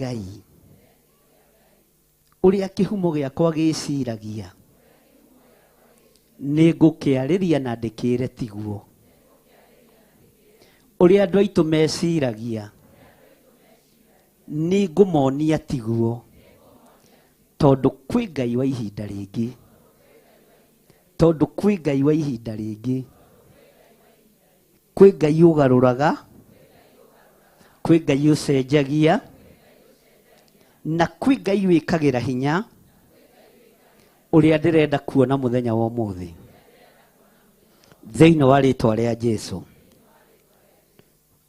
Ngai. Ũrĩa kĩhumo gĩakwa gĩciragia nĩ ngũkĩarĩria na ndĩkĩre tiguo. Ũrĩa andũ aitũ meciragia nĩ ngũmonia tiguo, tondũ kwĩ Ngai wa ihinda rĩngĩ, tondũ kwĩ Ngai wa ihinda rĩngĩ, kwĩ Ngai ũgarũraga, kwĩ Ngai ũcenjagia, na kwĩ Ngai wĩkagĩra hinya ũrĩa ndĩrenda kuona mũthenya wa ũmũthĩ thĩinĩ wa rĩtwa rĩa Jesu.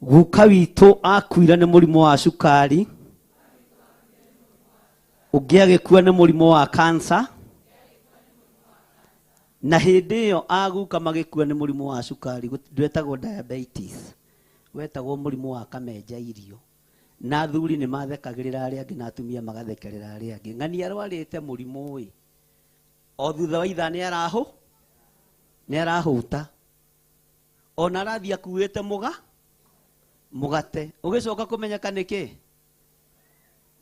Guka witũ akuire nĩ mũrimũ wa cukari, ũngĩ agĩkua nĩ mũrimũ wa kansa, na hĩndĩ ĩyo aguka magĩkua nĩ mũrimũ wa cukari ndwetagwo diabetes, wetagwo mũrimũ wa kamenja irio. Na athuri nĩ mathekagĩrĩra arĩa angĩ na atumia magathekerera arĩa angĩ. Ng'ani arwarĩte mũrimũ ĩ, o thutha wa ithaa nĩ arahũta, ona arathiĩ akuĩte mũgate, ũgĩcoka kũmenyeka nĩ kĩ?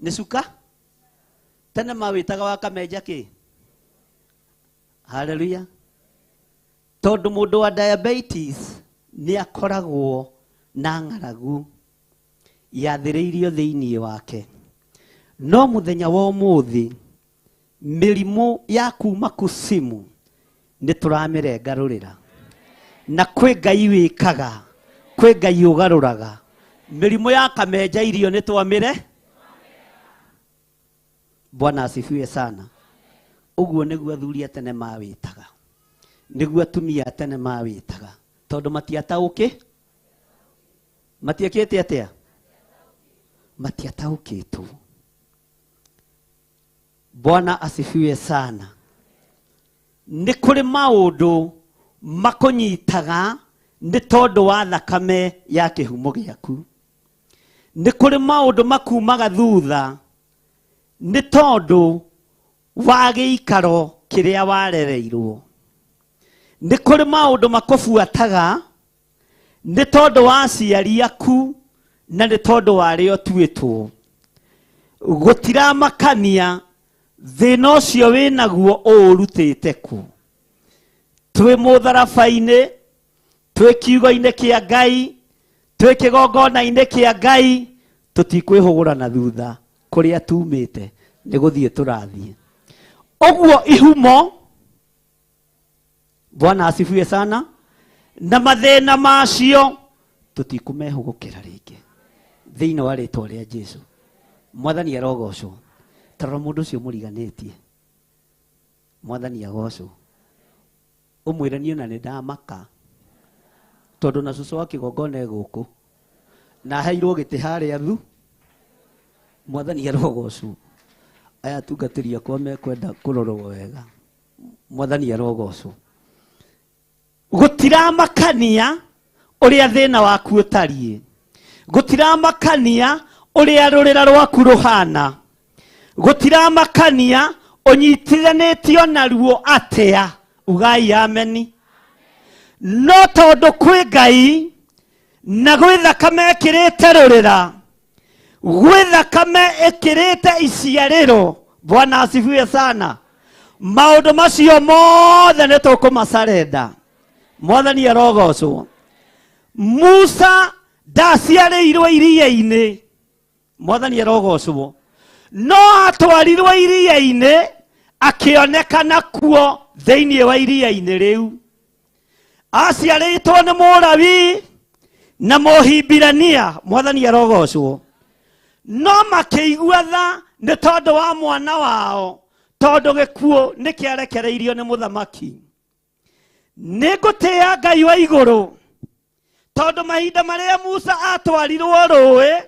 Nĩ cuka. Tene mawĩtaga wa kamenja kĩ? Haleluya. Tondũ mũndũ wa diabetes nĩ akoragwo na ng'aragu yathĩrĩirio thĩinĩ wake. No mũthenya wa ũmũthĩ mĩrimũ ya kuma kusimu nĩ tũramĩrengarũrĩra, na kwĩ Ngai wĩkaga, kwĩ Ngai ũgarũraga. Mĩrimũ ya kamenja irio nĩ twamĩre. Bwana asifiwe sana. Ũguo nĩguo athuri a tene mawĩtaga, nĩguo atumia a tene mawĩtaga, tondũ matiataũkĩ, matiekĩte atĩa? Matiataũkĩtwo. Bwana asifiwe sana. Nĩ kũrĩ maũndũ makũnyitaga nĩ tondũ wa thakame ya kĩhumo gĩaku. Nĩ kũrĩ maũndũ makumaga thutha nĩ tondũ wa gĩikaro kĩrĩa warereirwo. Nĩ kũrĩ maũndũ makũbuataga nĩ tondũ wa aciari aku na nĩ tondũ wa arĩa ũtuĩtwo. Gũtiramakania thĩna ũcio wĩnaguo ũũrutĩte kũ. Twĩ mũtharaba-inĩ, twĩ kiugo-inĩ kĩa Ngai, twĩ kĩgongona-inĩ kĩa Ngai, tũtikwĩhũgũra na thutha kũrĩa tumĩte, nĩ gũthiĩ tũrathiĩ. Ũguo ihumo, Bwana asifiwe sana, na mathĩna macio tũtikũmehũgũkĩra rĩngĩ thĩinĩ wa rĩtwa rĩa Jesu. Mwathani arogocwo. Tarora mũndũ ũcio mũriganĩtie. Mwathani agocwo. Ũmwĩre niĩ ona nĩ ndamaka, tondũ na cũcũ wa kĩgongona e gũkũ na aheirwo gĩtĩ harĩa thu. Mwathani arogocwo. Aya atungatĩri akwa mekwenda kũrorwo wega. Mwathani arogocwo. Gũtiramakania ũrĩa thĩna waku ũtariĩ, gũtiramakania ũrĩa rũrĩra rwaku rũhana, gũtiramakania ũnyitithanĩtio naruo atĩa. Ugai ameni. No tondũ kwĩ Ngai na gwĩ thakame ĩkĩrĩte rũrĩra, gwĩ thakame ĩkĩrĩte iciarĩro. Bwana asifiwe sana. Maũndũ macio mothe nĩ tũkũmacarenda. Mwathani arogocwo. Musa ndaciarĩirwo iria-inĩ. Mwathani arogocwo. No atwarirwo iria-inĩ akĩonekana kuo thĩinĩ wa iria-inĩ rĩu. Aciarĩtwo nĩ Mũlawi na Mũhibirania. Mwathani arogocwo. No makĩigua tha nĩ tondũ wa mwana wao, tondũ gĩkuũ nĩ kĩarekereirio nĩ mũthamaki. Nĩ ngũtĩĩa Ngai wa igũrũ, tondũ mahinda marĩa Musa atwarirwo rũĩ,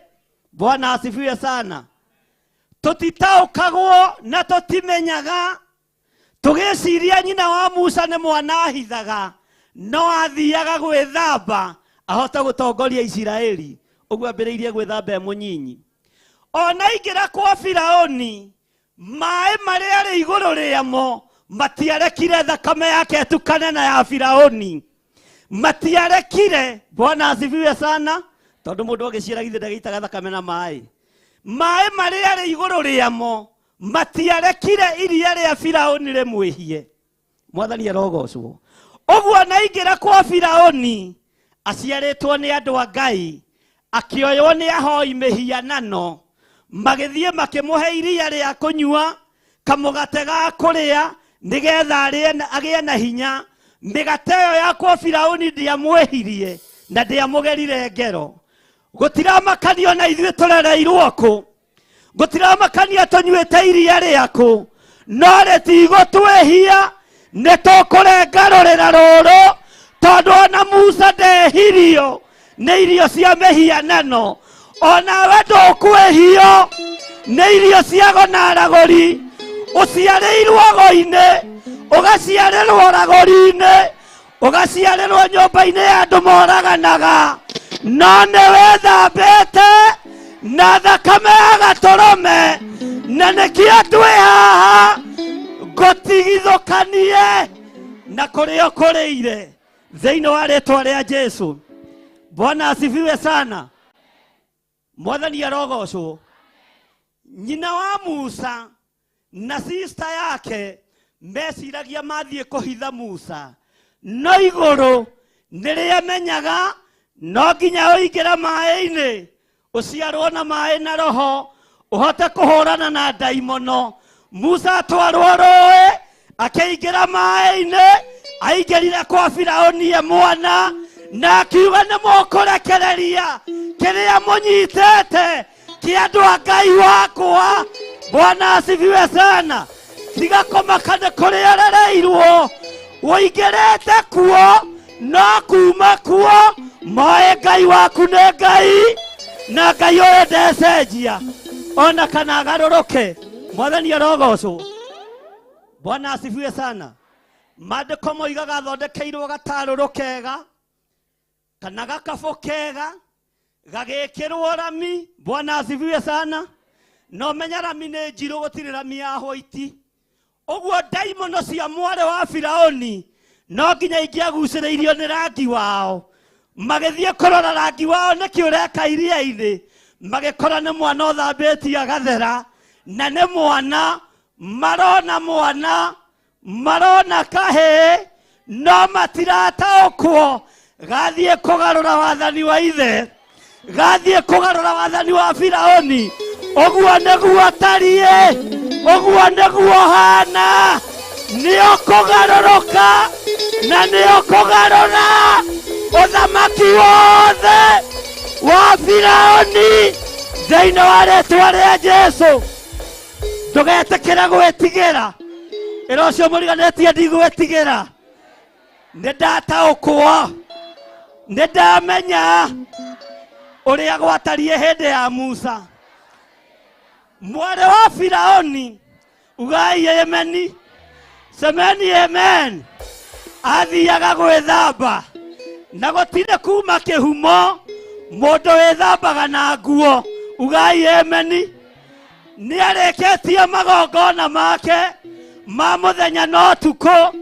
Bwana asifiwe sana, tũtitaũkagwo na tũtimenyaga, tũgĩciria nyina wa Musa nĩ mwana ahithaga, no athiaga gwĩthamba ahote gũtongoria Isiraeli. Ũguo ambĩrĩirie gwĩthamba e mũnyinyi. Ona aingĩra kwa Firaũni, maĩ marĩa arĩ igũrũ rĩamo matiarekire thakame yake ĩtukane na ya Firaũni. Matiarekire. Bwana asifiwe sana. Tondũ mũndũ agĩciara githĩ ndagĩitaga thakame na maĩ. Maĩ marĩa arĩ igũrũ rĩamo matiarekire iria rĩa Firaũni rĩmwĩhie. Mwathani arogocwo. Ũguo na aingĩra kwa Firaũni, aciarĩtwo nĩ andũ a Ngai, akĩoywo nĩ ahoi mĩhianano, magĩthiĩ makĩmũhe iria rĩa kũnyua, kamũgate ga kũrĩa, nĩgetha arĩe na agĩe na hinya. Mĩgate ĩyo ya kwa Firaũni ndĩamwĩhirie na ndĩamũgerire ngero. Gũtiramakanio na ithuĩ tũrereirwo kũ, Gũtiramakania tũnyuĩte iria rĩaku, no rĩtigũtwĩhia. Nĩ tũkũrenga rũrĩra rũrũ, tondũ ona Musa ndehirio nĩ irio cia mĩhianano, onawe ndũkwĩhio nĩ irio cia gonaragũri. Ũciarĩirwo ago-inĩ, ũgaciarĩrwo ragũri-inĩ, Ũgaciarĩrwo nyũmba-inĩ ya andũ moraganaga, no nĩ wĩthambĩte na thakame ya gatũrũme, na nĩkĩo twĩ haha ngũtigithũkanie na kũrĩa ũkũrĩire thĩinĩ wa rĩtwa rĩa Jesu. Bwana asifiwe sana. Mwathani arogocwo. Nyina wa Musa na sista yake meciragia mathiĩ kũhitha Musa, no igũrũ nĩrĩamenyaga no nginya ũingĩre maĩ-inĩ, ũciarwo na maĩ na roho, ũhote kũhũrana na ndaimono. Musa atwarwo rũĩ, akĩingĩra maĩ-inĩ, aingĩrire kwa Firaũni e mwana, na akiuga nĩ mũkũrekereria kĩrĩa mũnyitĩte kĩa andũ a Ngai wakwa. Bwana asifiwe sana. Tiga kũmaka nĩ kũrĩa ũrereirwo, ũingĩrĩte kuo no kuma kuo moĩ Ngai waku nĩ Ngai, na Ngai ũyũ ndecenjia ona kana agarũrũke. Mwathani arogocwo. Bwana asifiwe sana. Maandĩko moigaga athondekeirwo gatarũrũ kega kana gakabũ kega gagĩkĩrwo rami. Bwana asifiwe sana. No menya rami nĩ njirũ, gũtirĩ rami ya hwaiti. Ũguo ndaimono cia mwarĩ wa Firaũni no nginya ingĩagucĩrĩirio nĩ rangi wao. Magĩthiĩ kũrora rangi wao nĩkĩ ũreka iria-inĩ, magĩkora nĩ mwana ũthambĩtie agathera, na nĩ mwana marona, mwana marona kahĩĩ, no matirataũkwo gathiĩ kũgarũra wathani wa ithe, gathiĩ kũgarũra wathani wa Firaũni. Ũguo nĩguo tariĩ, ũguo nĩguo hana, nĩ ũkũgarũrũka na nĩ ũkũgarũra ũthamaki wothe wa Firaũni thĩinĩ wa rĩtwa rĩa Jesu. Ndũgetĩkĩre gwĩtigĩra. Ĩra ũcio mũriganĩtie, ndigwĩtigĩra, nĩ ndataũkwo, nĩ ndamenya ũrĩa gwatariĩ hĩndĩ ya Musa. Mwarĩ wa Firaũni, ugai ameni, semeni amen, athiaga gwĩthamba na gũtirĩ kuma kĩhumo mũndũ wĩthambaga na nguo. Ugai ameni. Nĩ arĩkĩtie magongona make ma mũthenya na ũtukũ,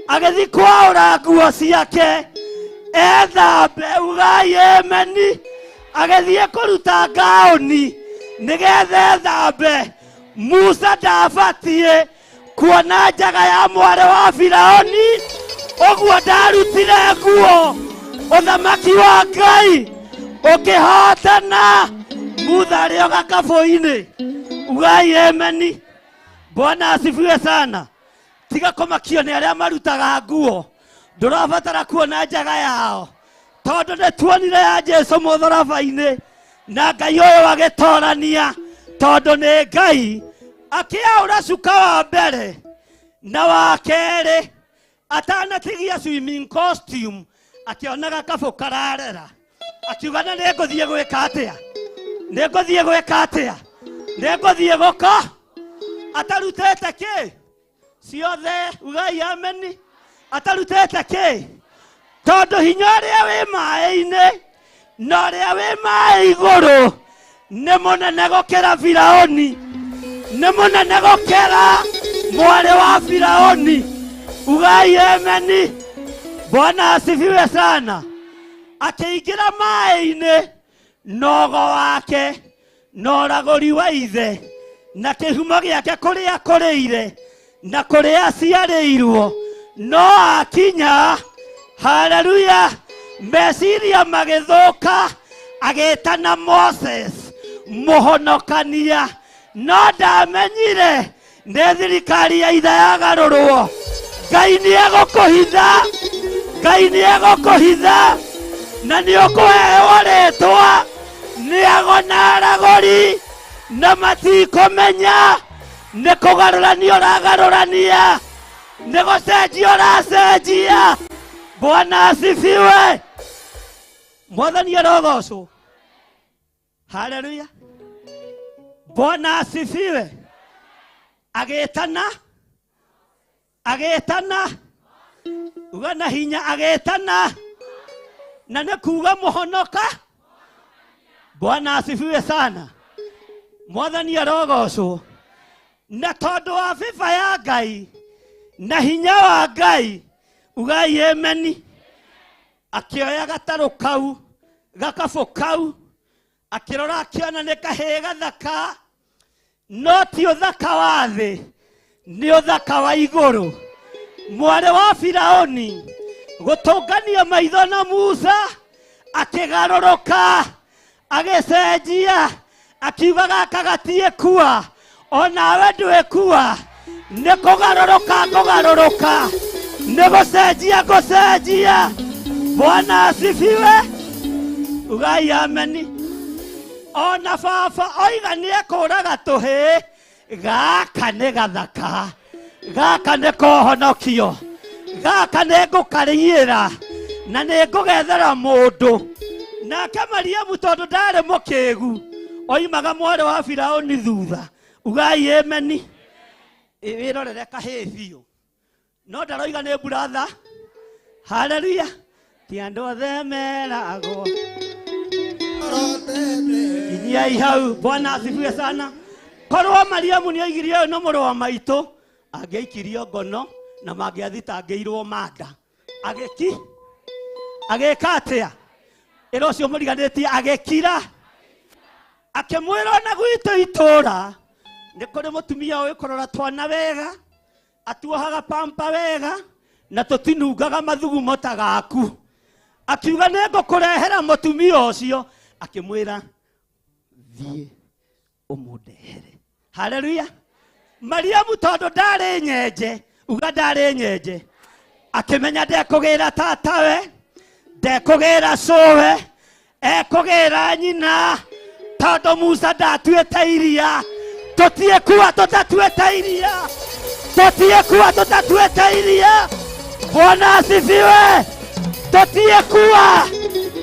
agĩthiĩ kwaũra nguo ciake ethambe. Ugai ameni. Agĩthiĩ kũruta ngaũni nĩgetha ethambe. Musa ndabatiĩ kuona njaga ya mwarĩ wa Firaũni, ũguo ndarutire nguo. Ũthamaki wa Ngai ũkĩhotana, Mutha arĩ o gakabũ-inĩ. Ugai ameni. Bwana asifiwe sana. Tiga kũmakio nĩ arĩa marutaga nguo, ndũrabatara kuona njaga yao, tondũ nĩ tuonire ya Jesu mũtharaba-inĩ, na Ngai ũyũ agĩtorania, tondũ nĩ Ngai. Akĩaũra cuka wa mbere na wa kerĩ, atanatigia swimming costume, akĩona gakabũ kararera, akiuga na nĩ ngũthiĩ gwĩka atĩa, nĩ ngũthiĩ gwĩka atĩa, nĩ ngũthiĩ gũka atarutĩte kĩ ciothe. Ugai ameni. Atarutĩte kĩ, tondũ hinya ũrĩa wĩ maĩ-inĩ na ũrĩa wĩ maĩ igũrũ nĩ mũnene gũkĩra Firaũni, nĩ mũnene gũkĩra mwarĩ wa Firaũni. Ugai ameni. Bwana asifiwe sana. Akĩingĩra maĩ-inĩ nogo wake. Na ũragũri wa ithe na kĩhumo gĩake kũrĩa akũrĩire na kũrĩa aciarĩirwo, no akinya, haleluya, meciria magĩthũka, agĩtana Moses mũhonokania, no ndamenyire nĩ thirikari ya ithe yagarũrwo. Ngai nĩ egũkũhitha, Ngai nĩ egũkũhitha na nĩ ũkũheo rĩtwa nĩ ago na aragũri na matikũmenya nĩ kũgarũrania ũragarũrania, nĩ gũcenjia ũracenjia. Bwana asifiwe. Mwathani arogocwo. Haleluya. Bwana asifiwe. Agĩtana, agĩtana, uga na hinya, agĩtana, na nĩ kuga mũhonoka. Bwana asifiwe sana. Mwathani arogocwo. Na tondũ wa biba ya Ngai na hinya wa Ngai, ugai ameni, akĩoya gatarũ kau, gakabũ kau, akĩrora akĩona nĩ kahĩĩ gathaka, no ti ũthaka wa thĩ, nĩ ũthaka wa igũrũ. Mwarĩ wa Firaũni gũtũngania maitho na Musa, akĩgarũrũka, agĩcenjia, akiuga gaka gatiĩkua, onawe ndwĩkua, nĩ kũgarũrũka ngũgarũrũka, nĩ gũcenjia ngũcenjia. Bwana asifiwe. Ugai ameni. Ona baba oiga nĩ ekũraga tũhĩĩ, gaka nĩ gathaka, gaka nĩ kohonokio, gaka nĩ ngũkariĩra na nĩ ngũgethera mũndũ. Nake Mariamu tondũ ndarĩ mũkĩgu, oimaga mwarĩ wa Firaũni thutha. Ugai ameni. Wĩrorere kahĩĩ biũ, no ndaroiga nĩ buratha. Haleluya. Ti andũ othe meragwo nginyiai hau. Bwana asifiwe sana. Korwo Mariamu nĩ oigire ũyũ nĩ mũrũ wa maitũ, angĩaikirio ngono na mangĩathitangĩirwo manda. Agĩki agĩka atĩa? Ĩra ũcio mũriganĩtie, agĩkira, akĩmwĩra ona gwitũ itũra nĩ kũrĩ mũtumia ũĩ kũrora twana wega, atuohaga pampa wega na tũtinungaga mathugumo ta gaku. Akiuga nĩ ngũkũrehera mũtumia ũcio. Akĩmwĩra thiĩ ũmũndehere. Haleluya. Mariamu tondũ ndarĩ nyenje, uga ndarĩ nyenje, akĩmenya ndekũgĩra tatawe, ndekũgĩra cũwe, ekũgĩra nyina, tondũ Musa ndatuĩte iria. Tũtiĩkua tũtatuĩte iria, tũtiĩkua tũtatuĩte iria. Bwana asifiwe. Tũtiĩkua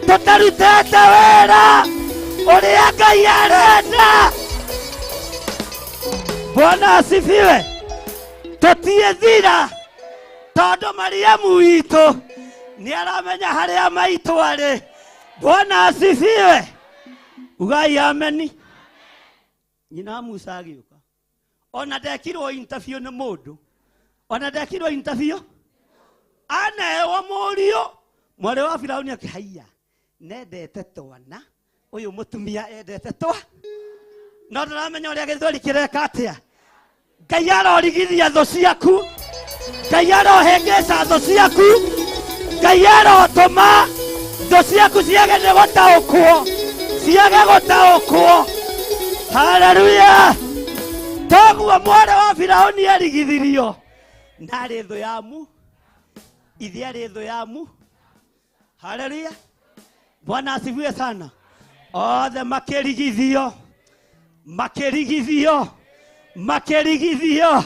tũtarutĩte wĩra ũrĩa Ngai arenda. Bwana asifiwe. Tũtiĩthira tondũ Mariamu witũ nĩ aramenya harĩa maitũ arĩ. Bwana asifiwe. Ugai ameni. Nyina Musa agĩũka, ona ndekirwo interview nĩ mũndũ, ona ndekirwo interview, anewa mũriũ. Mwarĩ wa Firaũni akĩhaiya, nendete twana, ũyũ mũtumia endete twa, no ndũramenya ũrĩa gĩthweri kĩreka atĩa. Ngai arorigithia thũ ciaku, Ngai arohĩngĩca thũ ciaku, Ngai arotũma thũ ciaku ciage nĩ gũtaũkwo, ciage gũtaũkwo. Haleluya. Toguo mwarĩ wa Firaũni erigithirio, ndarĩ thũ ya mu, ithe arĩ thũ ya mu. Haleluya. Bwana asifiwe sana. Othe makĩrigithio, makĩrigithio, makĩrigithio.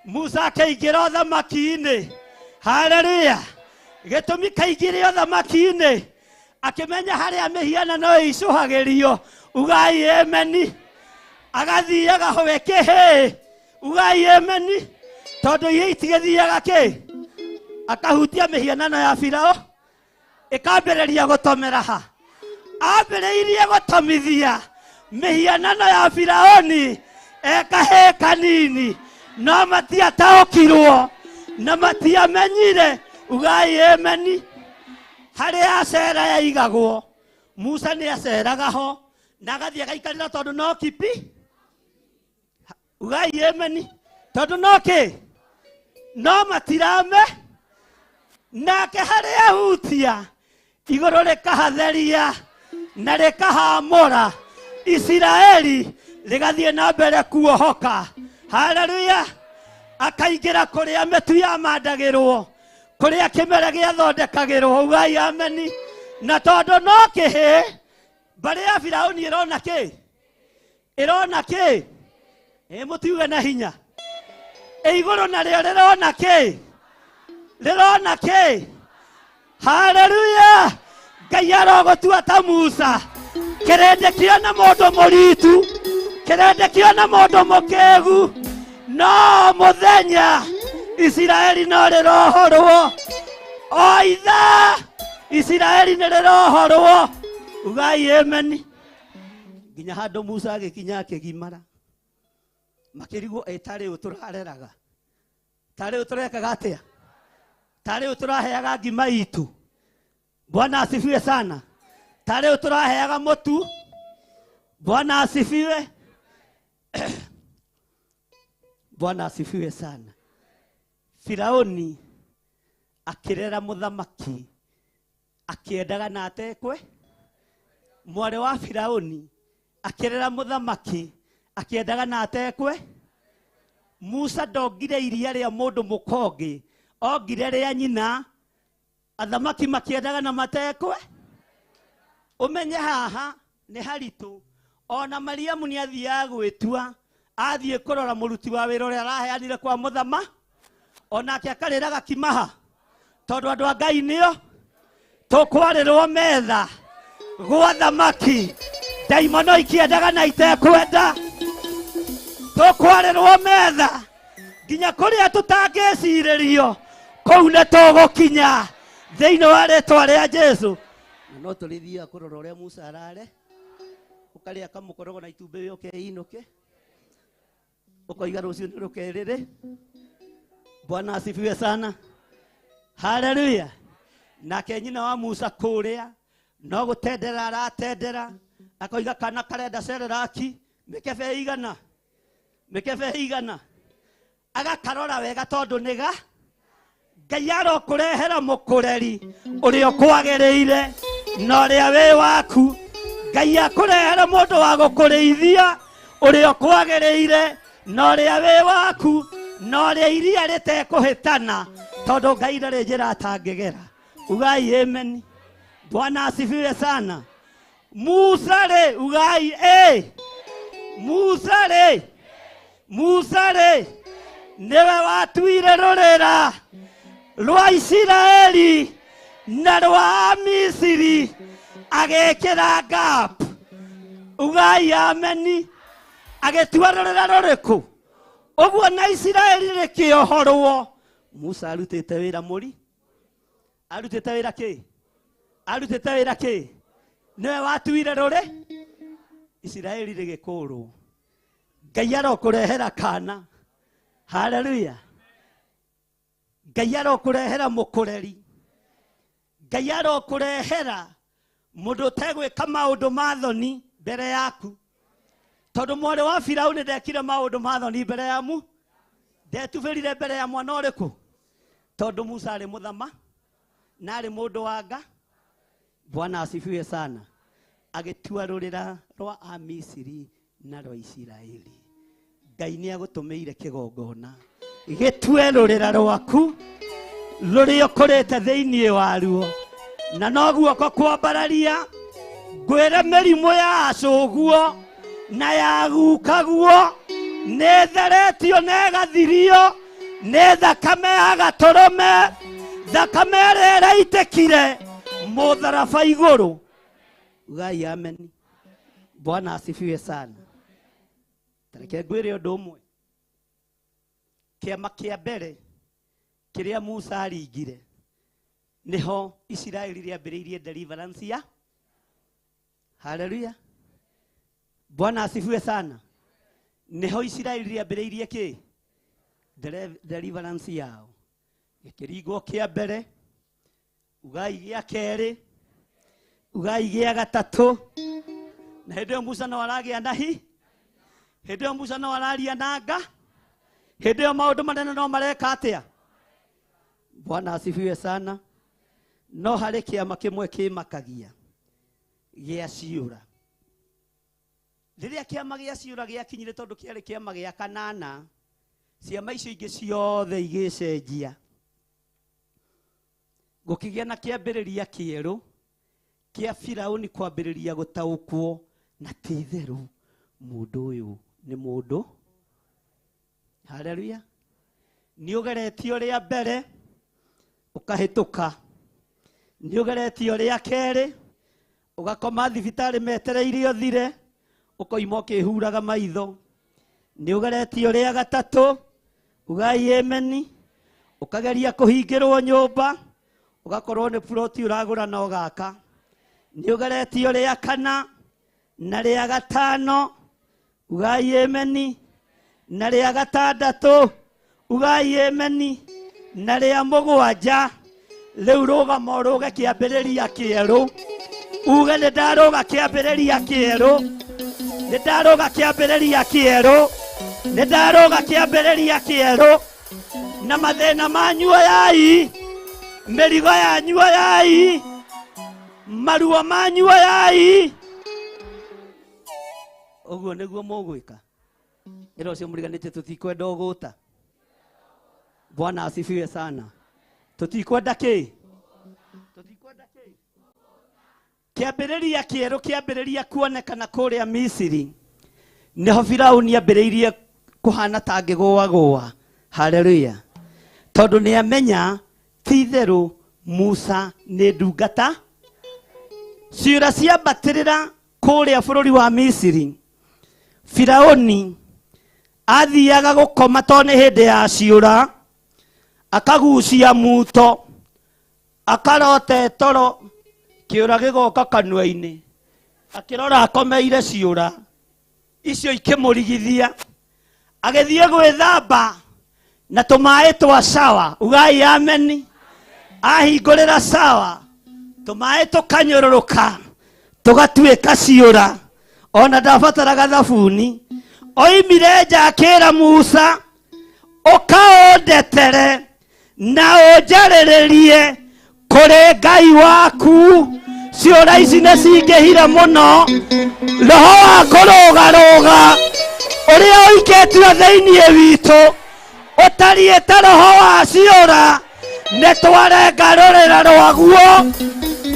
Musa akĩingĩra ũthamaki-inĩ. Haleluya. Gĩtũmi kaingĩre ũthamaki-inĩ, akĩmenya harĩa mĩhianano ĩicũhagĩrio. Ugai ameni. Agathiaga we kĩhĩ. Ugai ameni. Tondũ iria itigĩthiaga kĩ, akahutia mĩhianano ya Farao, ĩkambĩrĩria gũtomera ha. Ambĩrĩirie gũtomithia mĩhianano ya Firaũni ekahĩĩ kanini, no matiataũkirwo na matiamenyire. Ugai ameni. Harĩa acera yaigagwo, Musa nĩ aceraga ho. Na agathiĩ agaikarĩra tondũ no kipi. Ugai ameni. Tondũ no kĩ? No matirame. Nake harĩa ahutia igũrũ rĩkahatheria na rĩkahamũra Isiraeli rĩgathiĩ na mbere kuohoka. Haleluya. Akaingĩra kũrĩa mĩtu yamandagĩrwo, kũrĩa kĩmera gĩathondekagĩrwo. Ugai ameni. Na tondũ no kĩhĩ, mbarĩ ya Firaũni ĩrona kĩ? Ĩrona kĩ? Ĩ mũtiuge na hinya. Ĩ igũrũ narĩo rĩrona kĩ? Rĩrona kĩ? Haleluya. Ngai arogũtua ta Musa. Kĩrĩndĩ kĩone mũndũ mũritu, kĩrĩndĩ kĩone mũndũ mũkĩgu, no mũthenya Isiraeli no rĩrohorwo. O ithaa Isiraeli nĩ rĩrohorwo. Ugai ameni. Nginya handũ Musa agĩkinya akĩgimara, makĩrigwo ĩ tarĩ ũ tũrareraga, tarĩ ũ tũrekaga atĩa, tarĩ ũ tũraheaga ngima itũ. Bwana asifiwe sana. Tarĩ ũ tũraheaga mũtu. Bwana asifiwe. Bwana asifiwe sana. Firauni akĩrera mũthamaki akĩendaga na atekwe. Mwarĩ wa Firauni akĩrera mũthamaki akĩendaga na atekwe. Musa ndongire iria rĩa mũndũ mũkongĩ, ongire rĩa nyina. Athamaki makĩendaga na matekwe. Ũmenye haha nĩ haritũ. Ona Mariamu nĩ athiaga gwĩtua, athiĩ kũrora mũruti wa wĩra ũrĩa araheanire kwa mũthama, onake akarĩraga kimaha, tondũ andũ a Ngai nĩo tũkwarĩrwo metha gwa thamaki, ndaimono ikĩendaga na itekwenda. Tũkwarĩrwo metha nginya kũrĩa tũtangĩcirĩrio, kũu nĩ tũgũkinya thĩinĩ wa rĩtwa rĩa Jesu. Na no tũrĩthiaga kũrora ũrĩa Musa arare, ũkarĩa kamũkorogo na itumbĩ yũke ĩinũke, ũkoiga rũciũ nĩ rũkerĩrĩ. Bwana asifiwe sana. Haleluya. Nake nyina wa Musa kũrĩa no gũtendera aratendera, akoiga kana karenda cereraki mĩkebe igana, mĩkebe igana, agakarora wega tondũ nĩga Ngai arokũrehera mũkũreri ũrĩa ũkwagĩrĩire na ũrĩa wĩ waku. Ngai akũrehere mũndũ wa gũkũrĩithia ũrĩa ũkwagĩrĩire na ũrĩa wĩ waku na ũrĩa iria rĩtekũhĩtana, tondũ Ngai ndarĩ njĩra atangĩgera. Ugai amen. Bwana asifiwe sana. Musa rĩ, ugai ĩ Musa rĩ, Musa rĩ nĩwe watuire rũrĩra rwa Isiraeli na rwa Misiri agĩkĩra gap. Ugai ameni. Agĩtua rũrĩra rũrĩkũ? Ũguo na Isiraeli rĩkĩohorwo. Musa arutĩte wĩra mũri, arutĩte wĩra kĩ? Arutĩte wĩra kĩ? Nĩwe watuire rũrĩ Isiraeli rĩgĩkũrwo. Ngai arokũrehera kana. Haleluya. Ngai arokũrehera mũkũreri. Ngai arokũrehera mũndũ ũtegwĩka maũndũ ma thoni mbere yaku, tondũ mwarĩ wa Firauni ndekire maũndũ ma thoni mbere ya mu, ndetubĩrire mbere ya mwana ũrĩkũ, tondũ Musa arĩ mũthama na arĩ mũndũ wa nga. Bwana asifiwe sana. Agĩtua rũrĩra rwa Amisiri na rwa Isiraeli. Ngai nĩ agũtũmĩire kĩgongona gĩtue rũrĩra rwaku rũrĩa ũkũrĩte thĩinĩ waruo, na no guoko kwambararia ngwĩre mĩrimũ ya acũguo na ya gukaguo nĩ theretio na ĩgathirio nĩ thakame ya gatũrũme, thakame ĩrĩa ĩraitĩkire mũtharaba igũrũ. Ugai amen. Bwana asifiwe sana. Tareke ngwĩre ũndũ ũmwe. Kĩama kĩa mbere kĩrĩa Musa aringire nĩho Isiraeli rĩambĩrĩirie deliverance ya. Haleluya. Bwana asifiwe sana. Nĩho Isiraeli rĩambĩrĩirie kĩ? Deliverance yao. Gĩkĩringwo kĩa mbere, ugai gĩa kerĩ, ugai gĩa gatatũ, Na hĩndĩ ĩyo Musa no aragĩa na hi, hĩndĩ ĩyo Musa no araria na nga, hĩndĩ ĩyo maũndũ manene no mareka atĩa? Bwana asifiwe sana. No harĩ kĩama kĩmwe kĩmakagia gĩa ciũra. Rĩrĩa kĩama gĩa ciũra gĩakinyire, tondũ kĩarĩ kĩama gĩa kanana, ciama icio ingĩ ciothe igĩcenjia, gũkĩgĩa na kĩambĩrĩria kĩerũ kĩa Firauni kwambĩrĩria gũtaũkwo na ti itherũ mũndũ ũyũ nĩ mũndũ. Haleluya. Nĩ ũgeretio rĩa mbere ũkahĩtũka, nĩ ũgeretio rĩa kerĩ ũgakoma thibitarĩ metereire ũthire, ũkoima ũkĩhuraga maitho. Nĩ ũgeretio rĩa gatatũ ugai ameni, ũkageria kũhingĩrwo nyũmba, ũgakorwo nĩ ploti ũragũra na ũgaka. Nĩ ũgeretio rĩa kana na rĩa gatano ugai ameni, na rĩa gatandatũ ugai ameni, na rĩa mũgwanja. Rĩu rũgama ũrũge kĩambĩrĩria kĩerũ, uge nĩ ndarũga kĩambĩrĩria kĩerũ, nĩ ndarũga kĩambĩrĩria kĩerũ, nĩ ndarũga kĩambĩrĩria kĩerũ. Na mathĩna manyu oyai, mĩrigo yanyu oyai, maruo manyu oyai. Ũguo nĩguo mũgwĩka. Ĩra ũcio mũriganĩtie tũtikwenda ũgũta. Bwana asifiwe sana. Tũtikwenda kĩ? Tũtikwenda kĩ? Kĩambĩrĩria kĩerũ kĩambĩrĩria kuonekana kũrĩa Misiri. Nĩho Firauni ambĩrĩirie kũhana ta angĩgũagũa. Haleluya. Tondũ nĩamenya ti itherũ Musa nĩ ndungata. Ciũra ciambatĩrĩra kũrĩa bũrũri wa Misiri. Firauni athiaga gũkoma tondũ nĩ hĩndĩ ya ciũra, akagucia muto, akarota toro, kĩũra gĩgoka kanua-inĩ, akĩrora akomeire ciũra icio ikĩmũrigithia, agĩthiĩ gwĩthamba na tũmaĩ twa sawa. Ugai ameni. Ahingũrĩra sawa, tũmaĩ tũkanyũrũrũka tũgatuĩka ciũra, ona ndabataraga thabuni. Oimire nja akĩra Musa, ũkaũndetere na ũnjarĩrĩrie kũrĩ Ngai waku. Ciũra ici nĩ cingĩhire mũno. Roho wa kũrũgarũga ũrĩa ũikĩtio thĩinĩ witũ ũtariĩ ta roho wa ciũra, nĩ twarenga rũrĩra rwaguo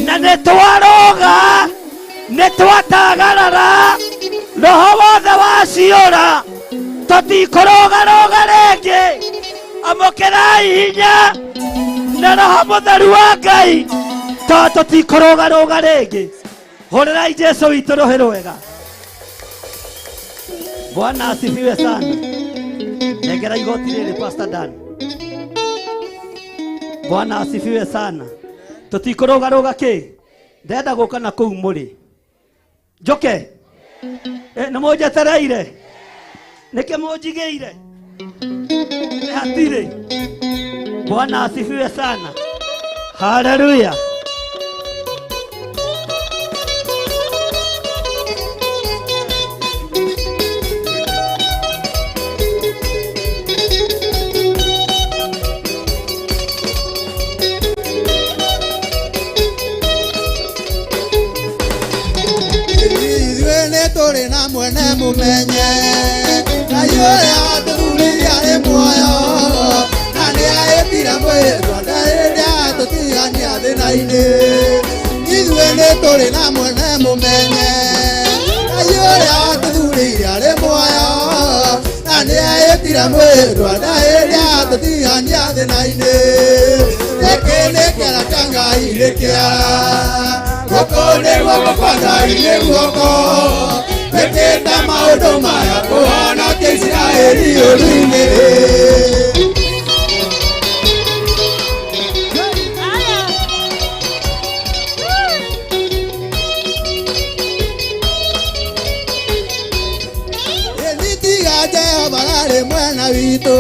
na nĩ twarũga, nĩ twatagarara roho wothe wa ciũra, tũtikũrũgarũga rĩngĩ. Amũkĩrai hinya na roho mũtheru wa Ngai, tondũ tũtikũrũgarũga rĩngĩ. Hũrĩrai Jesu witũ rũhĩ rwega. Bwana asifiwe sana. Nengera igoti rĩrĩ Pastor Dan. Bwana asifiwe sana. Tũtikũrũgarũga kĩ? Ndenda gũka na kũu mũrĩ. Njoke? Nĩ mũnjetereire? Nĩkĩ mũnjigĩire? Nĩ hatirĩ. Bwana asifiwe sana. Haleluya. Ithuĩ nĩ tũrĩ na mwene mũmenye, Ngai ũrĩa watũthurire arĩ muoyo, na nĩ ahĩtire mwĩhĩtwa ndarĩ atũtigania thĩna-inĩ. Ithuĩ nĩ tũrĩ na mwene mũmenye, Ngai ũrĩa watũthurire arĩ muoyo, na nĩ ahĩtire mwĩhĩtwa ndarĩ atũtigania thĩna-inĩ. Gĩkĩ nĩ kĩara kĩa Ngai nĩ kĩara, gũkũ nĩ guoko kwa Ngai nĩ guoko, wĩkĩte maũndũ maya kũhonokia Isiraeli ũru-inĩ. Ĩnitiga Jehova arĩ mwena witũ,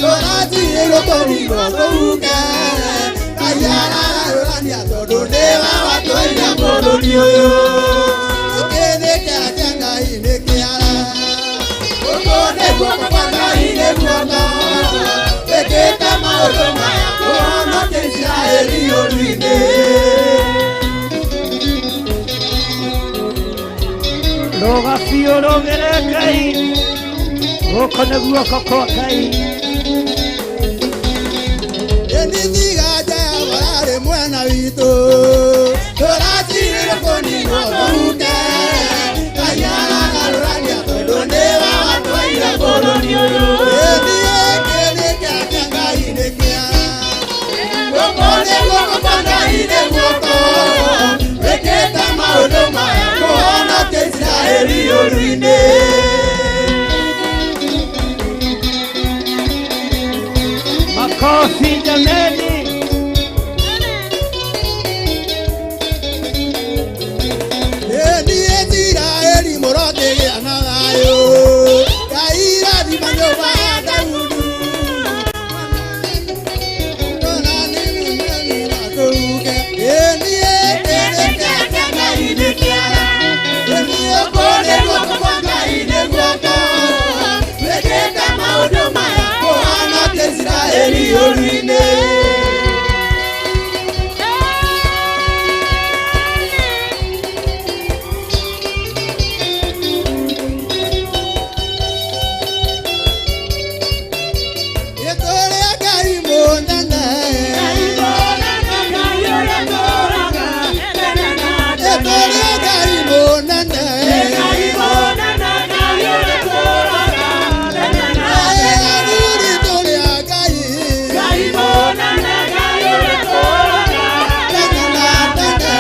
tũratigĩrwo tũrigwo tũhuke. Ngai ararũrania tondũ nĩwe watũire bũrũri ũyũ. Gĩkĩ guoko kwa Ngai nĩ guoko wĩkĩte maũndũ maya kũhonokia Isiraeli ũru-inĩ. Rũga biũ rũgĩre Ngai, gũkũ nĩ guoko kwa Ngai. Nĩthiga Jehova arĩ mwena witũ, tũracirĩrwo kũninwo tũhuke. Ngai aragarũrania tondũ nĩwe watwaire bũrũri ũyũ. Ĩni gĩkĩ nĩ kĩa Ngai nĩ kĩa. Gũkũ nĩ guoko kwa Ngai nĩ guoko wĩkĩte maũndũ maya kũhonokia Isiraeli ũru-inĩ. Makofi jameni. Ĩni Isiraeli mũrokĩgĩa na thayũ, Ngai rathima nyũmba ya Daudi. Tũna nĩ mũnene na tũruke. Ĩni gĩkĩ nĩ kĩa Ngai nĩ kĩara. Ĩni gũkũ nĩ guoko kwa Ngai nĩ guoko wĩkĩte maũndũ maya kũhonokia Isiraeli ũru-inĩ. Ĩtũrĩa Ngai mũnene, ĩtũrĩa Ngai mũnene, athuri tũrĩa Ngai tene na tene.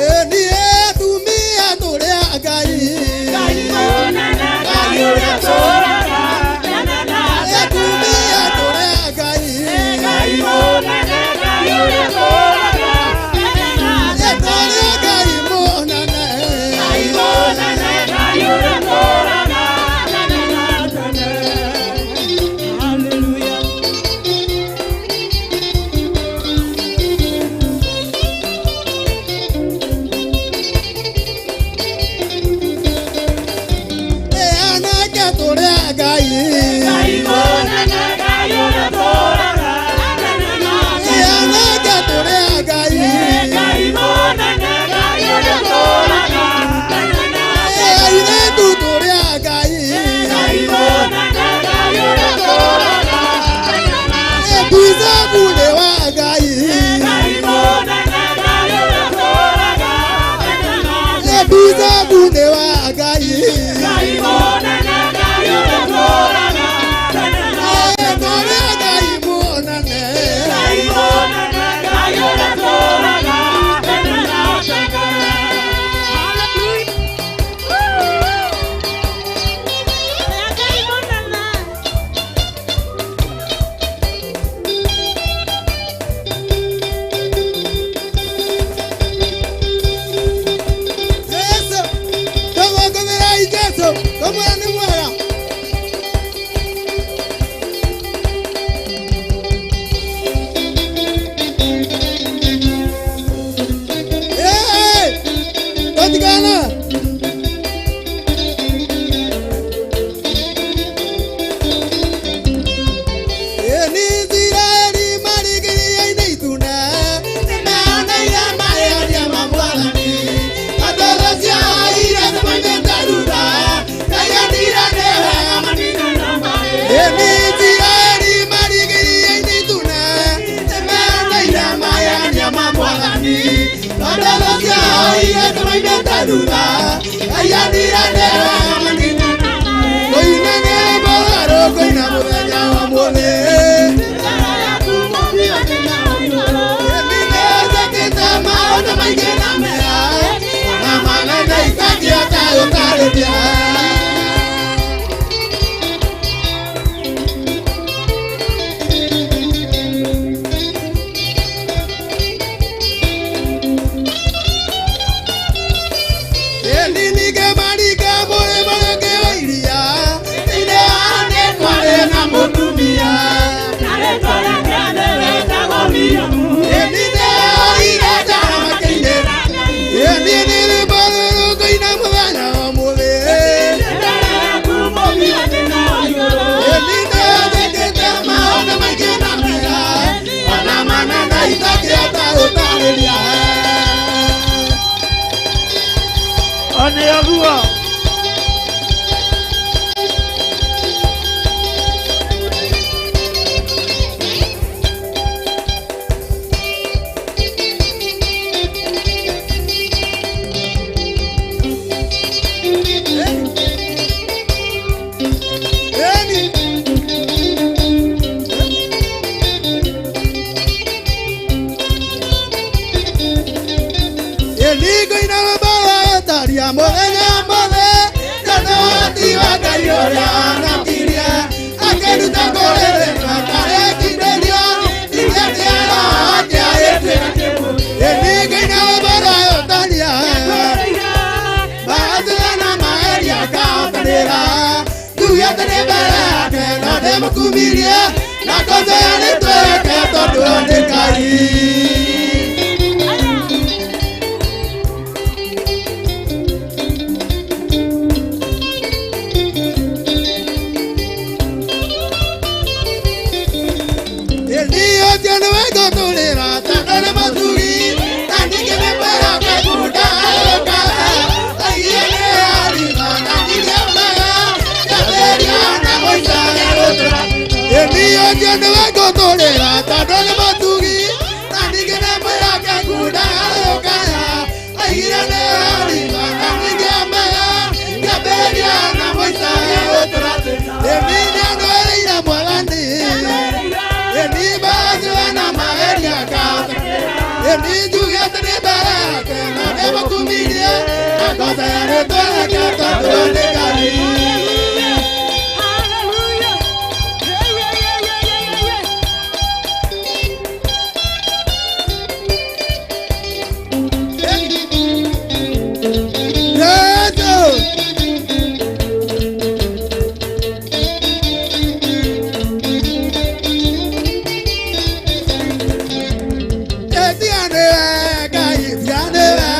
Ĩni atumia tũrĩa Ngai, Ngai ũrĩa atumia tũrĩa Ngai, ĩtũrĩa Ngai mũnene. Ĩ anake tũrĩa Ngai, ĩ anake tũrĩa Ngai, ĩ airĩtu tũrĩa Ngai, ĩ Bicabu nĩ wa Ngai, ĩ Bicabu nĩ wa Ngai. Ĩ tũrĩa Ngai mũnene. Jesu, tũmũkũmĩrai Jesu, tũmwĩre nĩ mwega. Ĩ, tũtigana. Ĩ nĩ Isiraeli marigĩrĩria-inĩ itune, nĩmeoneire maheania ma Mwathani. Atoro ciao iria cimaimĩte thutha, Ngai onire nĩ wega Ĩ nĩ Isiraeli marigĩrĩria-inĩ itune, nĩmeoneire maheania ma Mwathani. Atoro ciao iria cimaimĩte thutha, Ngai onire nĩ wega Kũina nĩ mũgarũ kũina mũthenya wa ũmũthĩ. Nĩnjĩkĩte maũndũ maingĩ na mega, na manene itangĩhota gũtarĩria. Ĩni ningĩ maringa mũrĩmo ũngĩ wa iria, thĩinĩ wa nĩ kwarĩ na mũtumia. Nĩguo. Eni. Eligo inarobara mũthenya mothe ndanoti wa Ngai ũrĩa anatirie akĩruta kũrĩrĩ akarĩkindĩrio iria nĩarakĩaĩtĩra Eligo inarobara ũtaria Baatana maeria kaotanĩra tugĩte nĩ mbere yake na ndĩmũkumirie na kũnjoya nĩ twĩke tondũ nĩ Ngai. Hallelujah. Yeah, yeah, yeah, yeah, yeah, yeah, yeah.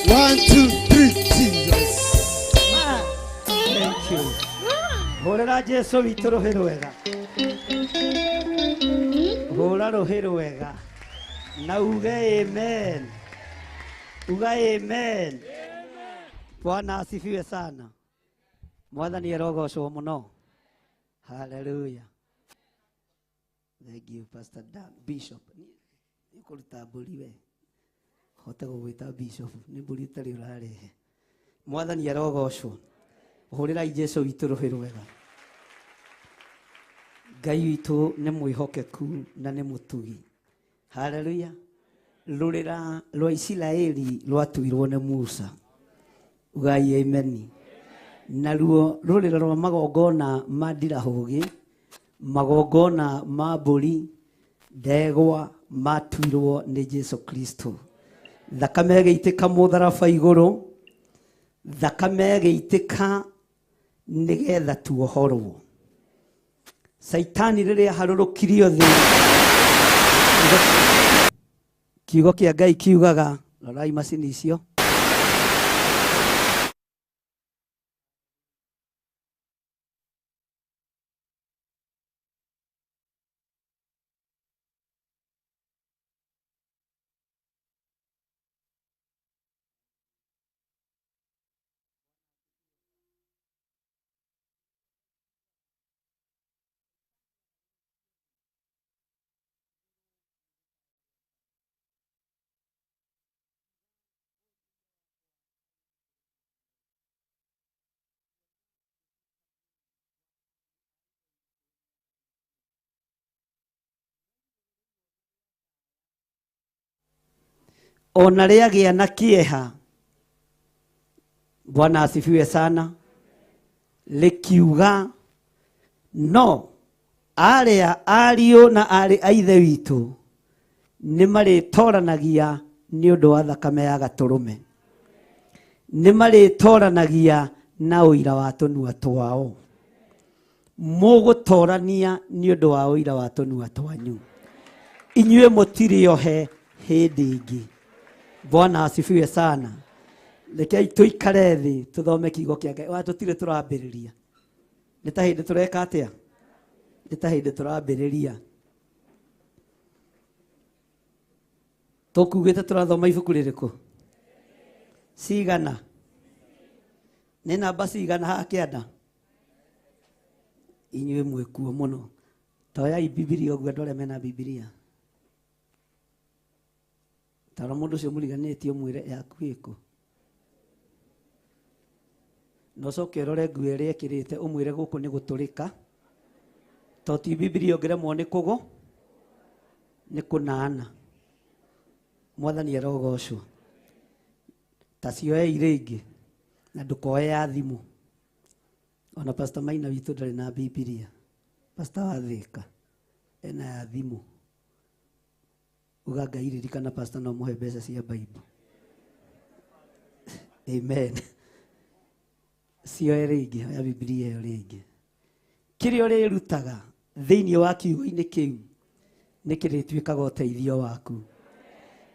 One, two, three. Hũrĩra Jesu witũ rũhĩ rwega. Hũra rũhĩ rwega. Na uge amen. Uga amen. Bwana asifiwe sana. Mwathani arogocwo mũno. Hallelujah. Thank you, Pastor Dan. Bishop. Nĩ kũruta mbũri we. Hote gũgwĩta Bishop. Nĩ mbũri ũtarĩ ũrarehe. Mwathani arogocwo. Hũrĩrai Jesu witũ rũhĩ rwega. Ngai witũ nĩ mwĩhokeku na nĩ mũtugi. Hallelujah. Rũrĩra rwa Isiraeli rwatuirwo nĩ Musa. Ugai amen. Naruo rũrĩra rwa magongona ma ndirahũgĩ, magongona ma mbũri, ndegwa matuirwo nĩ Jesu Kristo. Thakame ĩgĩitĩka mũtharaba igũrũ, thakame ĩgĩitĩka nĩgetha tuohorwo. Saitani rĩrĩa harũrũkirio thĩ, kiugo kĩa Ngai kiugaga, rorai macini icio. Ona rĩagĩa na kĩeha. Bwana asifiwe sana. Rĩkiuga no arĩa ariũ na arĩ a ithe witũ nĩ marĩtoranagia nĩ ũndũ wa thakame ya gatũrũme. Nĩ marĩtoranagia na ũira wa tũnua twao. Mũgũtorania nĩ ũndũ wa ũira wa tũnua twanyu. Inyuĩ mũtirĩ ohe hĩndĩ ĩngĩ. Bwana asifiwe sana. Rekei tũikare thĩ tũthome kiugo kĩa Ngai. Wa tũtirĩ tũrambĩrĩria. Nĩ ta hĩndĩ tũreka atĩa? Nĩ ta hĩndĩ tũrambĩrĩria. Tũkugĩte tũrathoma ibuku rĩrĩkũ? Cigana? Nĩ namba cigana haha kĩanda? Inyuĩ mwĩkuo mũno. Toyai Bibilia ũguo andũ arĩa mena Bibilia. Tara mũndũ ũcio mũriganĩtie ũmwĩre yaku ĩkũ. Na ũcoke ũrore nguo ĩrĩa ĩkĩrĩte ũmwĩre gũkũ nĩ gũtũrĩka. To ti Bibilia ũngĩremwo nĩ kũgũ, nĩ kũnana. Mwathani arogocwo. Ta cioei rĩngĩ na ndũkoe ya thimũ. Ona Pastor Maina witũ ndarĩ na Bibilia. Pastor wa Thĩka ena ya thimũ. Uga Ngai ririkana pastor no mũhe mbeca cia Bible. Amen. Cioe rĩngĩ, oya Bibilia ĩyo rĩngĩ. Kĩrĩa ũrĩrutaga thĩinĩ wa kiugo-inĩ kĩu nĩ kĩrĩtuĩkaga ũteithio waku.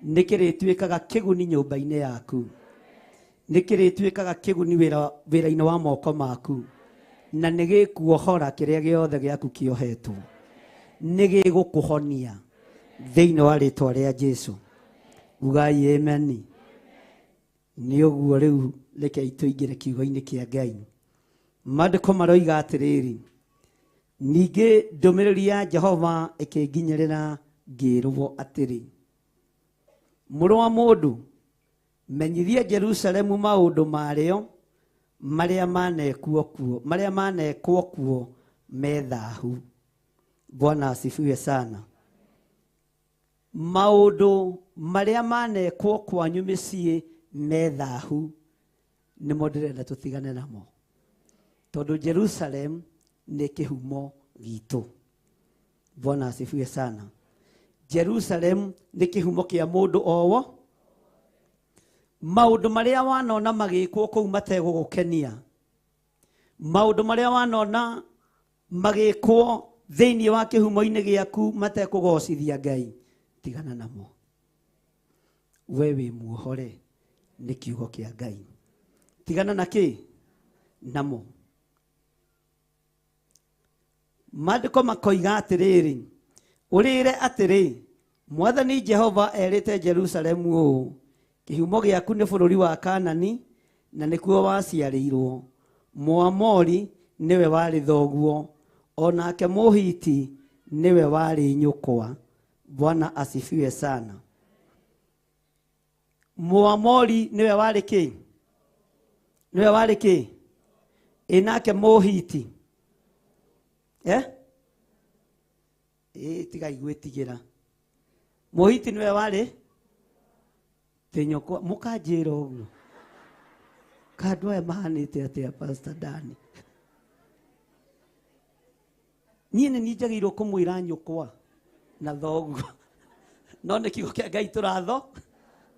Nĩ kĩrĩtuĩkaga kĩguni nyũmba-inĩ yaku. Nĩ kĩrĩtuĩkaga kĩguni wĩra-inĩ wa moko maku. Na nĩ gĩkuohora kĩrĩa gĩothe gĩaku kĩohetwo. Nĩ gĩgũkũhonia thĩinĩ wa rĩtwa rĩa Jesu. Ugai amen. Nĩ ũguo rĩu rekei tũingĩre kiugo-inĩ kĩa Ngai. Maandĩko maroiga atĩrĩrĩ, ningĩ ndũmĩrĩri ya Jehova ĩkĩnginyĩrĩra ngĩrwo atĩrĩ, mũrũ wa mũndũ, menyithia Jerusalemu maũndũ marĩo marĩa manekwo kuo, marĩa manekwo kuo me thaahu. Bwana asifiwe sana. Maũndũ marĩa manekwo kwanyu mĩciĩ me thaahu nĩmo ndĩrenda tũtigane namo. Tondũ Jerusalem nĩ kĩhumo gitũ. Bwana asifiwe sana. Jerusalem nĩ kĩhumo kĩa mũndũ owo. Maũndũ marĩa wanona magĩkwo kũu mategũgũkenia, maũndũ marĩa wanona magĩkwo thĩinĩ wa kĩhumo-inĩ gĩaku matekũgocithia Ngai, tigana namo. We wĩ muohore nĩ kiugo kĩa Ngai. Tigana na kĩ? Namo. Maandĩko makoiga atĩrĩrĩ, ũrĩre atĩrĩ, Mwathani Jehova erĩte Jerusalemu ũũ, kĩhumo gĩaku nĩ bũrũri wa Kanani na nĩkuo waciarĩirwo. Mũamori nĩwe warĩ thoguo, onake Mũhiti nĩwe warĩ nyũkwa. Bwana asifiwe sana. Mũamori nĩwe warĩ kĩ? Nĩwe warĩ kĩ? Ĩ nake Mũhiti? Eh? Ĩ tigai gwĩtigĩra. Mũhiti nĩwe warĩ tĩ nyũkwa. Mũkanjĩra ũguo. Kandũ aya mahanĩte atĩa Pastor Dani? Niĩ nĩ niĩ njagĩrĩirwo kũmwĩra nyũkwa na thoguo. No nĩ kiugo kĩa Ngai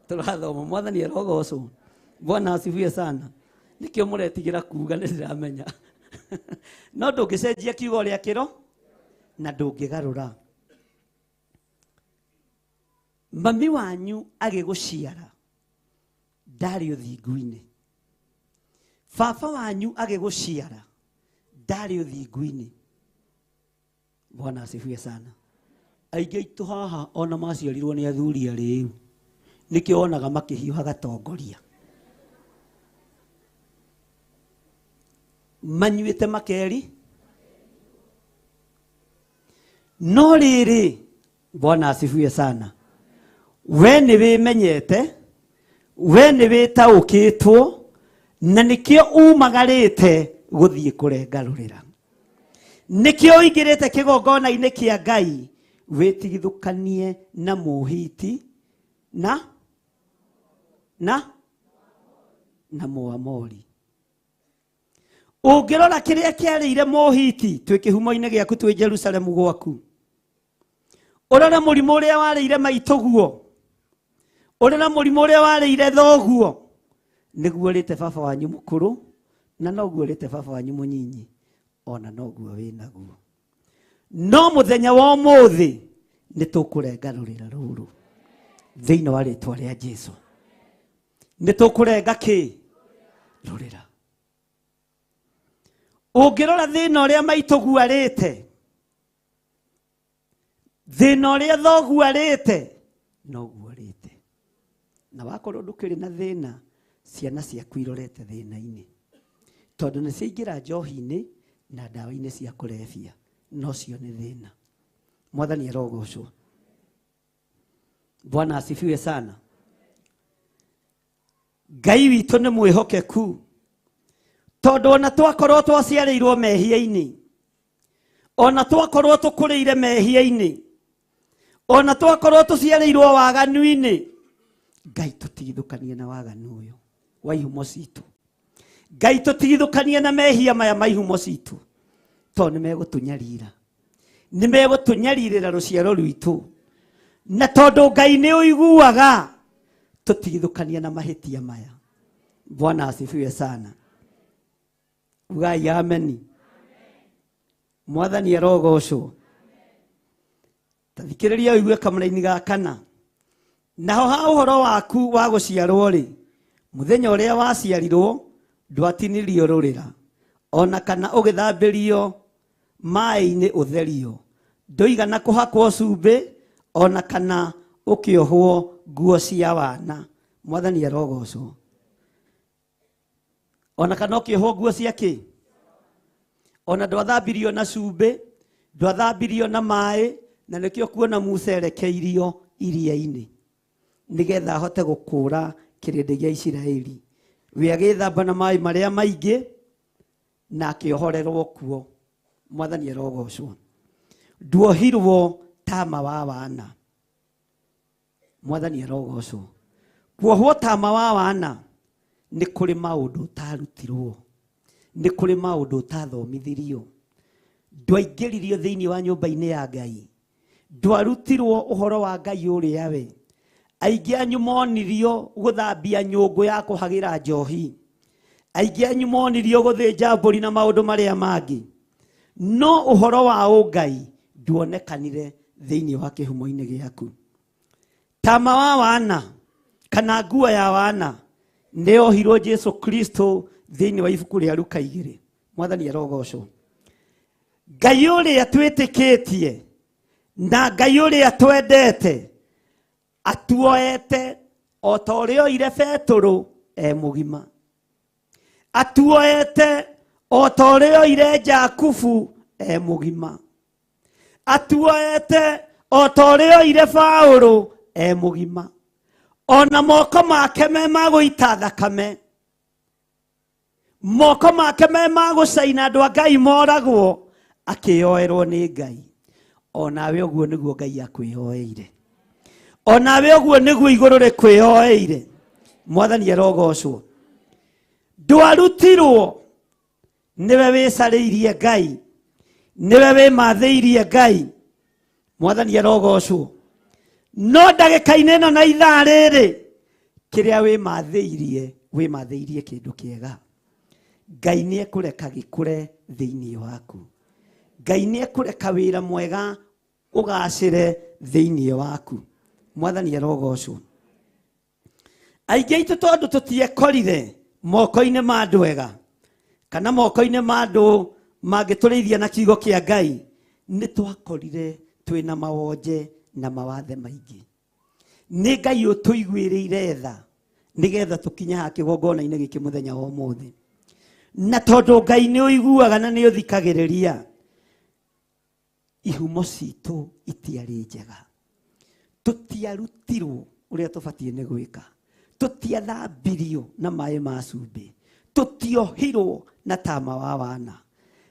tũrathoma. Mwathani arogocwo. Bwana asifiwe sana. Nĩkĩo mũretigĩra kuga nĩ ndĩramenya. No ndũngĩcenjia kiugo ũrĩa kĩro na ndũngĩgarũra. Mami wanyu agĩgũciara ndarĩ ũthingu-inĩ. Baba wanyu agĩgũciara ndarĩ ũthingu-inĩ. Bwana asifiwe sana. Aingĩ aitũ haha ona maciarirwo nĩ athuri arĩu, nĩkĩo wonaga makĩhiũha gatongoria. Manyuĩte makeri. No rĩrĩ, Bwana asifiwe sana. We nĩ wĩmenyete, we nĩ wĩtaũkĩtwo, na nĩkĩo umagarĩte gũthiĩ kũrenga rũrĩra. Nĩkĩo ũingĩrĩte kĩgongona-inĩ kĩa Ngai wĩtigithũkanie na Mũhiti na na na Mũamori. Ũngĩrora kĩrĩa kĩarĩire Mũhiti twĩ kĩhumo-inĩ gĩaku twĩ Jerusalemu gwaku, ũrore mũrimũ ũrĩa warĩire maitũguo, ũrore mũrimũ ũrĩa warĩire thoguo, nĩguo ũrĩte baba wanyu mũkũrũ na noguo ũrĩte baba wanyu mũnyinyi, ona noguo wĩnaguo. No mũthenya wa ũmũthĩ nĩ tũkũrenga rũrĩra rũrũ thĩinĩ wa rĩtwa rĩa Jesu. Nĩ tũkũrenga kĩ? Rũrĩra. Ũngĩrora thĩna ũrĩa maitũguo arĩte, thĩna ũrĩa thoguo arĩte, noguo arĩte. Na wakorwo ndũkĩrĩ na thĩna, ciana ciaku irorete thĩna-inĩ, tondũ nĩ ciaingĩra njohi-inĩ na ndawa-inĩ cia kũrebia, no cio nĩ thĩna. Mwathani arogocwo. Bwana asifiwe sana. Ngai witũ nĩ mwĩhokeku, tondũ ona twakorwo twaciarĩirwo mehia-inĩ, ona twakorwo tũkũrĩire mehia-inĩ, ona twakorwo tũciarĩirwo waganu-inĩ, Ngai tũtigithũkanie na waganu ũyũ wa ihumo citũ. Ngai tũtigithũkanie na mehia maya ma ihumo citũ, tondũ nĩ megũtũnyarira, nĩ megũtũnyarirĩra rũciaro rwitũ. Na tondũ Ngai nĩ ũiguaga, tũtigithũkanie na mahĩtia maya. Bwana asifiwe sana. Ugai ameni. Mwathani arogocwo. Ta thikĩrĩria ũigue kamũraini ga kana. Naho ha ũhoro waku wa gũciarwo rĩ, mũthenya ũrĩa waciarirwo ndwatinirio rũrĩra, ona kana ũgĩthambĩrio maĩ-inĩ ũtherio, ndũigana kũhakwo cumbĩ, ona kana ũkĩohwo nguo cia wana. Mwathani arogocwo. Ona kana ũkĩohwo nguo cia kĩ? Ona ndwathambirio na cumbĩ, ndwathambirio na maĩ, na nĩkĩo kuona Musa erekeirio iria-inĩ nĩgetha ahote gũkũra kĩrĩndĩ gĩa Isiraeli. We agĩthamba na maĩ marĩa maingĩ na akĩohorerwo kuo. Mwathani arogocwo. Nduohirwo tama wa wana. Mwathani arogocwo. Kuohwo tama wa wana nĩ kũrĩ maũndũ ũtarutirwo, nĩ kũrĩ maũndũ ũtathomithirio, ndwaingĩririo thĩinĩ wa nyũmba-inĩ ya Ngai, ndwarutirwo ũhoro wa Ngai ũrĩa we. Aingĩ anyu monirio gũthambia nyũngũ ya kũhagĩra njohi, aingĩ anyu monirio gũthĩnja mbũri na maũndũ marĩa mangĩ, no ũhoro wa ũngai nduonekanire thĩinĩ wa kĩhumo-inĩ gĩaku. Tama wa wana kana nguo ya wana nĩ yohirwo Jesu Kristo thĩinĩ wa ibuku rĩa Luka 2. Mwathani arogocwo. Ngai ũrĩa twĩtĩkĩtie na Ngai ũrĩa twendete atuoete o ta ũrĩa oire Betũrũ e mũgima, atuoete o ta ũrĩa oire Jakubu e mũgima, atuoete o ta ũrĩa oire Paũlũ e mũgima, ona moko make me ma gũita thakame, moko make me ma gũcaina andũ a Ngai moragwo, akĩyoerwo nĩ Ngai. Onawe ũguo nĩguo Ngai akwĩyoeire, onawe ũguo nĩguo igũrũ rĩkwĩyoeire. Mwathani arogocwo. Ndwarutirwo nĩwe wĩcarĩirie Ngai, nĩwe wĩmathĩirie Ngai. Mwathani arogocwo. No ndagĩka-inĩ ĩno na ithaa rĩrĩ, kĩrĩa wĩmathĩirie, wĩmathĩirie kĩndũ kĩega. Ngai nĩ ekũreka gĩkũre thĩinĩ waku. Ngai nĩ ekũreka wĩra mwega ũgacĩre thĩinĩ waku. Mwathani arogocwo. Aingĩ aitũ tondũ tũtiekorire moko-inĩ ma andũ ega kana moko-inĩ ma andũ mangĩtũrĩithia na kiugo kĩa Ngai, nĩ twakorire twĩna mawonje na mawathe maingĩ. Nĩ Ngai ũtũiguĩrĩire tha nĩgetha tũkinye haha kĩgongona-inĩ gĩkĩ mũthenya wa ũmũthĩ. Na tondũ Ngai nĩ ũiguaga na nĩ ũthikagĩrĩria, ihumo citũ itiarĩ njega, tũtiarutirwo ũrĩa tũbatiĩ nĩ gwĩka, tũtiathambirio na maĩ ma cumbĩ, tũtiohirwo na tama wa wana.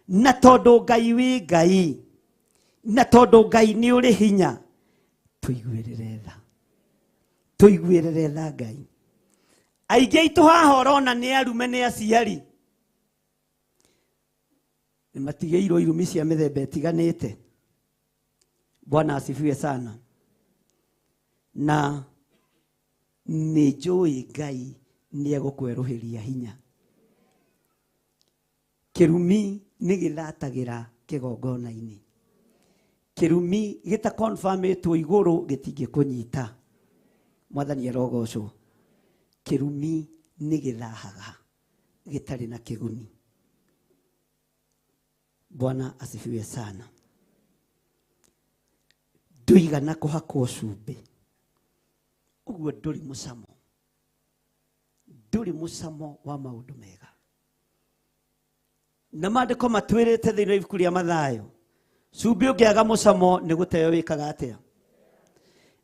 Na tondũ Ngai wĩ Ngai, na tondũ Ngai nĩ ũrĩ hinya, tũiguĩrĩre tha, tũiguĩrĩre tha Ngai. Aingĩ aitũ haha ũrona nĩ arume, nĩ aciari, nĩ matigĩirwo irumi cia mĩthemba ĩtiganĩte. Bwana asifiwe sana. Na nĩ njũĩ Ngai nĩ egũkwerũhĩria hinya. Kĩrumi nĩ gĩthatagĩra kĩgongona-inĩ. Kĩrumi gĩtakonfamĩtwo igũrũ gĩtingĩkũnyita. Mwathani arogocwo. Kĩrumi nĩ gĩthahaga gĩtarĩ na kĩguni. Bwana asifiwe sana. Ndũigana kũhakwo cumbĩ, ũguo ndũrĩ mũcamo, ndũrĩ mũcamo wa maũndũ mega. Na maandĩko matwĩrĩte thĩinĩ wa ibuku rĩa Mathayo, cumbĩ ũngĩaga mũcamo nĩ gũteo wĩkaga atĩa?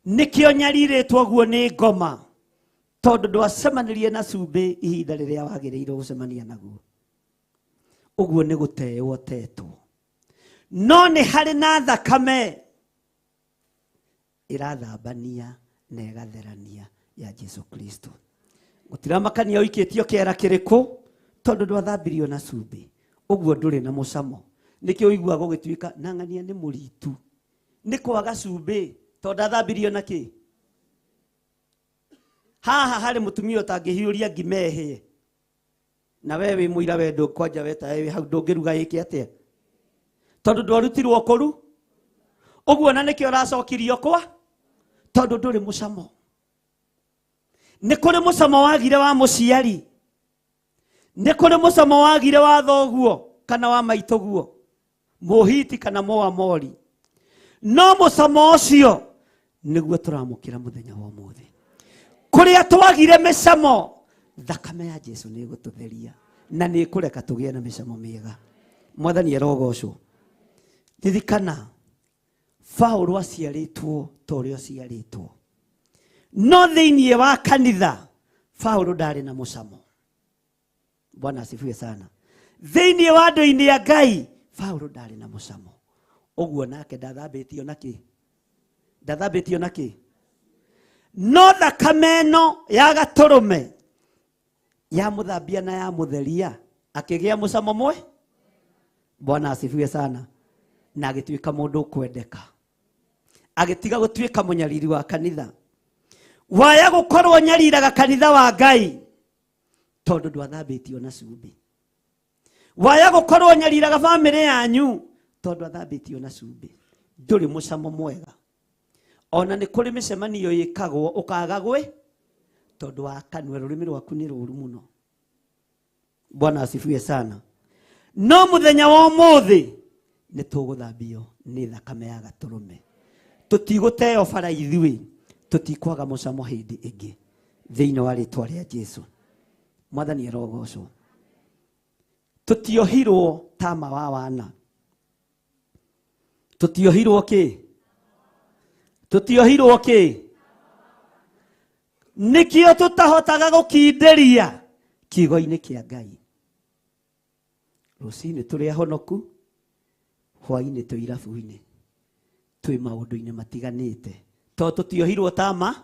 Nĩkĩo nyarirĩtwo guo nĩ ngoma, tondũ ndwacemanirie na cumbĩ ihinda rĩrĩa wagĩrĩirwo gũcemania naguo. Ũguo nĩ gũtewo tetwo. No nĩ harĩ na thakame ĩrathambania na ĩgatherania ya Jesu Kristo. Gũtiramakania ũikĩtio kĩara kĩrĩkũ, tondũ ndwathambirio na cumbĩ, ũguo ndũrĩ na mũcamo. Nĩkĩo ũiguaga gũgĩtuĩka na ng'ania nĩ mũritu, nĩ kwaga cumbĩ, tondũ ndathambirio na kĩ. Haha harĩ mũtumia ũtangĩhiũria ngima ĩhĩe, na we wĩ mũira, we ndũkwanja we ta wĩ hau ndũngĩruga ĩke atĩa, tondũ ndwarutirwo kũru ũguo, na nĩkĩo ũracokirio kwa, tondũ ndũrĩ mũcamo. Nĩ kũrĩ mũcamo wagire wa mũciari, nĩ kũrĩ mũcamo wagire wa thoguo kana wa maitũguo, mũhiti kana mũamori, no mũcamo ũcio nĩguo tũramũkĩra mũthenya wa ũmũthĩ. Kũrĩa twagire mĩcamo, thakame ya Jesu nĩ ĩgũtũtheria na nĩ ĩkũreka tũgĩe na mĩcamo mĩega. Mwathani arogocwo. Ririkana Paũlũ aciarĩtwo ta ũrĩa ũciarĩtwo, no thĩinĩ wa kanitha Paũlũ ndarĩ na mũcamo. Bwana asifiwe sana. Thĩinĩ wa andũ-inĩ a Ngai Paũlũ ndarĩ na mũcamo, ũguo nake ndathambĩtio na kĩ, ndathambĩtio na kĩ, no thakame ĩno ya gatũrũme yamũthambia na yamũtheria, akĩgĩa mũcamo mwe. Bwana asifiwe sana. Na agĩtuĩka mũndũ ũkwendeka, agĩtiga gũtuĩka mũnyariri wa kanitha. Waya gũkorwo nyariraga kanitha wa Ngai tondũ ndwathambĩtio na cumbĩ. Waya gũkorwo nyariraga bamĩrĩ yanyu tondũ athambĩtio na cumbĩ, ndũrĩ mũcamo mwega. Ona nĩ kũrĩ mĩcemanio ĩkagwo ũkaga gwĩ tondũ wa kanua, rũrĩmĩ rwaku nĩ rũru mũno. Bwana asifiwe sana. No mũthenya wa ũmũthĩ Nĩ tũgũthambio nĩ thakame ya gatũrũme. Tũtigũteo bara ithuĩ, tũtikwaga mũcamo hĩndĩ ĩngĩ thĩinĩ wa rĩtwa rĩa Jesu. Mwathani arogocwo. Tũtiohirwo tama wa wana. Tũtiohirwo kĩ? Tũtiohirwo kĩ? Nĩkĩo tũtahotaga gũkindĩria kiugo-inĩ kĩa Ngai. Rũcinĩ tũrĩ ahonoku, hwainĩ twĩ irabu-inĩ, twĩ maũndũ-inĩ matiganĩte, tondũ tũtiohirwo tama.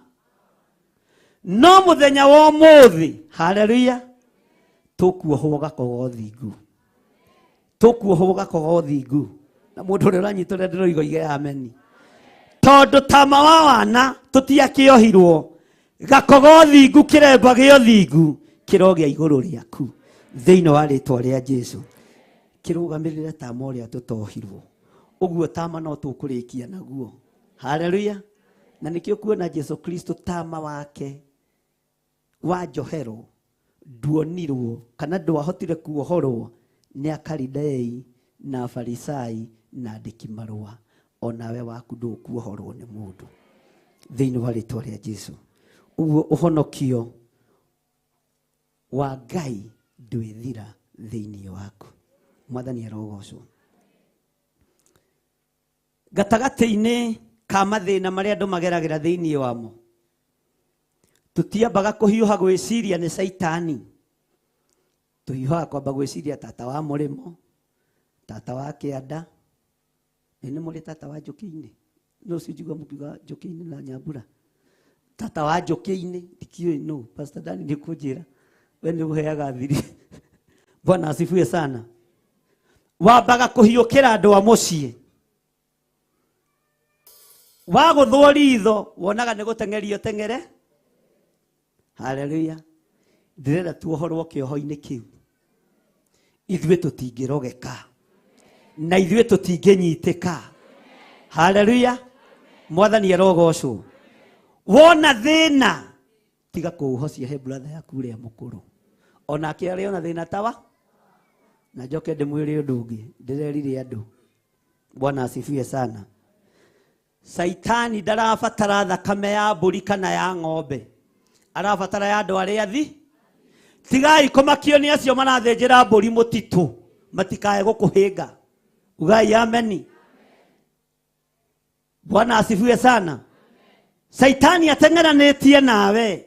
No mũthenya wa ũmũthĩ, haleluya, tũkuohwo gakoga ũthingu. Tũkuohwo gakoga ũthingu. Na mũndũ ũrĩa ũranyita ũrĩa ndĩroiga oige ameni. Tondũ tama wa wana tũtiakĩohirwo, gakoga ũthingu, kĩremba gĩa ũthingu kĩrogĩa igũrũ rĩaku thĩinĩ wa rĩtwa rĩa Jesu. Kĩrũgamĩrĩre tama ũrĩa tũtohirwo. Ũguo tama no tũkũrĩkia naguo. Haleluya. Na nĩkĩo kuona Jesu Kristo tama wake wa njohero nduonirwo kana ndwahotire kuohorwo nĩ Akaridei na Afarisai na andĩki marũa. Onawe waku ndũkuohorwo nĩ mũndũ thĩinĩ wa rĩtwa rĩa Jesu. Ũguo ũhonokio wa Ngai ndwĩthira thĩinĩ waku. Mwathani arogocwo. Gatagatĩ-inĩ ka mathĩna marĩa andũ mageragĩra thĩinĩ wamo, tũtiambaga kũhiũha gwĩciria nĩ Caitani. Tũhiũhaga kwamba gwĩciria tata wa mũrĩmo, tata wa kĩanda. Nĩ mũrĩ tata wa njũkĩ-inĩ? No ũcio njigua mũkiuga njũkĩ-inĩ na nyambura. Tata wa njũkĩ-inĩ, ndikĩũĩ nũ. Pastor Dani nĩ kũnjĩra, we nĩ ũheaga thiri. Bwana asifiwe sana. Wambaga kũhiũkĩra andũ a mũciĩ. Wagũthwo ritho, wonaga nĩ gũteng'erio teng'ere. Haleluya. Ndĩrenda tuohorwo kĩoho-inĩ kĩu. Ithuĩ tũtingĩrogeka. Na ithuĩ tũtingĩnyitĩka. Haleluya. Mwathani arogocwo. Wona thĩna, tiga kũũhocia he brother yaku ũrĩa mũkũrũ. Onake arĩ ona thĩna tawa. Na njoke ndĩmwĩre ũndũ ũngĩ, ndĩrerire andũ. Bwana asifiwe sana. Saitani ndarabatara thakame ya mbũri kana ya ng'ombe. Arabatara ya andũ arĩa athi. Tigai kũmakio nĩ acio marathĩnjĩra mbũri mũtitũ, matikae gũkũhĩnga. Ugai ameni. Bwana asifiwe sana. Saitani ateng'eranĩtie nawe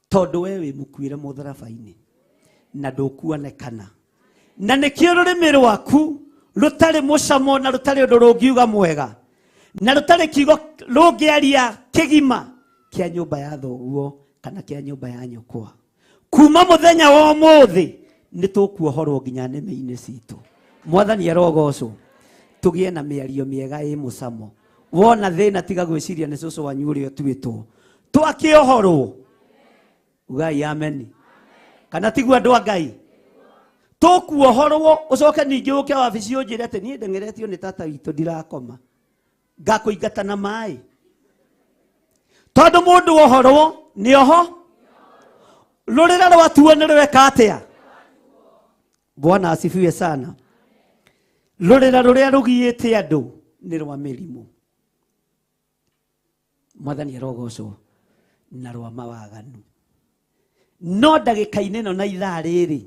tondũ we wĩ mũkuĩre mũtharaba-inĩ na ndũkuonekana. Na nĩkĩo rũrĩmĩ rwaku rũtarĩ mũcamo na rũtarĩ ũndũ rũngiuga mwega na rũtarĩ kiugo rũngĩaria kĩgima kĩa nyũmba ya thoguo kana kĩa nyũmba ya nyũkwa. Kuma mũthenya wa ũmũthĩ nĩ tũkuohorwo nginya nĩmĩ-inĩ citũ. Mwathani arogocwo. Tũgĩe na mĩario mĩega ĩ mũcamo. Wona thĩna tiga gwĩciria nĩ cũcũ wanyu ũrĩa ũtuĩtwo. Twakĩohorwo. Ugai ameni. Kana tiguo andũ a Ngai? Tũkuohorwo ũcoke ningĩ ũke wabici ũnjĩre atĩ niĩ ndeng'eretio nĩ tata witũ ndirakoma. Ngakũingata na maĩ. Tondũ mũndũ ohorwo nĩ oho. Rũrĩra rwatuo nĩ rweka atĩa? Bwana asifiwe sana. Rũrĩra rũrĩa rũgiĩte andũ nĩ rwa mĩrimũ. Mwathani arogocwo. Na rwa mawaganu. No ndagĩka-inĩ ĩno na ithaa rĩrĩ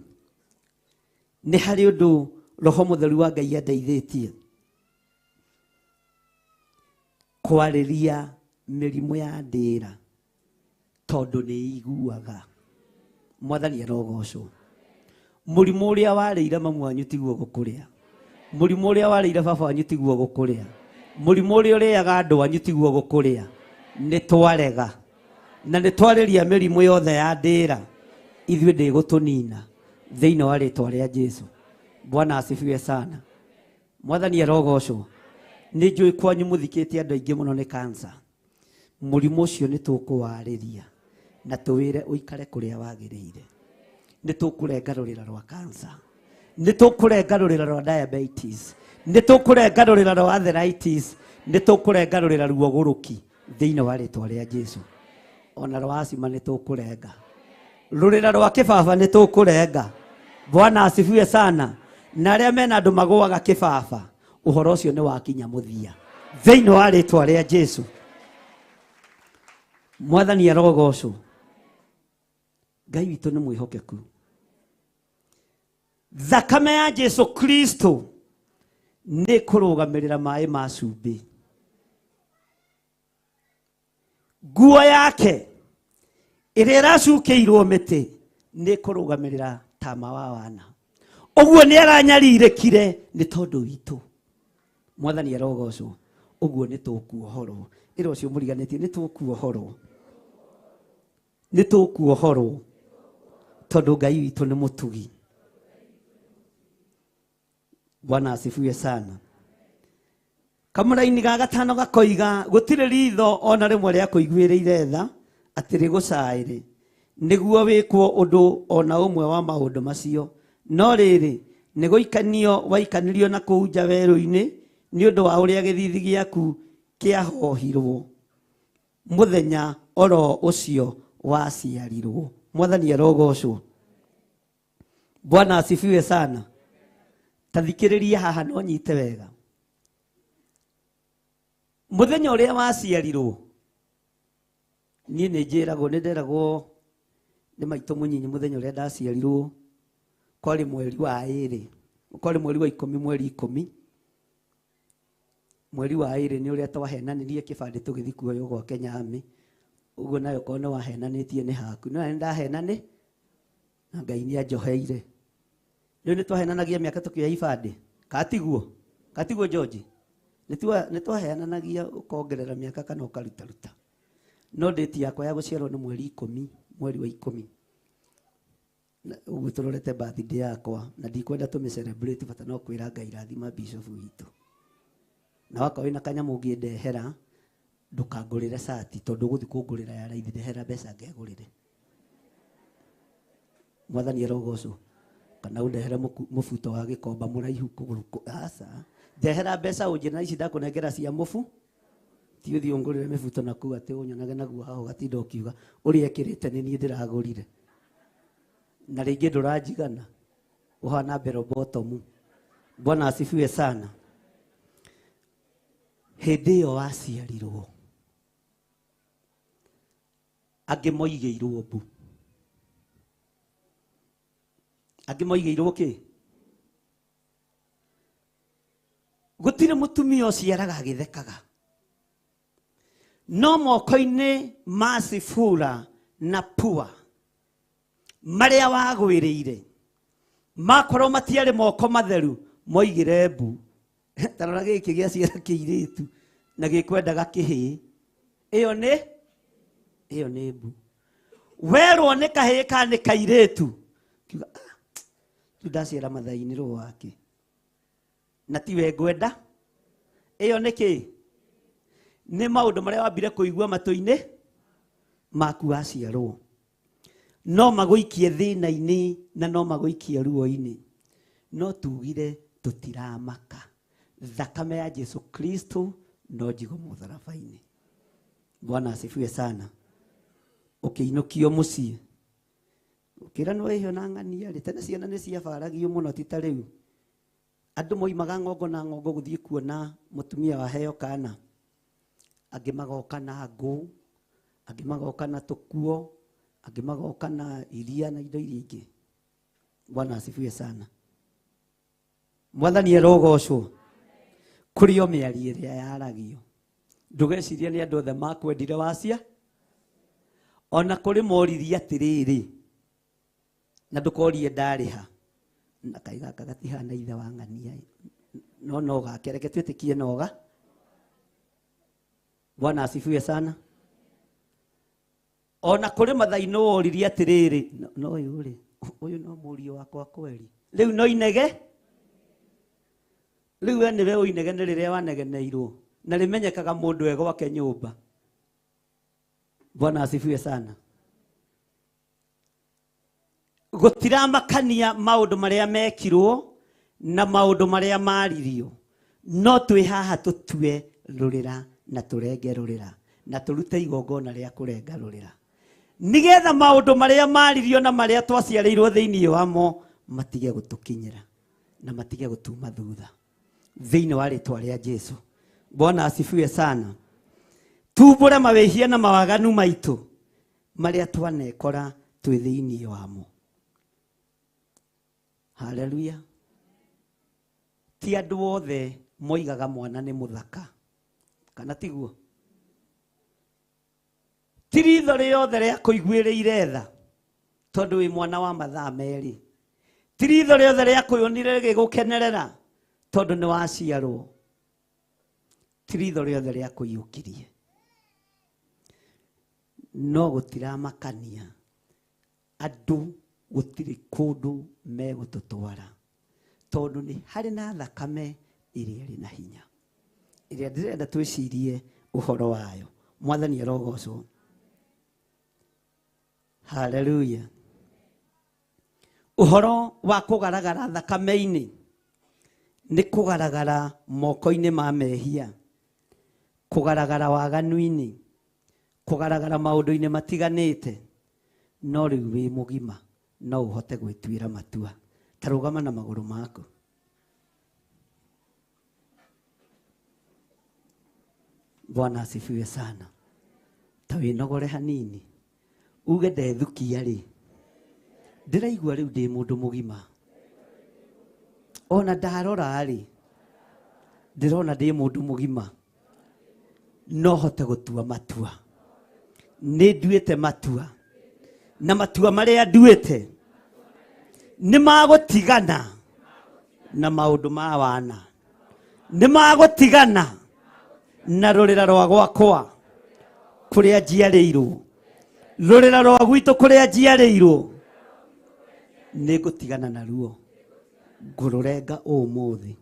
nĩ harĩ ũndũ Roho Mũtheru wa Ngai andeithĩtie kwarĩria mĩrimũ ya ndĩra tondũ nĩ iguaga. Mwathani arogocwo. Mũrimũ ũrĩa warĩire mamu wanyu tiguo gũkũrĩa. Mũrimũ ũrĩa warĩire baba wanyu tiguo gũkũrĩa. Mũrimũ ũrĩa ũrĩaga andũ anyu tiguo gũkũrĩa. Nĩ twarega. Na nĩ twarĩria mĩrimũ yothe ya ndĩra. Ithuĩ ndĩgũtũnina thĩinĩ wa rĩtwa rĩa Jesu. Bwana asifiwe sana. Mwathani arogocwo. Nĩ njũĩ kwanyu mũthikĩte andũ aingĩ mũno nĩ cancer. Mũrimũ ũcio nĩ tũkũwarĩria na tũwĩre ũikare kũrĩa wagĩrĩire. Nĩ tũkũrenga rũrĩra rwa cancer. Nĩ tũkũrenga rũrĩra rwa diabetes. Nĩ tũkũrenga rũrĩra rwa arthritis. Nĩ tũkũrenga rũrĩra rwa ũgũrũki thĩinĩ wa rĩtwa rĩa Jesu. Ona rwa asthma nĩ tũkũrenga. Rũrĩra rwa kĩbaba nĩ tũkũrenga. Bwana asifiwe sana. Na arĩa mena andũ magũaga kĩbaba, Ũhoro ũcio nĩ wakinya mũthia thĩinĩ wa rĩtwa rĩa Jesu. Mwathani arogocwo. Ngai witũ nĩ mwĩhokeku. Thakame ya Jesu Kristo nĩ kũrũgamĩrĩra maĩ ma cumbĩ. Nguo yake ĩrĩa ĩracukĩirwo mĩtĩ nĩ kũrũgamĩrĩra tama wa wana. Ũguo nĩ aranyarirĩkire nĩ tondũ witũ. Mwathani arogocwo. Ũguo nĩ tũkuohorwo. Ĩra ũcio mũriganĩtie nĩ tũkuohorwo. Nĩ tũkuohorwo tondũ Ngai witũ nĩ mũtugi. Bwana asifiwe sana. Kamũraini ga gatano gakoiga gũtirĩ ritho ona rĩmwe rĩa kũiguĩrĩire tha atĩ rĩgũcaĩre nĩguo wĩkwo ũndũ ona ũmwe wa maũndũ macio. No rĩrĩ, nĩ gũikanio waikanirio na kũu nja werũ-inĩ nĩ ũndũ wa ũrĩa gĩthithi gĩaku kĩahohirwo mũthenya oro ũcio waciarirwo. Mwathani arogocwo. Bwana asifiwe sana. Ta thikĩrĩria haha no nyite wega. Mũthenya ũrĩa waciarirwo niĩ nĩ njĩragwo, nĩ nderagwo nĩ maitũ mũnyinyi mũthenya ũrĩa ndaciarirwo kwarĩ mweri wa ĩrĩ, kwarĩ mweri wa ikũmi, mweri ikũmi, mweri wa ĩrĩ nĩ ũrĩa twahenanirie kĩbandĩ tũgĩthiĩ kuoywo gwa Kenya Army. Ũguo nayo korwo nĩ wahenanĩtie nĩ haku, no nĩ ndahenani na Ngai nĩ anjoheire. Rĩu nĩ twahenanagia mĩaka tũkĩoya ibandĩ, katiguo katiguo George, nĩ twaheananagia ũkongerera mĩaka kana ũkarutaruta. No date yakwa ya gũciarwo nĩ mweri ikũmi, mweri wa ikũmi. Ũguo tũrorete birthday yakwa na ndikwenda tũmĩ celebrate, bata no kwĩra Ngai rathima bishop witũ. Na wakorwo wĩna kanyamũ ũngĩndehera ndũkangũrĩre cati tondũ ũgũthiĩ kũngũrĩra ya raithi, ndehera mbeca ngegũrĩre. Mwathani arogocwo. Kana ũndehere mũbuto wa gĩkomba mũraihu kũgũrũ aca. Ndehera mbeca ũnjĩre na ici ndakũnengera cia mũbu, ti ũthiĩ ũngũrĩre mĩbuto na kũu atĩ ũnyonage naguo haha ũgatinda ũkiuga ũrĩa ĩkĩrĩte nĩ niĩ ndĩragũrire. Na rĩngĩ ndũranjigana, ũhana bell bottom. Bwana asifiwe sana. Hĩndĩ ĩyo waciarirwo angĩ moigĩirwo mbu, angĩ moigĩirwo kĩ? Gũtirĩ mũtumia ũciaraga agĩthekaga. No moko-inĩ ma Sifura na Pua marĩa wagwĩrĩire makorwo matiarĩ moko matheru, moigire mbu. Ta rora gĩkĩ gĩaciara kĩirĩtu na gĩkwendaga kĩhĩĩ, ĩyo nĩ mbu. Werwo nĩ kahĩĩ kana nĩ kairĩtu, kiuga tu ndaciara mathainĩ rwo wake na tiwe ngwenda. Ĩyo nĩ kĩ? Nĩ maũndũ marĩa wambire kũigua matũ-inĩ maku waciarwo. No magũikie thĩna-inĩ na no magũikie ruo-inĩ, no tugire tũtiramaka. Thakame ya Jesu Kristo no njigo mũtharaba-inĩ. Bwana asifiwe sana. Ũkĩinũkio mũciĩ ũkĩra nĩ waihio na ng'ania rĩ, tene ciana nĩ ciabaragio mũno ti ta rĩu. Andũ moimaga ng'ongo na ng'ongo gũthiĩ kuona mũtumia waheo kana, angĩ magoka na ngũ, angĩ magoka na tũkuo, angĩ magoka na iria na indo iria ingĩ. Bwana asifiwe sana. Mwathani arogocwo. Kũrĩ o mĩario ĩrĩa yaragio, ndũgecirie nĩ andũ othe makwendire wacia. Ona kũrĩ moririe atĩrĩrĩ, na ndũkorie ndarĩha, na kaĩ gaka gatihana ithe wa ng'ania, no no gake, reke twĩtĩkie noga. Bwana asifiwe sana. Ona kũrĩ mathainũ woririe atĩrĩrĩ, no ũyũ rĩ, ũyũ no mũriũ wakwa kweri, rĩu no inege, rĩu we nĩwe ũinegene rĩrĩa wanegeneirwo, na rĩmenyekaga mũndũ e gwake nyũmba. Bwana asifiwe sana. Gũtiramakania maũndũ marĩa mekirwo na maũndũ marĩa maririo, no twĩ haha tũtue rũrĩra na tũrenge rũrĩra na tũrute igongona rĩa kũrenga rũrĩra, nĩgetha maũndũ marĩa maririo na marĩa twaciarĩirwo thĩinĩ wamo matige gũtũkinyĩra na matige gũtuma thutha. Thĩinĩ wa rĩtwa rĩa Jesu. Bwana asifiwe sana. Tumbũre mawĩhia na mawaganu maitũ marĩa twanekora twĩ thĩinĩ wamo. Haleluya. Ti andũ othe moigaga mwana nĩ mũthaka, kana tiguo? Ti ritho rĩothe rĩa kũiguĩrĩire tha tondũ wĩ mwana wa mathaa merĩ. Ti ritho rĩothe rĩa kũyonire rĩgĩgũkenerera tondũ nĩ waciarwo. Ti ritho rĩothe rĩa kũiyũkirie. No gũtiramakania andũ gũtirĩ kũndũ megũtũtwara tondũ nĩ harĩ na thakame ĩrĩa ĩrĩ na hinya ĩrĩa ndĩrenda twĩcirie ũhoro wayo. Mwathani arogocwo. Haleluya. Ũhoro wa kũgaragara thakame-inĩ nĩ kũgaragara moko-inĩ ma mehia, kũgaragara waganu-inĩ, kũgaragara maũndũ-inĩ matiganĩte. No rĩu wĩ mũgima no ũhote gwĩtuĩra matua. Ta rũgama na magũrũ maku. Bwana asifiwe sana. Ta wĩnogore hanini uge ndethukia rĩ, ndĩraigua rĩu ndĩ mũndũ mũgima. Ona ndarora rĩ, ndĩrona ndĩ mũndũ mũgima. No hote gũtua matua. Nĩ nduĩte matua. Na matua marĩa nduĩte nĩ magũtigana na maũndũ ma wana. Nĩ magũtigana na rũrĩra rwa gwakwa kũrĩa njiarĩirwo, rũrĩra rwa gwitũ kũrĩa njiarĩirwo. Nĩ ngũtigana naruo, ngũrũrenga ũmũthĩ.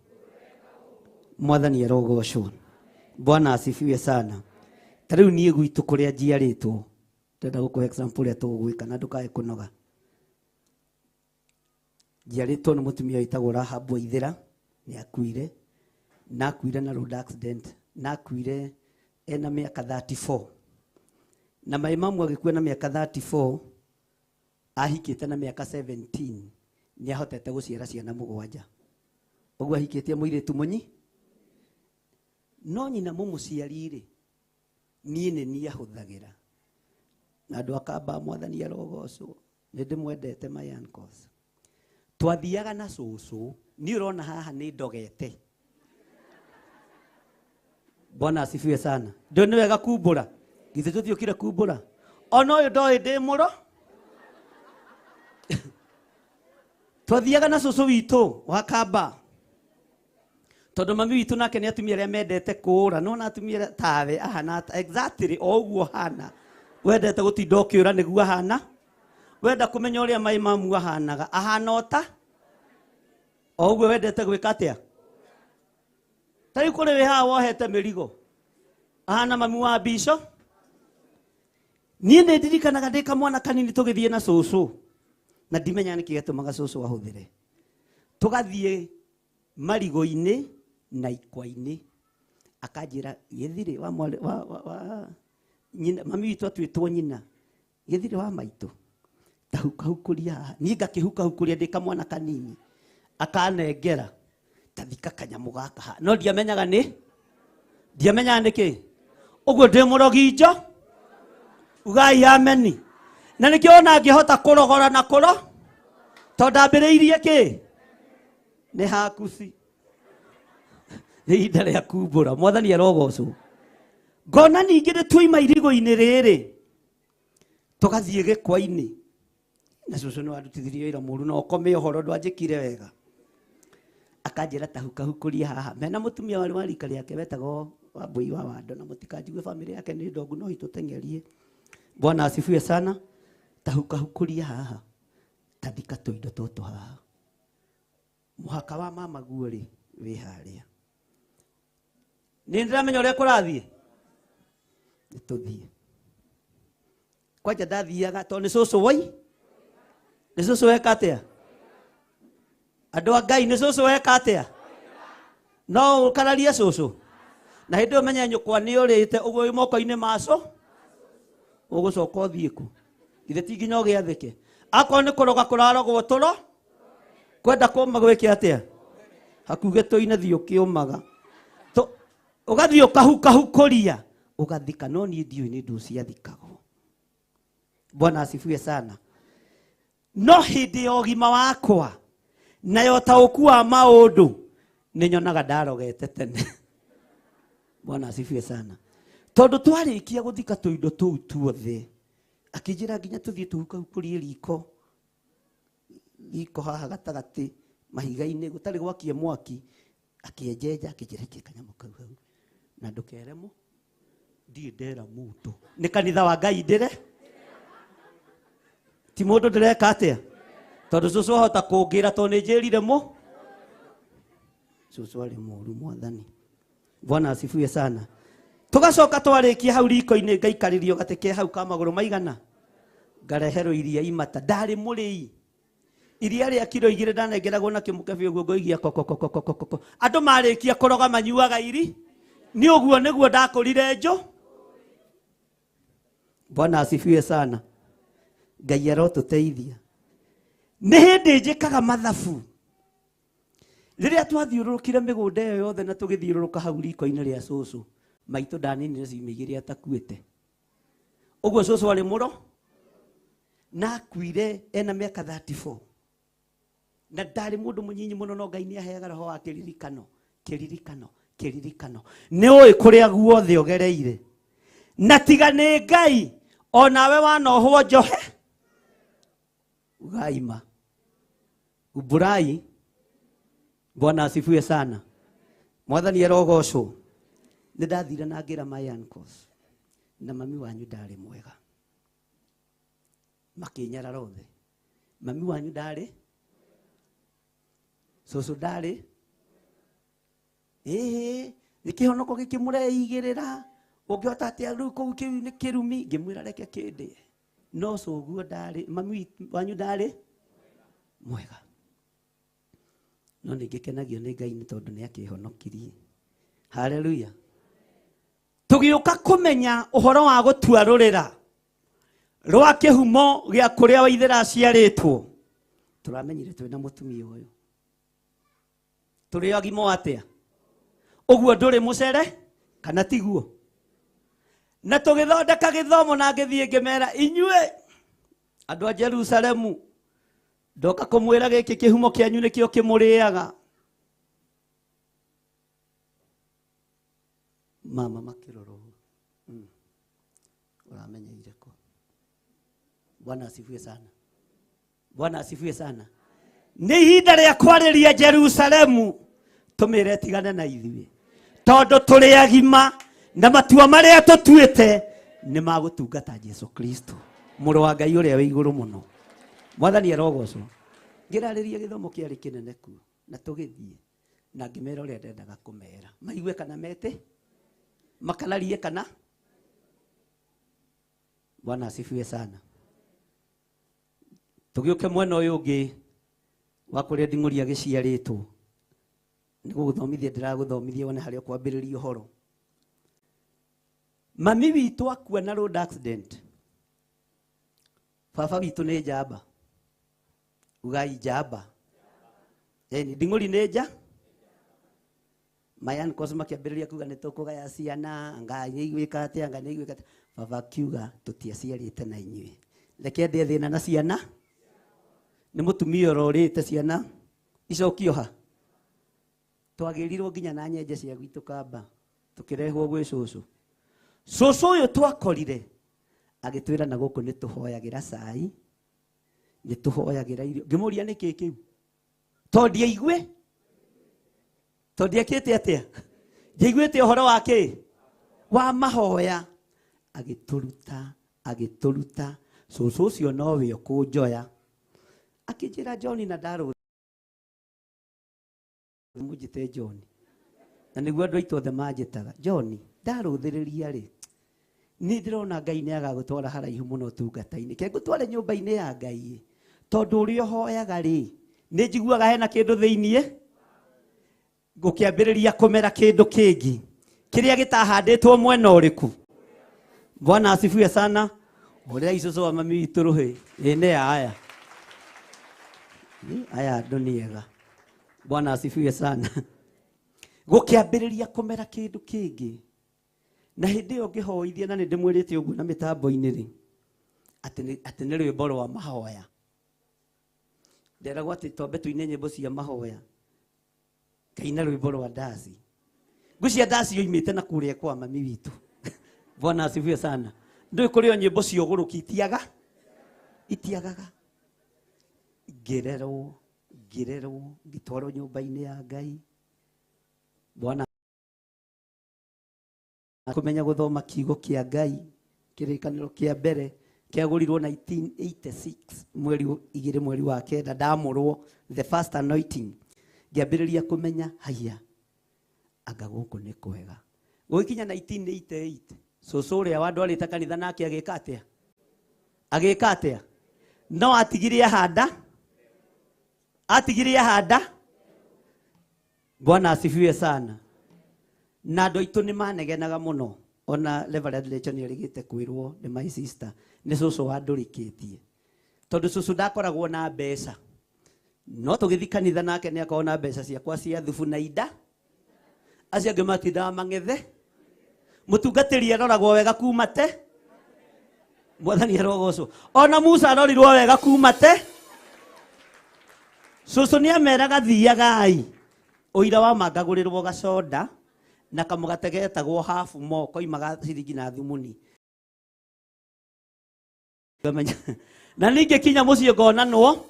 Mwathani arogocwo. Bwana asifiwe sana. Ta rĩu niĩ gwitũ kũrĩa njiarĩtwo, ndĩrenda gũkũhe example ũrĩa tũgwĩka na ndũkae kũnoga. Njiarĩtwo nĩ mũtumia wĩtagwo Rahabu Waithĩra, nĩ akuire, na akuire na road accident, na akuire ena mĩaka 34. Na mai mamu agĩkua na mĩaka 34, ahikĩte na mĩaka 17, nĩ ahotete gũciara ciana mũgwanja. Ũguo ahikĩtie mũirĩtu mũnyi. No nyina mũmũciari rĩ, niĩ nĩ niĩ ahũthagĩra. Na andũ akamba Mwathani arogocwo, nĩ ndĩmwendete my uncles. Twathiaga na cũcũ, niĩ ũrona haha nĩ ndogete. Bwana asifiwe sana. Ndio nĩ wega kumbũra. Githĩ tũtiũkire kumbũra? Ona ũyũ ndoĩ ndĩ mũro. Twathiaga na cũcũ witũ wa Kamba. Tondũ mami witũ nake nĩ atumia arĩa mendete kũũra. No na atumia arĩa tawe ahana exactly o ũguo hana. Wendete gũtinda ũkĩũra nĩguo ahana. Wenda kũmenya ũrĩa mai mamu ahanaga, ahana ota o ũguo wendete gwĩka atĩa? Ta rĩu kũrĩ wĩ haha wohete mĩrigo, ahana mami wa mbico. Niĩ nĩ ndirikanaga ndĩ kamwana kanini tũgĩthiĩ na cũcũ, na ndimenyaga nĩkĩ gĩatũmaga cũcũ ahũthĩre. Tũgathiĩ marigũ-inĩ na ikwa-inĩ, akanjĩra gĩthirĩ wa mwarĩ, wa, wa, wa, nyina, mami witũ atuĩtwo nyina, gĩthirĩ wa maitũ, ta hukahukũria haha. Niĩ ngakĩhukahukũria ndĩ kamwana kanini, akanengera ta thika kanyamũ gaka haha. No ndiamenyaga nĩ, ndiamenyaga nĩ kĩ. Ũguo ndĩ mũrogi njo, ugai ameni. Na nĩkĩo ona ngĩhota kũrogora na kũro, tondũ ndambĩrĩirie kĩ? Nĩ hakuci. Nĩ ihinda rĩa kumbũra. Mwathani arogocwo. Ngona ningĩ nĩ tuoima irigũ-inĩ rĩrĩ, tũgathiĩ gĩkwa-inĩ. Na cũcũ nĩ wandutithirie wĩra mũru, na ũkome ũhoro ndwanjĩkire wega. Akanjĩra ta hukahukũria haha. Mena mũtumia warĩ wa rika rĩake wetagwo Wambũi wa Wando, na mũtikanjigue bamĩrĩ yake nĩ ndongu, no itũteng'erie. Bwana asifiwe sana. Ta hukahukũria haha, ta thika tũindo tũtũ haha. Mũhaka wa mama guo rĩ, wĩ harĩa. Nĩ ndĩramenya ũrĩa kũrathiĩ. Nĩ tũthiĩ. Kwanja ndathiaga tondũ nĩ cũcũ woi. Nĩ cũcũ weka atĩa? Andũ a Ngai, nĩ cũcũ weka atĩa? No ũkararie cũcũ. Na hĩndĩ ĩyo menye nyũkwa nĩ ũrĩte ũguo wĩ moko-inĩ ma cũ, ũgũcoka ũthiĩ kũ? Githĩ ti nginya ũgĩathĩke? Akorwo nĩ kũroga kũrarogwo tũro, kwenda kũma gwĩke atĩa? Hakuhĩ tũinathiĩ ũkĩũmaga. Ũgathiĩ ũkahukahukũria ũgathika, no niĩ ndiũĩ nĩ ndũ ciathikagwo. Bwana asifiwe sana. No hĩndĩ ya ũgima wakwa na ya ũtaũku wa maũndũ nĩ nyonaga ndarogete tene. Bwana asifiwe sana. Tondũ twarĩkia gũthika tũindo tũu tuothe, akĩnjĩra nginya tũthiĩ tũhukahukũrie riko, riko haha gatagatĩ mahiga-inĩ gũtarĩ gwakie mwaki, akĩenjenja akĩnjĩra ikia kanyamũ kau hau na ndũkere mũ ndirĩ ndera mũndũ. Nĩ kanitha wa Ngai ndĩre ti mũndũ ndĩreka atĩa, tondũ cũcũ ahota kũngĩra tondũ nĩ njĩrire mũ cũcũ arĩ mũru mwathani. Bwana asifiwe sana. Tugacoka twarĩkia hau riko-inĩ ngaikarĩrio gatĩ ke hau ka magũrũ maigana, ngareherwo iria imata. Ndarĩ mũrĩi iria rĩa kiro 2 ndanengeragwo na kĩmũkebe ũguo ngoigia kokokokokoko. Andũ marĩkia kũroga manyuaga iri, nĩ ũguo nĩguo ndakũrire njũ. Bwana asifiwe sana. Ngai arotũteithia. Nĩ hĩndĩ njĩkaga mathabu. Rĩrĩa twathiũrũrũkire mĩgũnda ĩyo yothe na tũgĩthiũrũrũka hau riko-inĩ rĩa cũcũ, maitũ ndaninire ciumia 2 atakuĩte. Ũguo cũcũ arĩ mũro na akuire ena mĩaka 34. Na ndarĩ mũndũ mũnyinyi mũno, no Ngai nĩ aheaga roho wa kĩririkano, kĩririkano, kĩririkano. Nĩ ũĩ kũrĩa guothe ũgereire. Na tiga nĩ Ngai, onawe wanohwo njohe ugaima. Umbũrai. Bwana asifiwe sana. Mwathani arogocwo. Nĩ ndathire na ngĩra my uncles na mami wanyu ndarĩ mwega, makĩnyarara othe. Mami wanyu ndarĩ, cũcũ ndarĩ, ĩhĩ nĩ kĩhonoko gĩkĩ mũreigĩrĩra, ũngĩhota atĩa rĩu kũu kĩu nĩ kĩrumi. Ngĩmwĩra reke kĩndĩe, no cũguo ndarĩ, mami wanyu ndarĩ mwega. No nĩ ngĩkenagio nĩ Ngai nĩ tondũ nĩ akĩhonokirie. Haleluya. Tũgĩũka kũmenya ũhoro wa gũtua rũrĩra rwa kĩhumo gĩa kũrĩa Waithera aciarĩtwo, tũramenyire twĩna mũtumia ũyũ. Tũrĩ agima atĩa? Ũguo ndũrĩ mũcere kana tiguo? Na tũgĩthondeka gĩthomo na ngĩthiĩ ngĩmera, inyuĩ andũ a Jerusalemu, ndoka kũmwĩra gĩkĩ kĩhumo kĩanyu nĩkĩo kĩmũrĩaga. Mama makĩrora ũguo. Ũramenyeire kũ? Bwana asifiwe sana. Bwana asifiwe sana. Nĩ ihinda rĩa kwarĩria Jerusalemu, tũmĩre tigane na ithuĩ, tondũ tũrĩ agima na matua marĩa tũtuĩte nĩ ma gũtungata Jesu Kristo, mũrũ wa Ngai ũrĩa wĩ igũrũ mũno. Mwathani arogocwo. Ngĩrarĩria gĩthomo kĩarĩ kĩnene kuo na tũgĩthiĩ na ngĩmera ũrĩa ndendaga kũmera, maigue kana mete, makararie kana. Bwana asifiwe sana. Tũgĩũke mwena ũyũ ũngĩ wa kũrĩa nding'ũria gĩciarĩtwo, nĩ gũgũthomithia ndĩragũthomithia wone harĩa ũkwambĩrĩria ũhoro. Mami witũ akua na road accident. Baba witũ nĩ njamba. Ugai njamba. Eni nding'ũri nĩ nja. My uncles makĩambĩrĩria kuga nĩ tũkũgaya ciana, anga nĩ igwĩka atĩa, anga nĩ igwĩka atĩa. Baba akiuga tũtiaciarĩte na inyuĩ, reke ndĩe thĩna na ciana. Nĩ mũtumia ũrorĩte ciana icokio ha. Twagĩrirwo nginya na nyenje cia gwitũ kamba, tũkĩrehwo gwĩ cũcũ. Cũcũ ũyũ twakorire agĩtwĩra na gũkũ nĩ tũhoyagĩra cai, nĩ tũhoyagĩra irio. Ngĩmũria nĩ kĩ kĩu, tondũ ndiaigue, tondũ ndiekĩte atĩa, ndiaiguĩte ũhoro wa kĩ wa mahoya. Agĩtũruta, agĩtũruta. Cũcũ ũcio nowe ũkũnjoya, akĩnjĩra John na ndarũ mũnjĩte John, na nĩguo andũ aitũ othe manjĩtaga John. Ndarũthĩrĩria rĩ, nĩ ndĩrona Ngai nĩ agagũtwara haraihu mũno ũtungata-inĩ. Ke ngũtware nyũmba-inĩ ya Ngai, tondũ ũrĩa ũhoyaga rĩ, nĩ njiguaga hena kĩndũ thĩiniĩ gũkĩambĩrĩria kũmera kĩndũ kĩngĩ kĩrĩa gĩtahandĩtwo mwena ũrĩkũ. Bwana asifiwe sana. Ũrĩa icũcũ wa mami witũ rũhĩ, ĩ nĩ aya. Ĩ, aya andũ nĩ ega. Bwana asifiwe sana. Gũkĩambĩrĩria kũmera kĩndũ kĩngĩ. Na hĩndĩ ĩyo ngĩhoithia na nĩ ndĩmwĩrĩte ũguo na mĩtambo-inĩ rĩ, atĩ nĩ rwĩmbo rwa mahoya. Nderagwo atĩ twambe tũine nyĩmbo cia mahoya. Ngaina rwĩmbo rwa ndaci. Ngwĩciria ndaci yoimĩte na kũrĩa kwa mami witũ. Bwana asifiwe sana. Ndũĩ kũrĩ o nyĩmbo cia ũgũrũki itiaga? Itiagaga. Ngĩrerwo, ngĩrerwo, ngĩtwarwo nyũmba-inĩ ya Ngai. Bwana kũmenya gũthoma kiugo kĩa Ngai, kĩrĩkanĩro kĩa mbere kĩagũrirwo 1986 mweri igĩrĩ mweri wa kenda, ndamũrwo the first anointing. Ngĩambĩrĩria kũmenya haiya anga gũkũ nĩ kwega. Gũgĩkinya 1988 cũcũ ũrĩa wandwarĩte kanitha nake agĩka atĩa? Agĩka atĩa? No atigire ahanda, atigire ahanda. Bwana asifiwe sana. Na andũ aitũ nĩ manegenaga mũno. Ona Reverend Rachel nĩ erĩgĩte kwĩrwo nĩ my sister nĩ cũcũ wandũrĩkĩtie, tondũ cũcũ ndakoragwo na mbeca, no tũgĩthiĩ kanitha nake nĩ akoragwo na mbeca ciakwa cia thubu na inda. Acio angĩ matindaga mang'ethe. Mũtungatĩri aroragwo wega kuma te. Mwathani arogocwo. Ona Musa arorirwo wega kuma te. Cũcũ nĩ ameraga thiagai. Ũira wa mangagũrĩrwo gacoda na kamũgate getagwo half mo koimaga ciringi na thumuni. Na ningĩ kinya mũciĩ ngonanwo.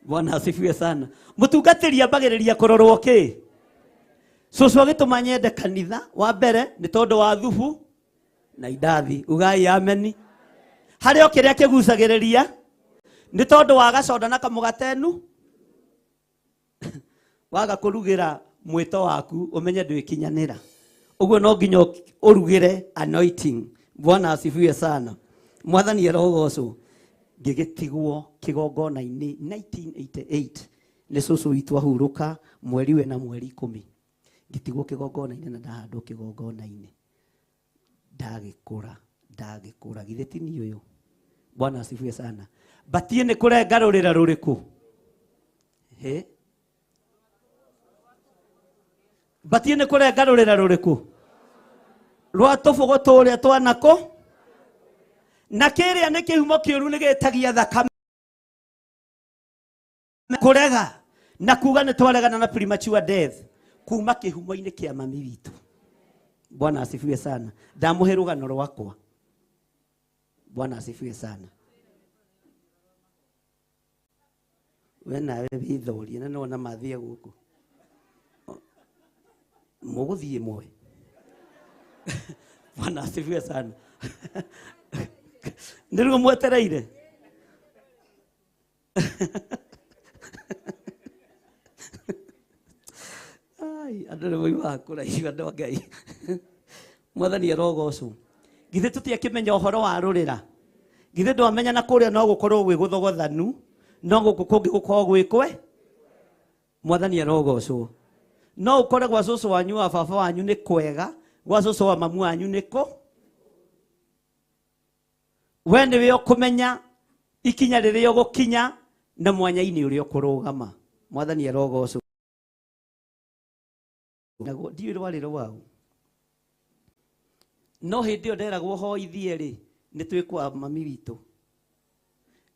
Bwana asifiwe sana. Mũtungatĩri ambagĩrĩria kũrorwo kĩ? Cũcũ agĩtũma nyende kanitha wa mbere nĩ tondũ wa thubu na indathi. Ugai ameni. Harĩ o kĩrĩa kĩgucagĩrĩria nĩ tondũ wa gacoda na kamũgatenu. Waga kũrugĩra mwĩto waku ũmenye ndwĩkinyanĩra. Ũguo no nginya ũrugĩre anointing. Bwana asifiwe sana. Mwathani arogocwo. Ngĩgĩtigwo kĩgongona-inĩ 1988 nĩ cũcũ witũ ahurũka mweri we na mweri 10. Ngĩtigwo kĩgongona-inĩ na ndahandwo kĩgongona-inĩ. Ndagĩkũra, ndagĩkũra. Githĩ ti niĩ ũyũ? Bwana asifiwe sana. Batie nĩ kũrenga rũrĩra rũrĩkũ? He? Batie nĩ kũrenga rũrĩra rũrĩkũ? Rwa tũbũgũ tũrĩa twanakũ? Na kĩrĩa nĩ kĩhumo kĩũru nĩ gĩtagia thakame. Kũrega na kuga nĩ twaregana na premature death kuma kĩhumo-inĩ kĩa mami witũ. Bwana asifiwe sana. Ndamũhe rũgano rwakwa. Bwana asifiwe sana. We nawe wĩthorie na nĩwona mathiĩ gũkũ. Mũgũthiĩ mwe. Bwana asifiwe sana. Nĩruo mwetereire. Ai, andũ nĩ moimaga kũraihu andũ a Ngai. Mwathani arogocwo. Githĩ tũtiakĩmenya ũhoro wa rũrĩra? Githĩ ndwamenya na kũrĩa no gũkorwo gwĩ gũthogothanu, no gũkũ kũngĩ gũkorwo gwĩ kwe? Mwathani arogocwo. No ũkore gwa cũcũ wanyu wa baba wanyu nĩ kwega, gwa cũcũ wa mamu wanyu nĩ kũ? We nĩwe ũkũmenya ikinya rĩrĩa ũgũkinya na mwanya-inĩ ũrĩa ũkũrũgama. Mwathani arogocwo. Naguo ndiũĩ rwarĩ rwaũ. No hĩndĩ ĩyo nderagwo hoithie rĩ, nĩ twĩ kwa mami witũ.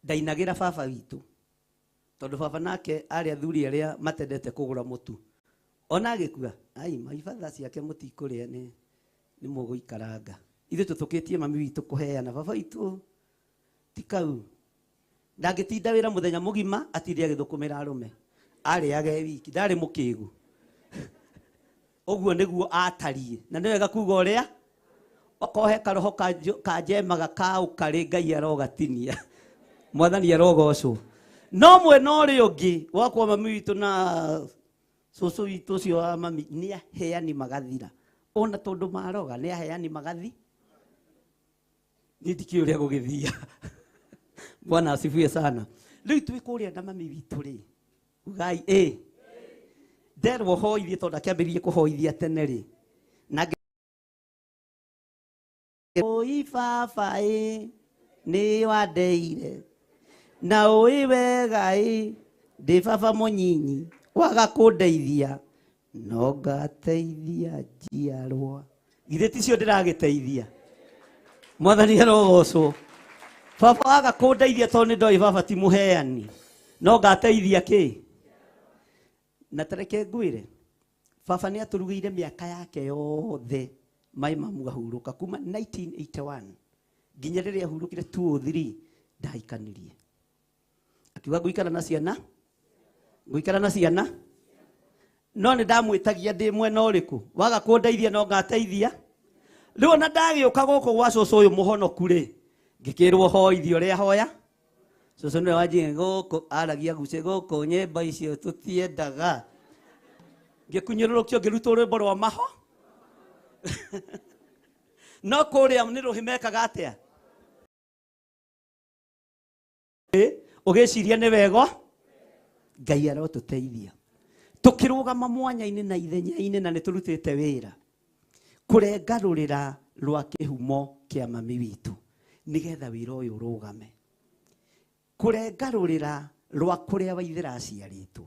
Ndainagĩra baba witũ. Tondũ baba nake arĩ athuri arĩa matendete kũgũra mũtu. Ona agĩkua, ai, maibatha ciake mũtikũrĩa nĩ mũgũikaranga. Ithuĩ tũtũkĩtie mami witũ kũheana, baba witũ ti kau. Ndangĩtinda wĩra mũthenya mũgima atinde agĩthũkũmĩra arũme. Arĩaga e wiki, ndarĩ mũkĩgu. Ũguo nĩguo atariĩ. Na nĩ wega kuga ũrĩa okorwo he karoho kanjemaga ka ũkarĩ Ngai arogatinia. Mwathani arogocwo. No mwena ũrĩa ũngĩ wakwa mami witũ na cũcũ witũ ũcio wa mami nĩ aheani magathira. Ona tondũ maroga nĩ aheani magathi. Niĩ ndikĩũĩ ũrĩa gũgĩthia. Bwana asifiwe sana. Rĩu twĩ kũrĩa na mami witũ rĩ, ugai ĩ nderwo hoithie tondũ akĩambĩrĩrie kũhoithia tene rĩ, na oi baba ĩ nĩ wandeire na ũĩ wega ĩ ndĩ baba mũnyinyi Waga kũndeithia no ngateithia njiarwa. Githĩ ticio ndĩragĩteithia? Mwathani arogocwo. Baba waga kũndeithia tondũ nĩ ndoĩ baba ti mũheani, no ngateithia kĩ? Na tareke ngwĩre, baba nĩ atũrugĩire mĩaka yake yothe maĩ ma mũgahurũka kuma 1981 nginya rĩrĩa ahurũkire 2003 ndahikanirie. Akiuga ngũikara na ciana, ngũikara na ciana, no nĩ ndamwĩtagia ndĩ mwena ũrĩkũ, waga kũndeithia no ngateithia. Rĩu ona ndagĩũka gũkũ gwa cũcũ ũyũ mũhonoku rĩ, ngĩkĩrwo hoithia ũrĩa hoya. Cũcũ nĩwe wanjĩrire gũkũ aragia gucĩ gũkũ nyĩmbo icio tũtiendaga. Ngĩkunyũrũrũkio ngĩrutwo rwĩmbo rwa maho. No kũrĩa nĩ rũhĩ mekaga atĩa? Ũgĩciria nĩ wega, Ngai arotũteithia. Tũkĩrũgama mwanya-inĩ na ithenya-inĩ na nĩ tũrutĩte wĩra kũrenga rũrĩra rwa kĩhumo kĩa mami witũ nĩgetha wĩra ũyũ ũrũgame. Kũrenga rũrĩra rwa kũrĩa Waithĩra aciarĩtwo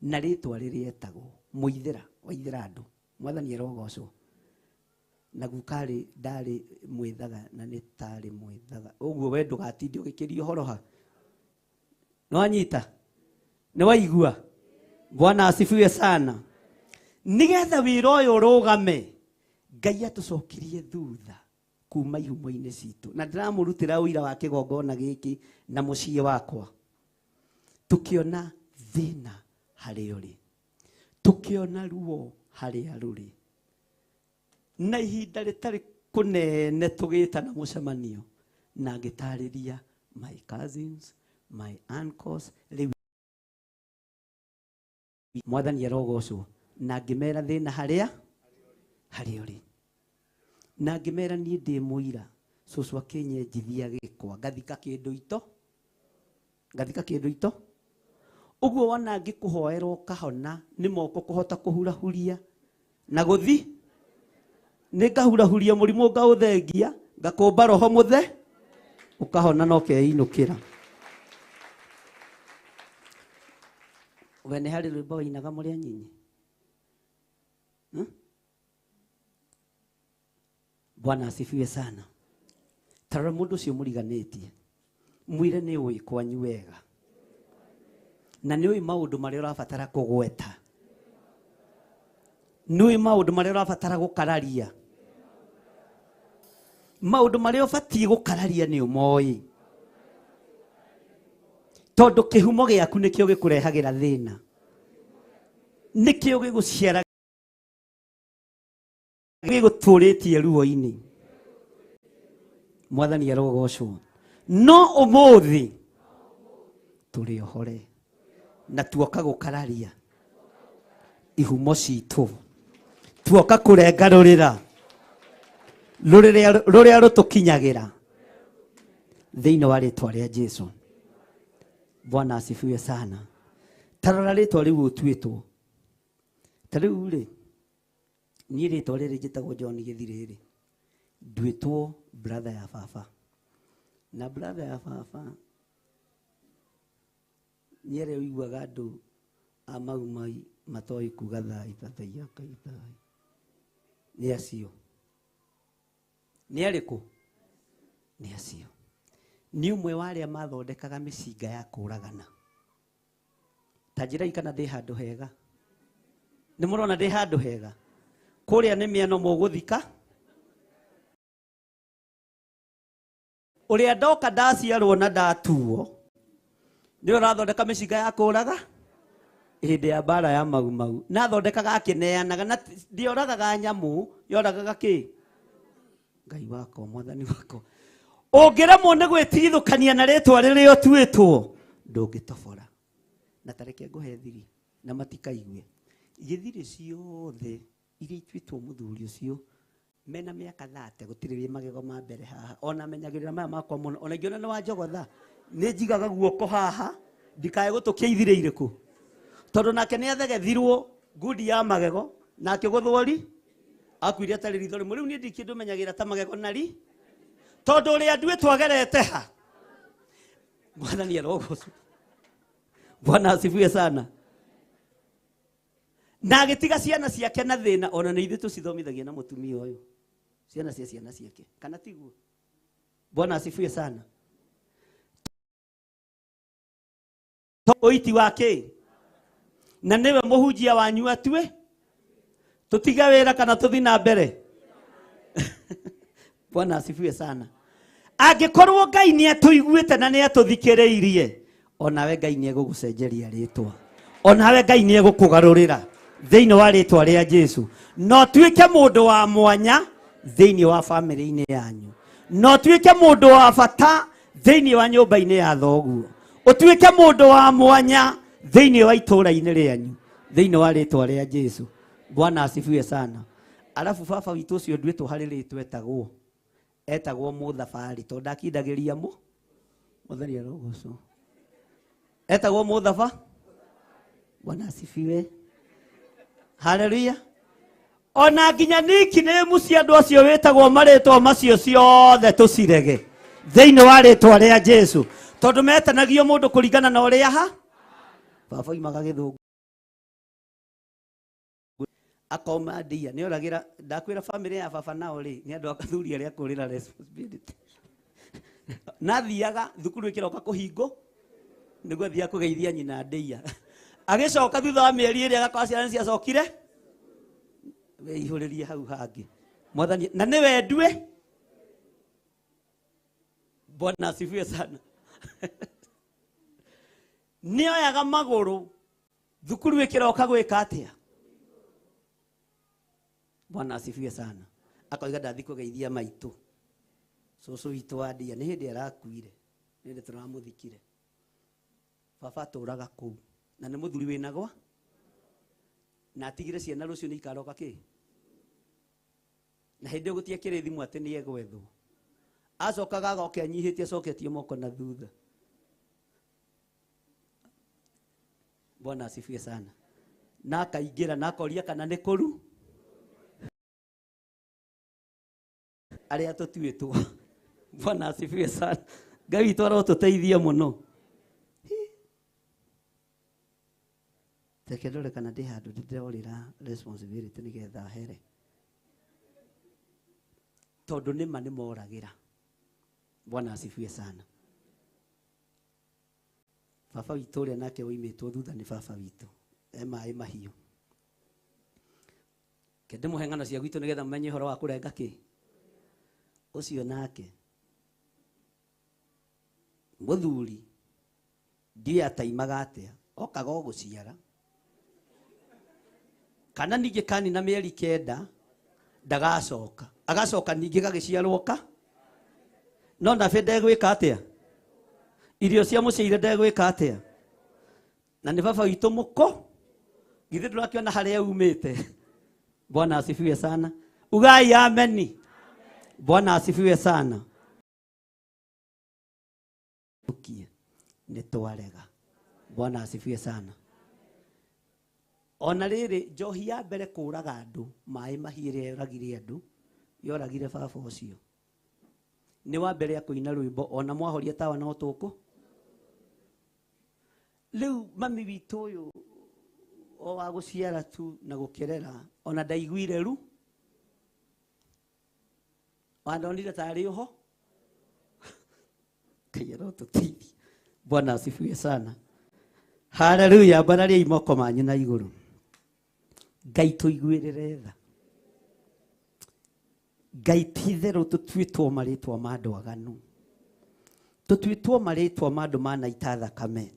na rĩtwa rĩrĩa etagwo Mũithĩra, Waithĩra andũ. Mwathani arogocwo. Na guka rĩ ndarĩ mwĩthaga na nĩ tarĩ mwĩthaga. Ũguo we ndũgatinde ũgĩkĩria ũhoro ha. Nĩwanyita? Nĩwaigua? Bwana asifiwe sana. Nĩgetha wĩra ũyũ ũrũgame, Ngai atũcokirie thutha kuma ihumo-inĩ citũ. Na ndĩramũrutĩra ũira wa kĩgongona gĩkĩ na mũciĩ wakwa. Tũkĩona thĩna harĩa ũrĩ, tũkĩona ruo harĩa rũrĩ, na ihinda rĩtarĩ kũnene tũgĩtana mũcemanio na ngĩtarĩria my cousins, my uncles, rĩu Mwathani arogocwo, na ngĩmera thĩna harĩa harĩa ũrĩ, na ngĩmera niĩ ndĩ mũira. Cũcũ akĩnyenjithia gĩkwa ngathika kĩndũ ito, ngathika kĩndũ ito. Ũguo wona ngĩkũhoera ũkahona nĩ moko kũhota kũhurahuria na gũthi nĩ ngahurahuria mũrimũ ngaũthengia ngakũmba roho mũthe ũkahona no keinũkĩra. We nĩ harĩ rwĩmbo wainaga mũrĩ anyinyi? Bwana asifiwe sana. Tarora mũndũ ũcio mũriganĩtie, mwĩre nĩ ũĩ kwanyu wega na nĩ ũĩ maũndũ marĩa ũrabatara kũgweta, nĩ ũĩ maũndũ marĩa ũrabatara gũkararia, maũndũ marĩa ũbatiĩ gũkararia nĩ ũmoĩ, tondũ kĩhumo gĩaku nĩkĩo gĩkũrehagĩra thĩna, nĩkĩo gĩgũciara gĩgũtũrĩtie ruo-inĩ. Mwathani arogocwo. No ũmũthĩ tũrĩ ohore na tuoka gũkararia ihumo citũ, tuoka kũrenga rũrĩra rũrĩa rũtũkinyagĩra thĩinĩ wa rĩtwa rĩa Jesu. Bwana asifiwe sana. Tarora rĩtwa rĩu ũtuĩtwo. Ta rĩu rĩ, niĩ rĩtwa rĩrĩ njĩtagwo John Gĩthirĩ rĩ, nduĩtwo brother ya baba. Na brother ya baba nĩ arĩa ũiguaga andũ a Mau Mau matoĩ kuga thai thathaiya Ngai thai. Nĩ acio. Nĩ arĩkũ? Nĩ acio. Nĩ ũmwe wa arĩa mathondekaga mĩcinga ya kũragana. Ta njĩrai kana ndĩ handũ hega. Nĩ mũrona ndĩ handũ hega? Kũrĩa nĩ mĩano mũgũthika. Ũrĩa ndoka ndaciarwo na ndatuo nĩwe ũrathondeka mĩcinga ya kũraga hĩndĩ ya mbara ya Mau Mau. Na athondekaga akĩneanaga, na ndioragaga nyamũ, yoragaga kĩ? Ngai wakwa, Mwathani wakwa. Ũngĩremwo nĩ gwĩtigithũkania na rĩtwa rĩrĩa ũtuĩtwo, ndũngĩtobora. Na tareke ngũhe thiri na matikaigue. Gĩthirĩ ciothe iria ituĩtwo mũthuri ũcio mena mĩaka 30 gũtirĩ wĩ magego ma mbere haha. Ona menyagĩrĩra maya makwa mũno. Ona ingĩona nĩ wanjogotha, nĩ njigaga guoko haha ndikae gũtũkia ithirĩ irĩkũ, tondũ nake nĩ athegethirwo ngundi ya magego na akĩgũthwo ri akuire atarĩ ritho rĩmwe. Rĩu niĩ ndikĩ ndũmenyagĩra ta magego na ri, tondũ ũrĩa nduĩtwo agerete ha. Mwathani arogocwo. Bwana asifiwe sana. Na agĩtiga ciana ciake na thĩna ona nĩ ithuĩ tũcithomithagia na mũtumia ũyũ. Ciana cia ciana ciake. Kana tiguo? Bwana asifiwe sana. Ũiti wa kĩ? Na nĩwe mũhunjia wanyu atue? Tũtige wĩra kana tũthi na mbere? Bwana asifiwe sana. Angĩkorwo Ngai nĩ atũiguĩte na nĩ atũthikĩrĩirie, onawe Ngai nĩ egũgũcenjeria rĩtwa. Onawe Ngai nĩ egũkũgarũrĩra thĩinĩ wa rĩtwa rĩa Jesu. Na ũtuĩke mũndũ wa mwanya thĩinĩ wa bamĩrĩ-inĩ yanyu. Na ũtuĩke mũndũ wa bata thĩinĩ wa nyũmba-inĩ ya thoguo. Ũtuĩke mũndũ wa mwanya thĩinĩ wa itũũra-inĩ rĩanyu thĩinĩ wa rĩtwa rĩa Jesu. Bwana asifiwe sana. Alafu baba witũ ũcio nduĩtwo harĩ rĩtwa etagwo. Etagwo mũthabarĩ tondũ ndakindagĩria mũ. Mwathani arogocwo. Etagwo mũthaba. Bwana asifiwe. Haleluya. Ona nginya nickname cia andũ acio wĩtagwo marĩtwa macio ciothe tũcirege thĩinĩ wa rĩtwa rĩa Jesu tondũ metanagio mũndũ kũringana na ũrĩa ha baba oimaga gĩthũngũ akoma ndia nĩ oragĩra ndakwĩra bamĩrĩ ya baba nao rĩ nĩ andũ athuri arĩa kũrĩra responsibility na thiaga thukuru ĩkĩroka kũhingwo nĩguo athiaga kũgeithia nyina ndia agĩcoka thutha wa mĩeri ĩrĩa agakora ciana nĩciacokire wĩihũrĩrie hau hangĩ mwathani na nĩ wendue Bwana asifiwe sana. Nĩoyaga magũrũ thukuru ĩkĩroka gwĩka atĩa? Bwana asifiwe sana. Akoiga ndathi kũgeithia maitũ cũcũ witũ wa ndia nĩ hĩndĩ arakuire nĩ hĩndĩ tũramũthikire. Baba atũraga kũu na nĩ mũthuri wĩna gwa na atigire ciana rũciũ nĩ ikaroka kĩ na hĩndĩ ĩyo gũtiakĩrĩ thimũ atĩ nĩ egwethwo. Acokaga agoka anyihĩtie acoketie moko na thutha. Bwana asifiwe sana. Na akaingĩra na akoria kana nĩ kũru arĩa tũtuĩtwo. Bwana asifiwe sana. Ngai witũ arotũteithia mũno. Reke ndore kana ndĩ handũ ndĩrorĩra responsibility nĩgetha here. Tondũ nĩma nĩ moragĩra. Bwana asifiwe sana. Baba witũ ũrĩa nake woimĩtwo thutha nĩ baba witũ. E maĩ mahiũ. Reke ndĩmũhe ng'ano cia gwitũ nĩgetha mũmenye ũhoro wa kũrenga kĩ. Ũcio nake mũthuri ndiũĩ ataimaga atĩa okaga o gũciara kana ningĩ kanina mĩeri kenda ndagacoka agacoka ningĩ gagĩciarwo ka no nabe ndegwĩka atĩa irio cia mũciire ndegwĩka atĩa na nĩ baba witũ mũkũ githĩ ndũrakĩona harĩa umĩte. Bwana asifiwe sana. Ugai ameni. Bwana asifiwe sana. Nĩ twarega. Bwana asifiwe sana. Ona rĩrĩ njohi ya mbere kũraga andũ maĩ mahiũ ĩrĩa yoragire andũ yoragire baba ũcio nĩ wa mbere akũina rwĩmbo ona mwahoria tawa no tũkũ rĩu mami witũ ũyũ o wa gũciara tu na gũkĩrera ona ndaiguire ru wandonire tarĩ ũho Ngai arotũteithia. Bwana asifiwe sana. Haleluya. Mbarariai moko manyu na igũrũ. Ngai tũiguĩrĩre tha. Ngai ti itherũ tũtuĩtwo marĩtwa ma andũ aganu. Tũtuĩtwo marĩtwa ma andũ manaita thakame.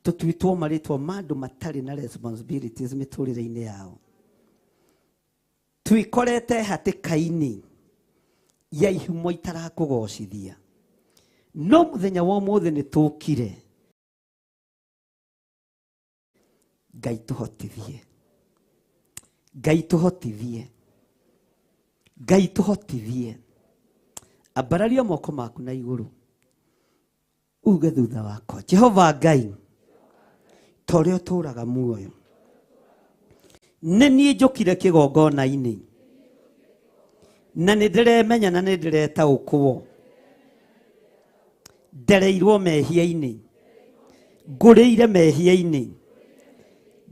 Tũtuĩtwo marĩtwa ma andũ matarĩ na responsibilities mĩtũrĩre-inĩ yao. Twikorete hatĩka-inĩ ya ihumo itarakũgocithia. No mũthenya wa ũmũthĩ nĩ tũkire. Ngai tũhotithie. Ngai tũhotithie. Ngai tũhotithie. Ambararia moko maku na igũrũ. Uge thutha wakwa. Jehova Ngai, ta ũrĩa ũtũũraga muoyo. Nĩ niĩ njũkire kĩgongona-inĩ. Na nĩ ndĩremenya na nĩ ndĩretaũkwo. Ndereirwo mehia-inĩ. Ngũrĩire mehia-inĩ.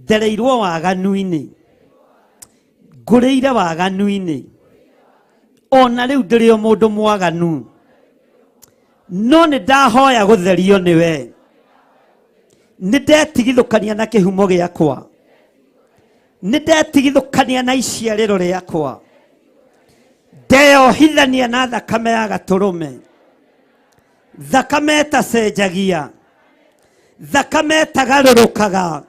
Ndereirwo waganu-inĩ, ngũrĩire waganu-inĩ, ona rĩu ndĩrĩ o mũndũ mwaganu, no nĩ ndahoya gũtherio nĩwe. Nĩ ndetigithũkania na kĩhumo gĩakwa, nĩ ndetigithũkania na iciarĩro rĩakwa, ndeyohithania na thakame ya gatũrũme, thakame ĩtacenjagia, thakame ĩtagarũrũkaga,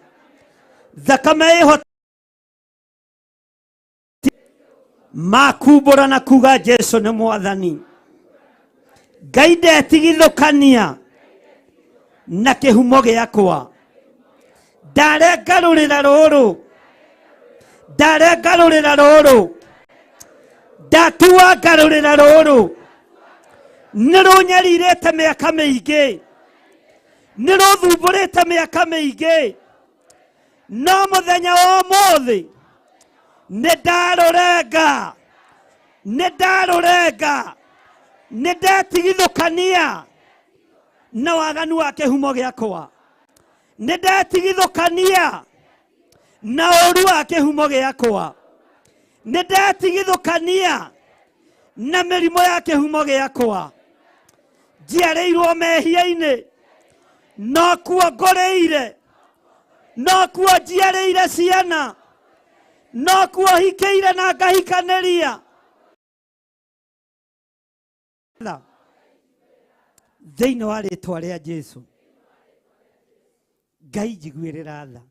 thakame ĩho makumbũra na kuga Jesu nĩ mwathani. Ngai ndetigithũkania na kĩhumo gĩakwa, ndarengarũrĩra rũrũ, ndarengarũrĩra rũrũ, ndatua ngarũrĩra rũrũ, nĩ rũnyarirĩte mĩaka mĩingĩ, nĩ rũthumbũrĩte mĩaka mĩingĩ, no mũthenya wa ũmũthĩ nĩ ndarũrenga, nĩ ndarũrenga, nĩ ndetigithũkania na waganu wa kĩhumo gĩakwa, nĩ ndetigithũkania na ũru wa kĩhumo gĩakwa, nĩ ndetigithũkania na mĩrimũ ya kĩhumo gĩakwa. Njiarĩirwo mehia-inĩ, no kuo ngũrĩire, no kuo njiarĩire ciana, no kuo hikĩire na ngahikanĩria. Thĩinĩ wa rĩtwa rĩa Jesu, Ngai njiguĩrĩra tha.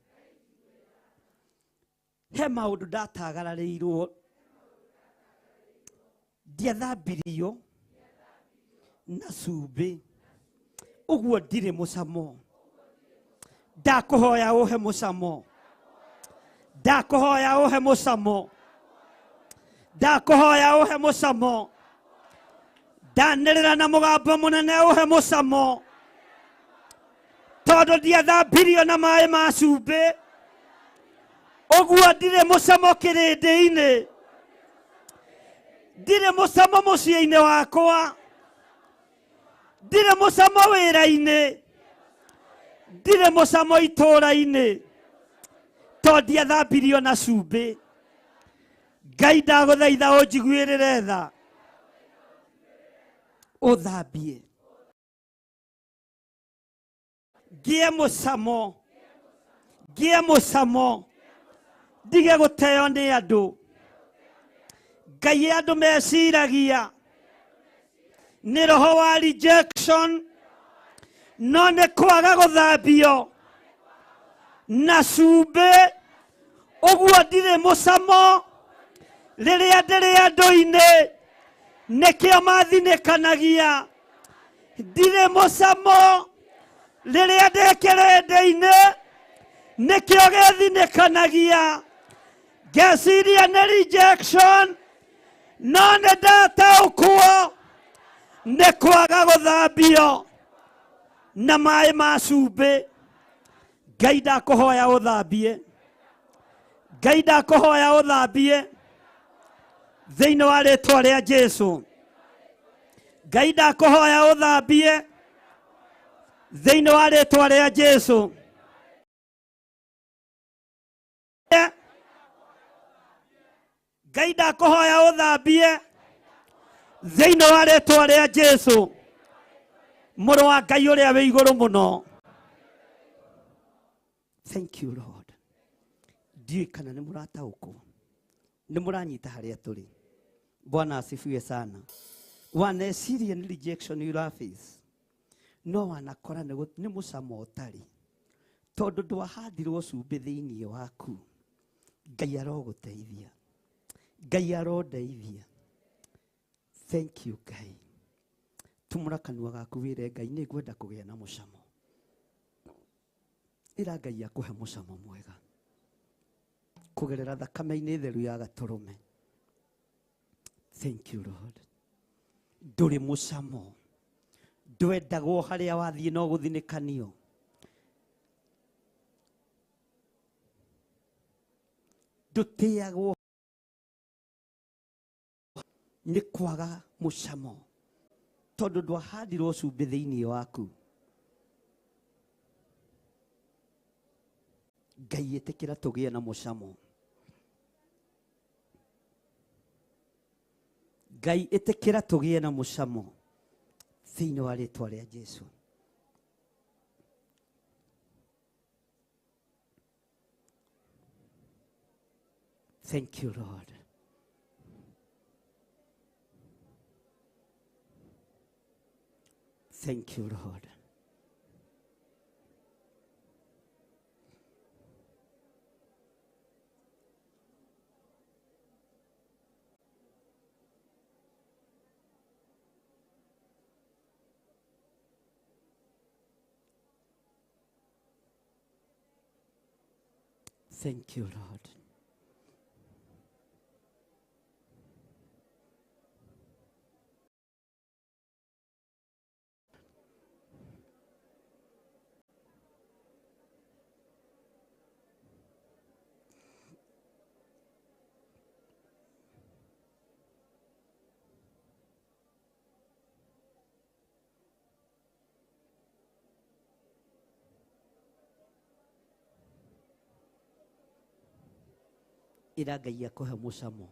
He maũndũ ndatagararĩirwo, ndiathambirio na cumbĩ, ũguo ndirĩ mũcamo. Ndakũhoya ũhe mũcamo, ndakũhoya ũhe mũcamo, ndakũhoya ũhe mũcamo. Ndanĩrĩra na mũgambo mũnene ũhe mũcamo, tondũ ndiathambirio na maĩ ma cumbĩ, ũguo ndirĩ mũcamo kĩrĩndĩ-inĩ, ndirĩ mũcamo mũciĩ-inĩ wakwa, ndirĩ mũcamo wĩra-inĩ, ndirĩ mũcamo itũũra-inĩ, tondũ ndiathambirio na cumbĩ. Ngai ndagũthaitha ũnjiguĩrĩre tha, ũthambie ngĩe mũcamo, ngĩe mũcamo, ndige gũteo nĩ andũ. Ngai andũ meciragia nĩ roho wa rejection, no nĩ kwaga gũthambio na cumbĩ, ũguo ndirĩ mũcamo rĩrĩa ndĩrĩ andũ-inĩ, nĩkĩo mathinĩkanagia. Ndirĩ mũcamo rĩrĩa ndĩ kĩrĩndĩ-inĩ, nĩkĩo gĩthinĩkanagia. Ngeciria nĩ rejection, no nĩ ndataũkwo nĩ kwaga gũthambio na maĩ ma cumbĩ. Ngai ndakũhoya ũthambie, Ngai ndakũhoya ũthambie thĩinĩ wa rĩtwa rĩa Jesu. Ngai ndakũhoya ũthambie thĩinĩ wa rĩtwa rĩa Jesu. Ngai ndakũhoya ũthambie thĩinĩ wa rĩtwa rĩa Jesu, mũrũ wa Ngai ũrĩa wĩ igũrũ mũno. Thank you Lord. Ndiũĩ kana nĩ mũrataũkwo, nĩ mũranyita harĩa tũrĩ. Bwana asifiwe sana. Waneciria nĩ rejection you face, no wanakora nĩ mũcamo ũtarĩ, tondũ ndwahandirwo cumbĩ thĩinĩ waku. Ngai arogũteithia, Ngai arondeithia. Thank you Ngai. Tumũra kanua gaku wĩre Ngai nĩ ngwenda kũgĩa na mũcamo. Ĩra Ngai akũhe mũcamo mwega kũgerera thakame-inĩ theru ya gatũrũme. Thank you Lord. Ndũrĩ mũcamo, ndwendagwo harĩa wathiĩ no gũthinĩkanio. Ndũtĩagwo nĩ kwaga mũcamo, tondũ ndwahandirwo cumbĩ thĩinĩ waku. Ngai ĩtĩkĩra tũgĩe na mũcamo. Ngai ĩtĩkĩra tũgĩe na mũcamo thĩinĩ wa rĩtwa rĩa Jesu. Thank you, Lord. Thank you, Lord. Thank you, Lord. Ĩra Ngai akũhe mũcamo.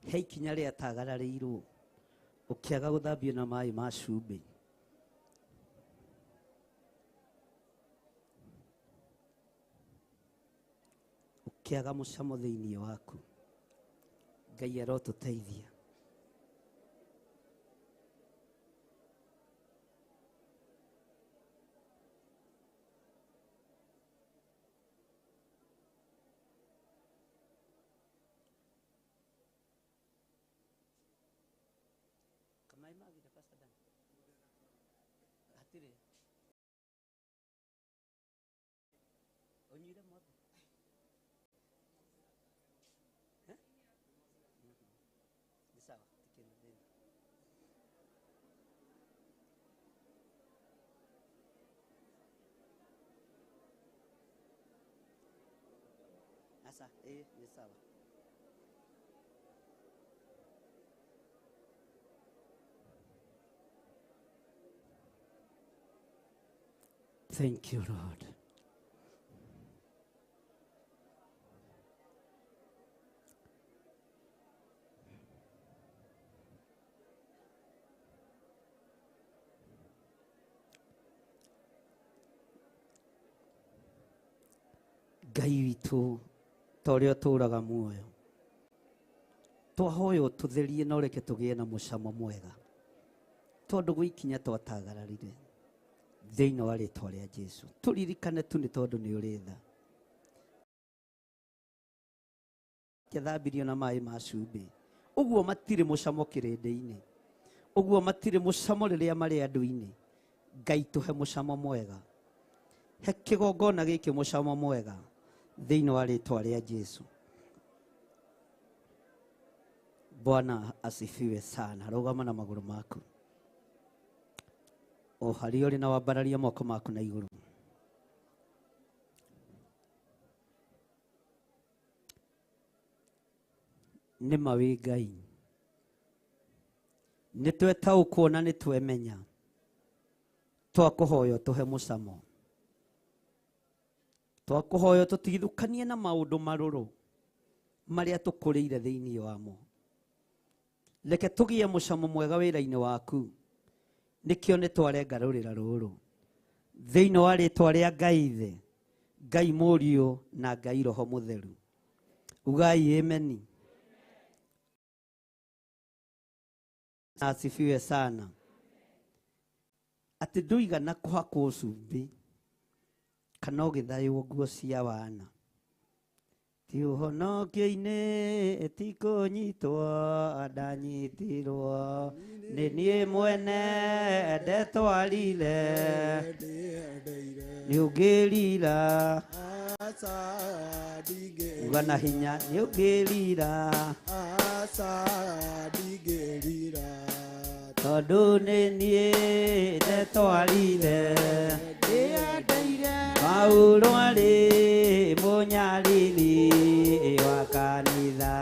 He ikinya rĩatagararĩirwo ũkĩaga gũthambio na maĩ ma cumbĩ. Ũkĩaga mũcamo thĩinĩ waku. Ngai arotũteithia. Kamaĩ magire Pastor Dan? Hatirĩ. Ũnyuire mothe? Eh? Nĩ sawa, tikĩrĩ na thĩna. Aca, ĩĩ, nĩ sawa. Thank you, Lord. Ngai witũ ta ũrĩa ũtũũraga muoyo, twahoya ũtũtherie na ũreke tũgĩe na mũcamo mwega, tondũ gwĩ ikinya twatagararire thĩinĩ wa rĩtwa rĩa Jesu. Tũririkane tu nĩ tondũ nĩ ũrĩ tha. Kĩathambirio na maĩ ma cumbĩ, ũguo matirĩ mũcamo kĩrĩndĩ-inĩ, ũguo matirĩ mũcamo rĩrĩa marĩ andũ-inĩ. Ngai tũhe mũcamo mwega, he kĩgongona gĩkĩ mũcamo mwega thĩinĩ wa rĩtwa rĩa Jesu. Bwana asifiwe sana. Rũgama na magũrũ maku o harĩa ũrĩ na wambararie moko maku na igũrũ. Nĩ ma wĩ Ngai, nĩ twetaũkwo na nĩ twemenya, twakũhoya ũtũhe mũcamo, twakũhoya tũtigithũkanie na maũndũ marũrũ marĩa tũkũrĩire thĩinĩ wamo. Reke tũgĩe mũcamo mwega wĩra-inĩ waku, nĩkĩo nĩ twarenga rũrĩra rũrũ thĩinĩ wa rĩtwa rĩa Ngai Ithe, Ngai Mũriũ na Ngai Roho Mũtheru. Ugai ameni. Asifiwe sana. Atĩ ndũigana kũhakwo cumbĩ kana ũgĩthaywo nguo cia wana, ti ũhonokio-inĩ ti kũnyitwo ndanyitirwo nĩ niĩ mwene ndetwarire, nĩ ũngĩrira uga na hinya, nĩ ũngĩrira tondũ nĩ niĩ ndetwarire. Paulo arĩ mũnyariri wa kanitha,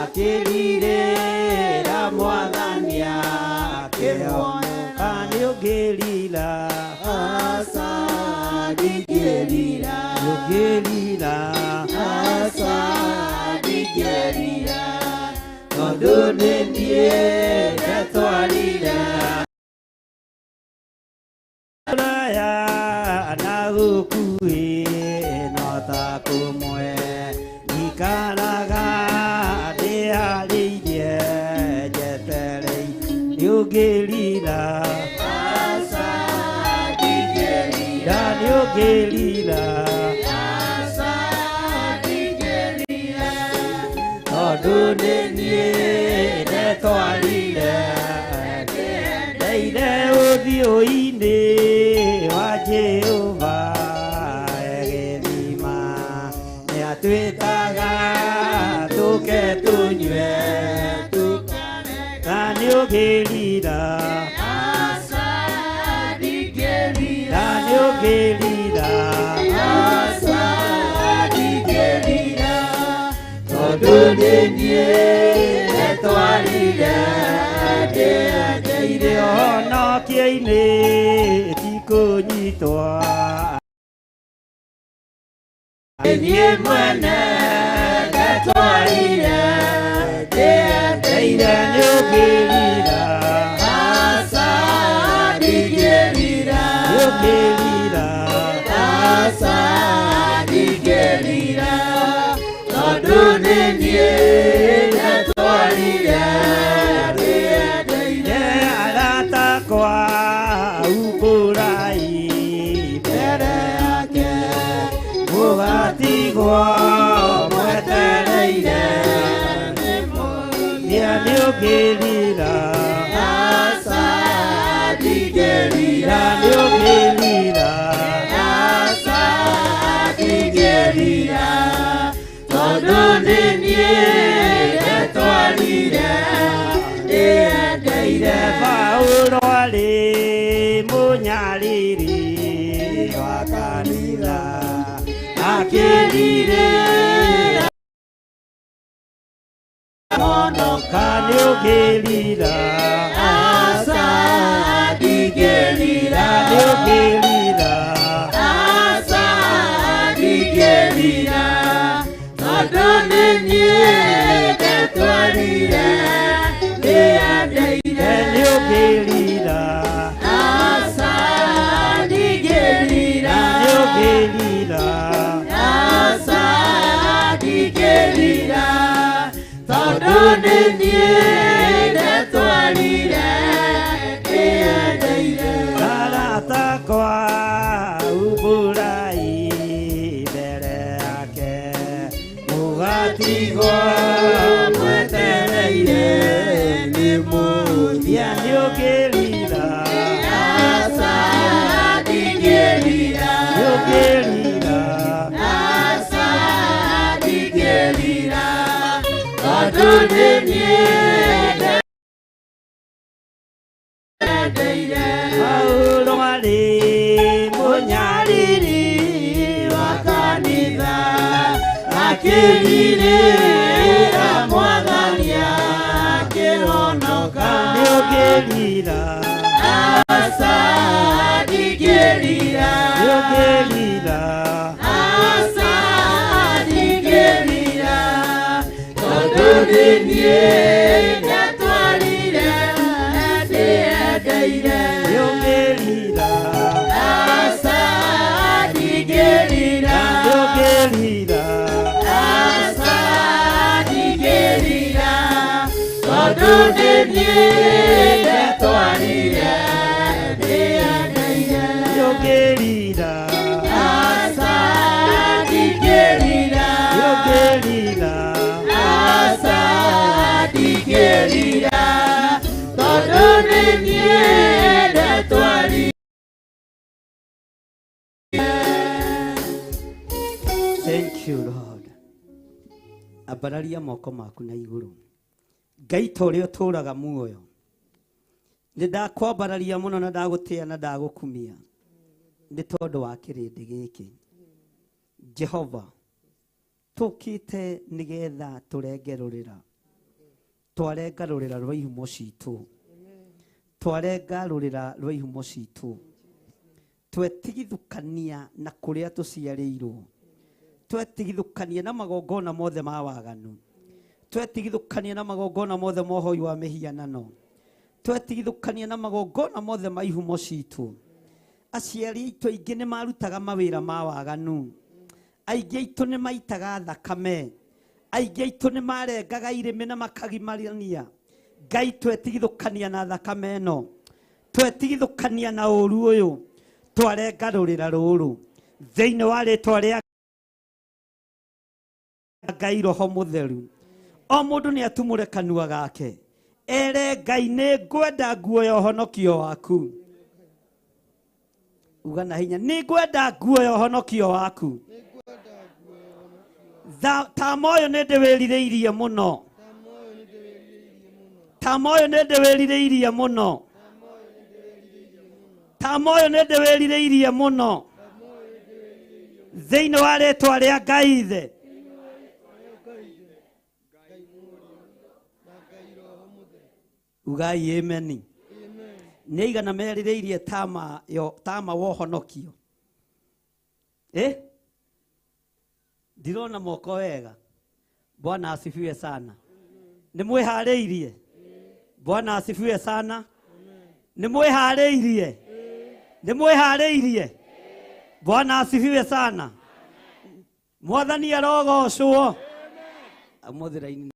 akĩrirĩra Mwathani akĩhonoka, nĩ ũngĩrira, nĩ Nĩũngĩrira Aca ndingĩrira tondũ nĩ niĩ ndetwarire Raya na gũkuhĩ no ta kũmwe ikaraga ndĩharĩirie njetereire nĩũngĩrira Aca ndingĩrira nĩũngĩrira Aca ndingĩrira tondũ nĩ niĩ ndetwarire ndeire ũthiũ-inĩ wa Jehova gĩthima nĩatwĩtaga tũke tũnyue na nĩũngĩrira Aca ndingĩrira na nĩũngĩrira Aca ndingĩrira tondũ nĩ niĩ ndetwarire ndĩendeire Ũhonokie-inĩ ti kũnyitwo niĩ mwene ndetwarire ndĩendeire nĩũngĩrira Aca ndingĩrira nĩũngĩrira Aca ndingĩrira tondũ nĩ niĩ ndetwarire ndĩendeire arata akwa umbũrai mbere yake mũgatigwo mwetereire nĩa nĩũngĩrira Aca ndingĩrira nĩũngĩrira Aca ndingĩrira tondũ nĩ niĩ ndetwarire ndĩendeire Paulo arĩ mũnyariri wa kanitha akĩrirĩra honoka nĩũngĩrira Aca ndingĩrira nĩũngĩrira Aca ndingĩrira tondũ nĩ niĩ ndetwarire ndĩendeire nĩũngĩrira Aca ndingĩrira nĩũngĩrira Aca ndingĩrira tondũ nĩ niĩ ndetwarire ndĩendeire arata akwa umbũrai mbere yake mũgatigwo mwetereire nĩ mũthia nĩũngĩrira Aca ndingĩrira nĩũngĩrira Aca ndingĩrira tondũ nĩ niĩ ndendeire Paulo arĩ mũnyariri wa kanitha akĩrirĩra mwathani akĩhonoka nĩũngĩrira Aca ndingĩrira nĩũngĩrira Aca ndingĩrira tondũ nĩ niĩ ndetwarire ndĩendeire nĩũngĩrira Aca ndingĩrira nĩũngĩrira Aca ndingĩrira tondũ nĩ niĩ ndetwarire ndĩendeire nĩũngĩrira Aca ndingĩrira nĩũngĩrira Aca ndingĩrira tondũ nĩ niĩ ndetwarire Thank you Lord. Ambararia moko maku na igũrũ. Ngai ta ũrĩa ũtũũraga muoyo. Nĩ ndakwambararia mũno na ndagũtĩa na ndagũkumia nĩ tondũ wa kĩrĩndĩ gĩkĩ. Jehova, tũkĩte nĩgetha tũrenge rũrĩra. Twarenga rũrĩra rwa ihumo citũ. Twarenga rũrĩra rwa ihumo citũ. Twetigithũkania na kũrĩa tũciarĩirwo. Twetigithũkanie na magongona mothe ma waganu. Twetigithũkanie na magongona mothe ma ũhoi wa mĩhianano. Twetigithũkanie na magongona mothe ma ihumo citũ. Aciari aitũ aingĩ nĩ marutaga mawĩra ma waganu. Aingĩ aitũ nĩ maitaga thakame. Aingĩ aitũ nĩ marengaga irĩmĩ na makagimarania. Ngai twetigithũkania na thakame ĩno. Twetigithũkania na ũru ũyũ. Twarenga rũrĩra rũrũ. Thĩinĩ wa rĩtwa rĩa Ngai Roho Mũtheru. O mũndũ nĩ atumũre kanua gake. Ere Ngai nĩ ngwenda nguo ya ũhonokio waku. Uga na hinya, nĩ ngwenda nguo ya ũhonokio waku. Tama ũyũ nĩ ndĩwĩrirĩirie mũno. Tama ũyũ nĩ ndĩwĩrirĩirie mũno. Tama ũyũ nĩ ndĩwĩrirĩirie mũno. Thĩinĩ wa rĩtwa rĩa Ngai Ithe. Ugai ameni. Nĩ aigana merirĩirie tama yo tama wa ũhonokio. Ndirona moko wega. Bwana asifiwe sana. Nĩ mwĩharĩirie? Bwana asifiwe sana. Nĩ mwĩharĩirie? Nĩ mwĩharĩirie? Bwana asifiwe sana. Mwathani arogocwo. Ũmũthĩ raini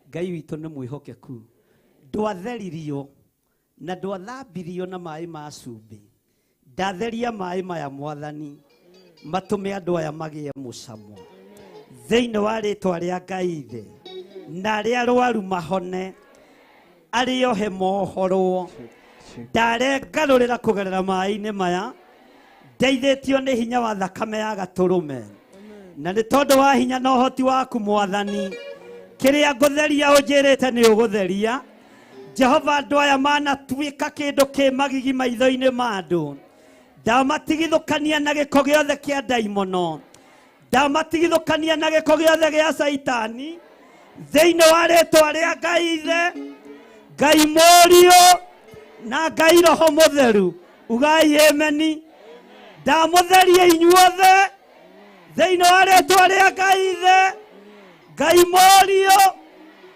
Ngai witũ nĩ mwĩhokeku. Ndwatheririo na ndwathambirio na maĩ ma cumbĩ. Ndatheria maĩ maya Mwathani, matũme andũ aya magĩe mũcamo. Thĩinĩ wa rĩtwa rĩa Ngai Ithe, na arĩa arwaru mahone, arĩa ohe mohorwo. Ndarengarũrĩra kũgerera maĩ-inĩ maya, ndeithĩtio nĩ hinya wa thakame ya gatũrũme. Na nĩ tondũ wa hinya na ũhoti waku Mwathani, kĩrĩa ngũtheria ũnjĩrĩte nĩ ũgũtheria. Jehova, andũ aya manatuĩka kĩndũ kĩ magigi maitho-inĩ ma andũ. Ndamatigithũkania na gĩko gĩothe kĩa ndaimono. Ndamatigithũkania na gĩko gĩothe gĩa Caitani. Thĩinĩ wa rĩtwa rĩa Ngai Ithe, Ngai Mũriũ na Ngai Roho Mũtheru. Ugai ameni. Ndamũtheria inyuothe thĩinĩ wa rĩtwa rĩa Ngai Ithe, Ngai Mũriũ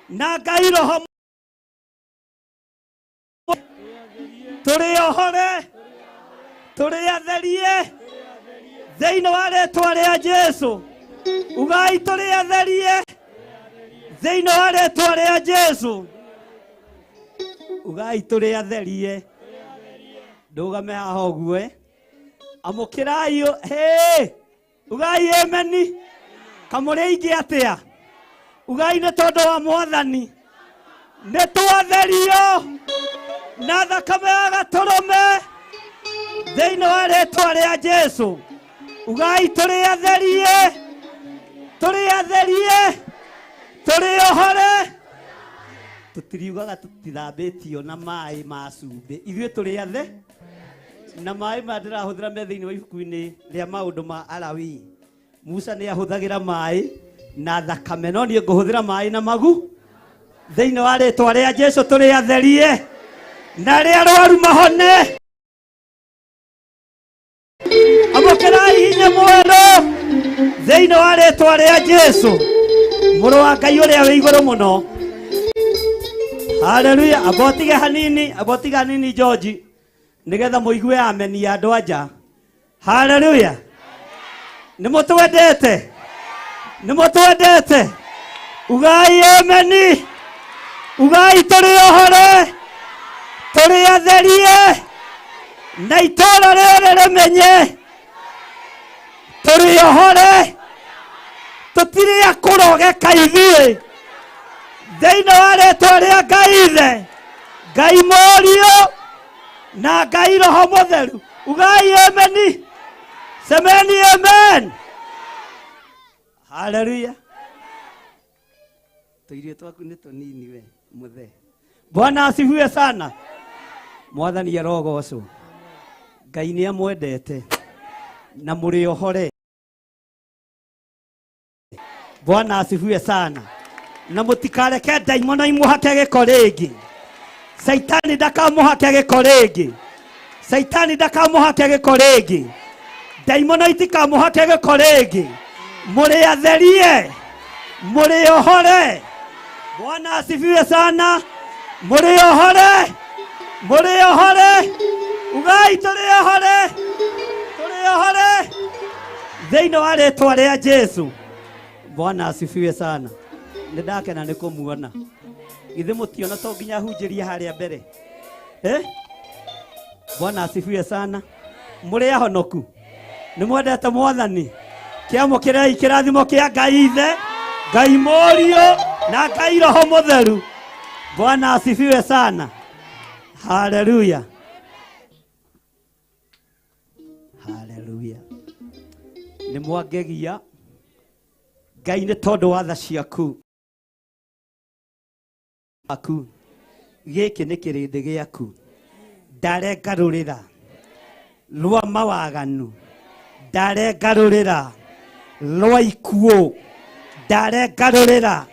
na Ngai Roho. Tũrĩ ohore, tũrĩ atherie thĩinĩ wa rĩtwa rĩa Jesu. Ugai tũrĩ atherie thĩinĩ wa rĩtwa rĩa Jesu. Ugai tũrĩ atherie. Ndũgame haha ũguo. Amũkĩrai hĩ. Ugai ameni. Kamũrĩ aingĩ atĩa? Ugai nĩ tondũ wa Mwathani. Nĩ twatherio na thakame ya gatũrũme thĩinĩ wa rĩtwa rĩa Jesu. Ugai tũrĩ atherie, tũrĩ atherie, tũrĩ ohore. Tũtiriugaga tũtithambĩtio na maĩ ma cumbĩ. Ithuĩ tũrĩ athe na maĩ maya ndĩrahũthĩra me thĩinĩ wa ibuku-inĩ rĩa maũndũ ma Alawii. Musa nĩ ahũthagĩra maĩ na thakame, no niĩ ngũhũthĩra maĩ na magu. Thĩinĩ wa rĩtwa rĩa Jesu tũrĩ atherie na arĩa arwaru mahone. Amũkĩrai hinya mwerũ thĩinĩ wa rĩtwa rĩa Jesu, mũrũ wa Ngai ũrĩa wĩ igũrũ mũno. Haleluya. Amba ũtige hanini, amba ũtige hanini George, nĩgetha mũigue ameni ya andũ anja. Haleluya. Nĩ mũtwendete? Nĩ mũtwendete? Ugai ameni. Ugai tũrĩ ohore, tũrĩ atherie, na itũũra rĩrĩ rĩmenye tũrĩ ohore, tũtirĩ a kũrogeka ithuĩ. Thĩinĩ wa rĩtwa rĩa Ngai Ithe, Ngai Mũriũ na Ngai Roho Mũtheru. Ugai ameni. Semeni amen. Haleluya. Tũirio twaku nĩ tũnini we mũthee. Bwana asifiwe sana. Mwathani arogocwo. Ngai nĩ amwendete na mũrĩ ohore. Bwana asifiwe sana. Na mũtikareke ndaimono imũhake gĩko rĩngĩ. Saitani ndakamũhake gĩko rĩngĩ. Saitani ndakamũhake gĩko rĩngĩ. Ndaimono itikamũhake gĩko rĩngĩ. Mũrĩ atherie, mũrĩ ohore. Bwana asifiwe sana. Mũrĩ ohore, mũrĩ ohore. Ugai tũrĩ ohore, tũrĩ ohore thĩinĩ wa rĩtwa rĩa Jesu. Bwana asifiwe sana. Nĩ ndakena nĩ kũmuona. Githĩ mũtiona to nginya hunjĩrie harĩa mbere, eh? Bwana asifiwe sana. Mũrĩ ahonoku, nĩ mwendete Mwathani. Kĩamũkĩrei kĩrathimo kĩa Ngai Ithe, Ngai Mũriũ na Ngai Roho Mũtheru. Bwana asifiwe sana. Haleluya, haleluya. Nĩ mwangegia Ngai nĩ tondũ wa tha ciaku aku. Gĩkĩ nĩ kĩrĩndĩ gĩaku. Ndarengarũrĩra rwa mawaganu, ndarengarũrĩra rwa ikuũ, ndarengarũrĩra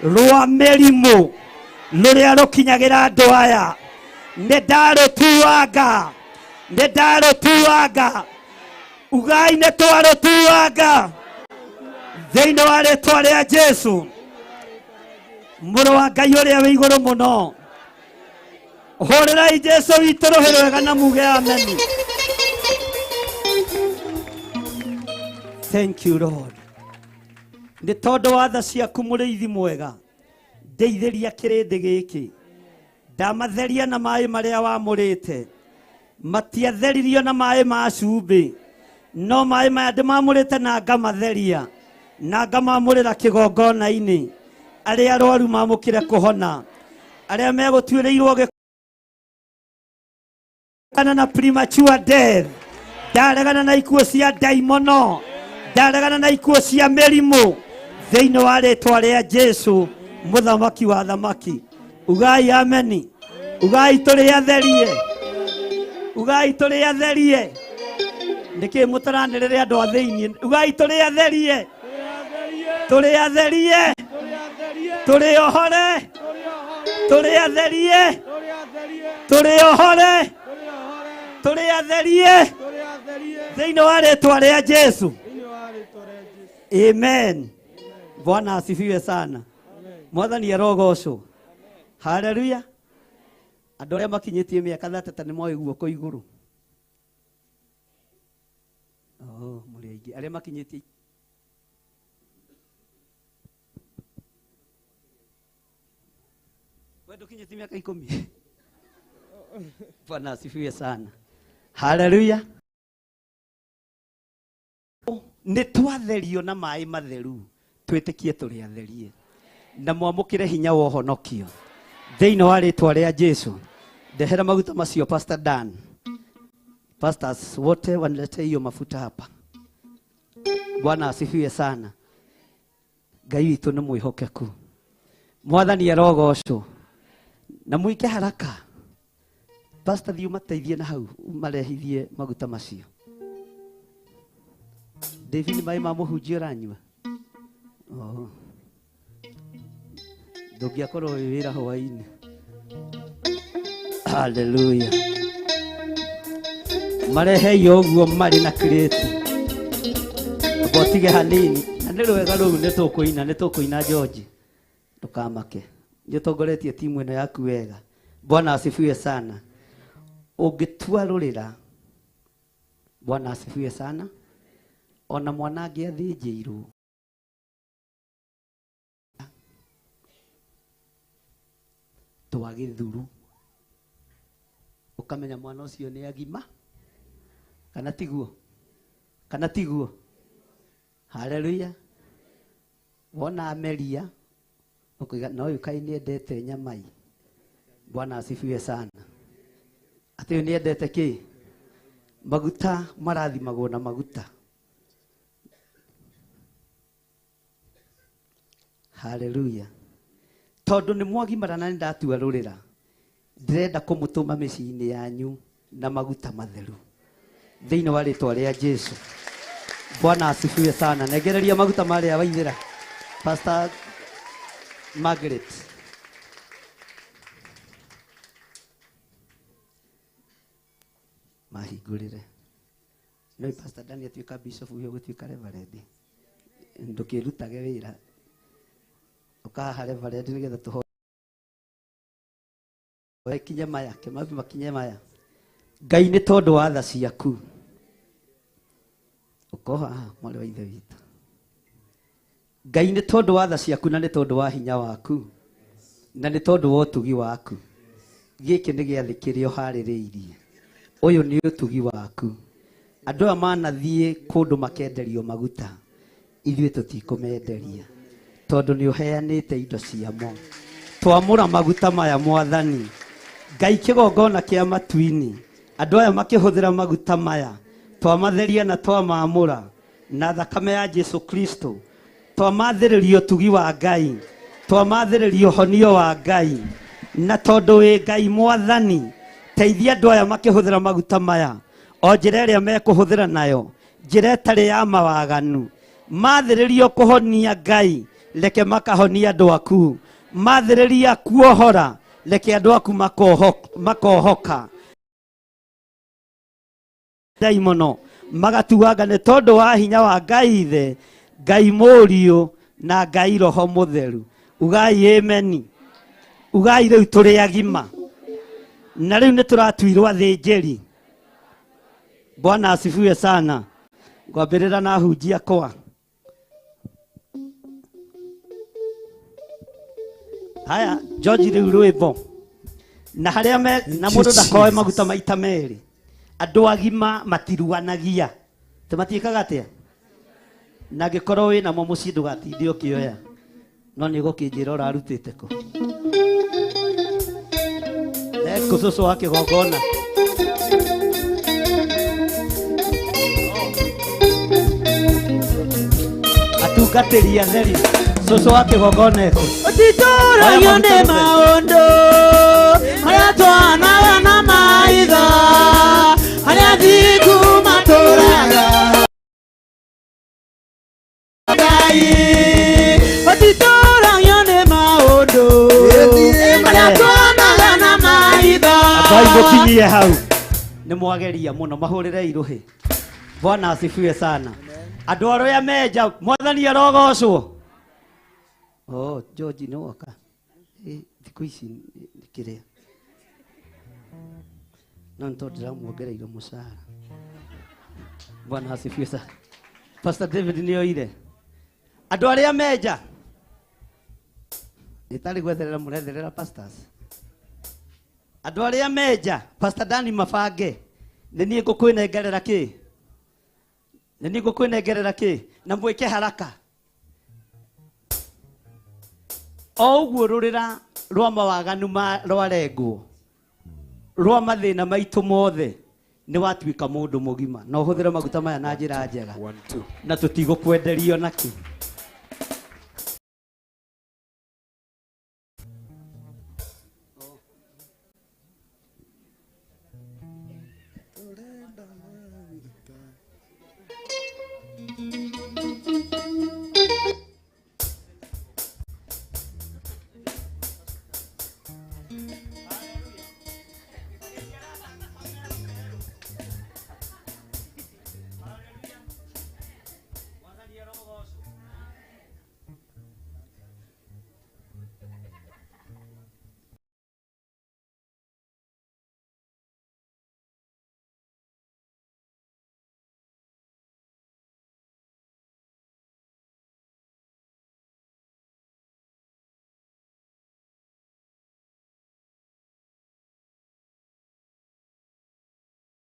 rwa mĩrimũ rũrĩa rũkinyagĩra andũ aya. Nĩ ndarũtuanga, nĩ ndarũtuanga. Ugai nĩ twarũtuanga thĩinĩ wa rĩtwa rĩa Jesu, mũrũ wa Ngai ũrĩa wĩ igũrũ mũno. Hũrĩrai Jesu witũ rũhĩ rwega na muge ameni. Thank you Lord. Nĩ tondũ wa tha ciaku mũrĩithi mwega, ndeithĩria kĩrĩndĩ gĩkĩ. Ndamatheria na maĩ marĩa wamũrĩte. Matiatheririo na maĩ ma cumbĩ, no maĩ maya ndĩmamũrĩte na ngamatheria na ngamamũrĩra kĩgongona-inĩ. Arĩa arwaru mamũkĩre kũhona, arĩa megũtuĩrĩirwo gĩkana na premature death, ndaregana na ikuũ cia ndaimono, ndaregana na ikuũ cia mĩrimũ thĩinĩ wa rĩtwa rĩa Jesu mũthamaki wa thamaki. Ugai ameni. Ugai tũrĩ atherie, ugai tũrĩ atherie. Nĩkĩ mũtaranĩrĩre andũ a thĩinĩ? Ugai tũrĩ atherie, tũrĩ atherie, tũrĩ ohore, tũrĩ atherie, tũrĩ ohore, tũrĩ atherie thĩinĩ wa rĩtwa rĩa Jesu. Amen. Bwana asifiwe sana. Mwathani arogocwo. Haleluya. Andũ arĩa makinyĩtie mĩaka 30 nĩ moĩ guoko igũrũ. Oh, mũrĩ aingĩ arĩa makinyĩtie. We ndũkinyĩtie mĩaka 10. Bwana asifiwe sana. Haleluya. Nĩ twatherio na maĩ matheru, twĩtĩkie tũrĩ atherie na mwamũkĩre hinya wa ũhonokio thĩinĩ wa rĩtwa rĩa Jesu. Ndehera maguta macio Pastor Dan. Pastors wote waniletee hiyo mafuta hapa. Bwana asifiwe sana. Ngai witũ nĩ mwĩhokeku. Mwathani arogocwo. Na mwike haraka. Pastor thiĩ ũmateithie na hau marehithie maguta macio. David, maĩ ma mũhunjia ũranyua? Oh. Ndũngĩakorwo wĩ wĩra hwaĩ-inĩ. Haleluya. Marehei ũguo marĩ na kirĩti. Ngotige hanini. Na nĩ rwega rũu nĩ tũkũina, nĩ tũkũina George. Ndũkamake. Nĩ ũtongoretie timu ĩno yaku wega. Bwana asifiwe sana. Ũngĩtua rũrĩra. Bwana asifiwe sana. Ona mwana angĩathĩnjĩirwo twa gĩthuru, ũkamenya mwana ũcio nĩ agima kana tiguo, kana tiguo. Haleluya. Wona ameria ũkoiga no ũyũ kaĩ nĩendete nyamai. Bwana asifiwe sana. Atĩ ũyũ nĩendete kĩ? Maguta marathimagwo na maguta. Haleluya. Tondũ nĩ mwagimara na nĩ ndatua rũrĩra, ndĩrenda kũmũtũma mĩciĩ-inĩ yanyu na maguta matheru thĩinĩ wa rĩtwa rĩa Jesu. Bwana asifiwe sana. Nengereria maguta marĩa waithĩra Pastor Margaret. Mahingũrĩre. No Pastor Daniel atuĩka bishop ũyũ ũgũtuĩka reverend, ndũkĩrutage wĩra ũkahaha reverend nĩgetha tũhoe kinye maya kĩmabi makinye maya. Ngai nĩ tondũ wa tha ciaku ũkoha haha mwarĩ wa ithe witũ. Ngai nĩ tondũ wa tha ciaku na nĩ tondũ wa hinya waku na nĩ tondũ wa ũtugi waku, gĩkĩ nĩ gĩathĩ kĩrĩa ũharĩrĩirie. Ũyũ nĩ ũtugi waku. Andũ aya manathiĩ kũndũ makenderio maguta, ithuĩ tũtikũmenderia tondũ nĩ ũheanĩte indo ciamo. Twamũra maguta maya Mwathani Ngai, kĩgongona kĩa matu-inĩ, andũ aya makĩhũthĩra maguta maya, twamatheria na twamamũra na thakame ya Jesu Kristo, twamathĩrĩria ũtugi wa Ngai, twamathĩrĩria ũhonio wa Ngai. Na tondũ wĩ Ngai Mwathani, teithia andũ aya makĩhũthĩra maguta maya o njĩra ĩrĩa mekũhũthĩra nayo, njĩra ĩtarĩ ya mawaganu. Mathĩrĩrio kũhonia Ngai, reke makahonia andũ aku. Mathĩrĩria kuohora, reke andũ aku makohoka. Ndaimono magatuanga nĩ tondũ wa hinya wa Ngai Ithe, Ngai Mũriũ na Ngai Roho Mũtheru. Ugai ameni. Ugai rĩu tũrĩ agima na rĩu nĩ tũratuirwo athĩnjĩri. Bwana asifiwe sana. Ngwambĩrĩra na hunjia kwa haya George rĩu rwĩmbo na harĩa me na mũndũ ndakoe maguta maita merĩ. Andũ agima matiruanagia, tĩ matiĩkaga atĩa? Na angĩkorwo wĩ namo mũciĩ ndũgatinde ũkĩoya, no nĩ ũgũkĩnjĩra ũrarutĩte kũ. Ekũ cũcũ wa kĩgongona. Atungatĩri atheri, cũcũ wa kĩgongona ekũ? Ũtitũragio nĩ maũndũ marĩa twonaga na maitho, arĩa thingu matũraga Ngai. Ũtitũragio nĩ maũndũ marĩa twonaga na maitho. Ambai mũkinyie hau, nĩ mwageria mũno, mahũrĩre irũhĩ. Bwana asifiwe sana. Andũ arĩa menja, Mwathani arogocwo. Oh, George nĩ woka. Thikũ ici nĩ kĩrĩa no nĩ tondũ ndĩramuongereire mũcara. Bwana asifiwe sana. Pastor David nĩ oire andũ arĩa menja ĩtarĩ gwetherera mũretherera pastors. Andũ arĩa menja, Pastor Dani mabange nĩ niĩ ngũkwĩnengerera kĩ, nĩ niĩ ngũkwĩnengerera kĩ, na mwĩke haraka o ũguo rũrĩra rwa mawaganu ma rwarengwo rwa mathĩna maitũ mothe, nĩ watuĩka mũndũ mũgima na ũhũthĩre maguta maya na njĩra njega. 1 2. Na tũtigũkwenderio nakĩ.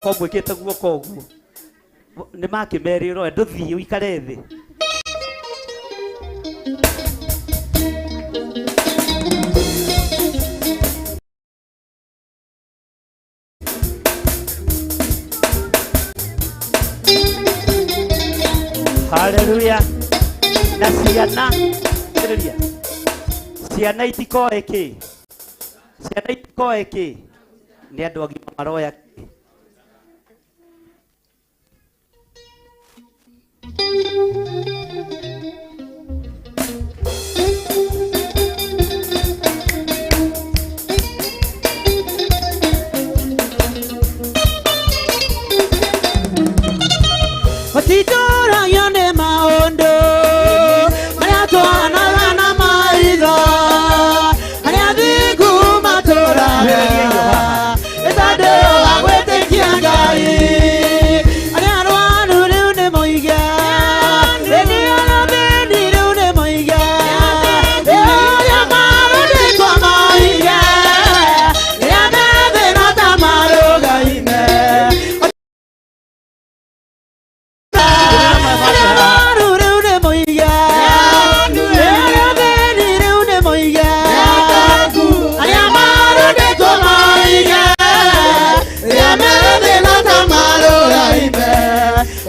Ko mwĩkĩte guoko ũguo nĩ makĩmerĩrwo ndũthiĩ ũikare thĩ. Haleluya. Na ciana thikĩrĩria, ciana itikoe kĩ, ciana itikoe kĩ, nĩ andũ agima maroya kĩ.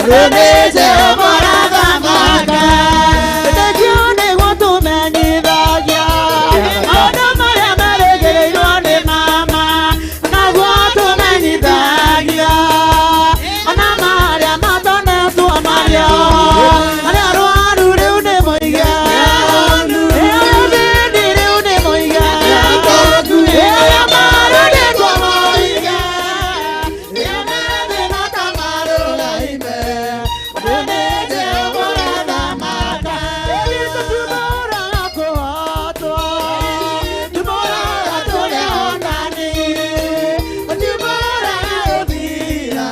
Nĩ Jehova ũrathamaka. Wĩtĩkio nĩguo tũmenyithagia maũndũ marĩa merĩgĩrĩirwo nĩ mama, naguo tũmenyithagia ona marĩa matonetwo marĩa arĩa arwaru rĩu nĩ moige, arĩa athĩni rĩu nĩ moige, arĩa marũrĩtwo moige, arĩa methĩna ta marũgaime. Nĩ Jehova ũrathamaka. Tũtũraga kũhotwo, tũtũraga tũrĩ ahotani, tũtũraga gũthira,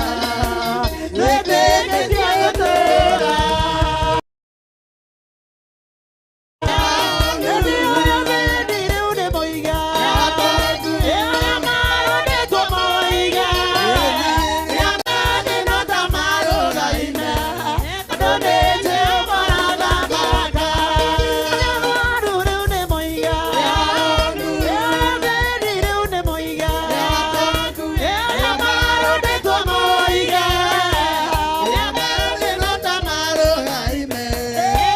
twĩtĩkĩtie gũtũũra. Rĩu nĩ moige, arĩa marũrĩtwo moige, arĩa methĩna ta marũgaime. Andũ nĩ Jehova ũrathamaka. Arĩa arwaru rĩu nĩ moige, arĩa athĩni rĩu nĩ moige, arĩa marũrĩtwo moige, arĩa methĩna ta marũgaime.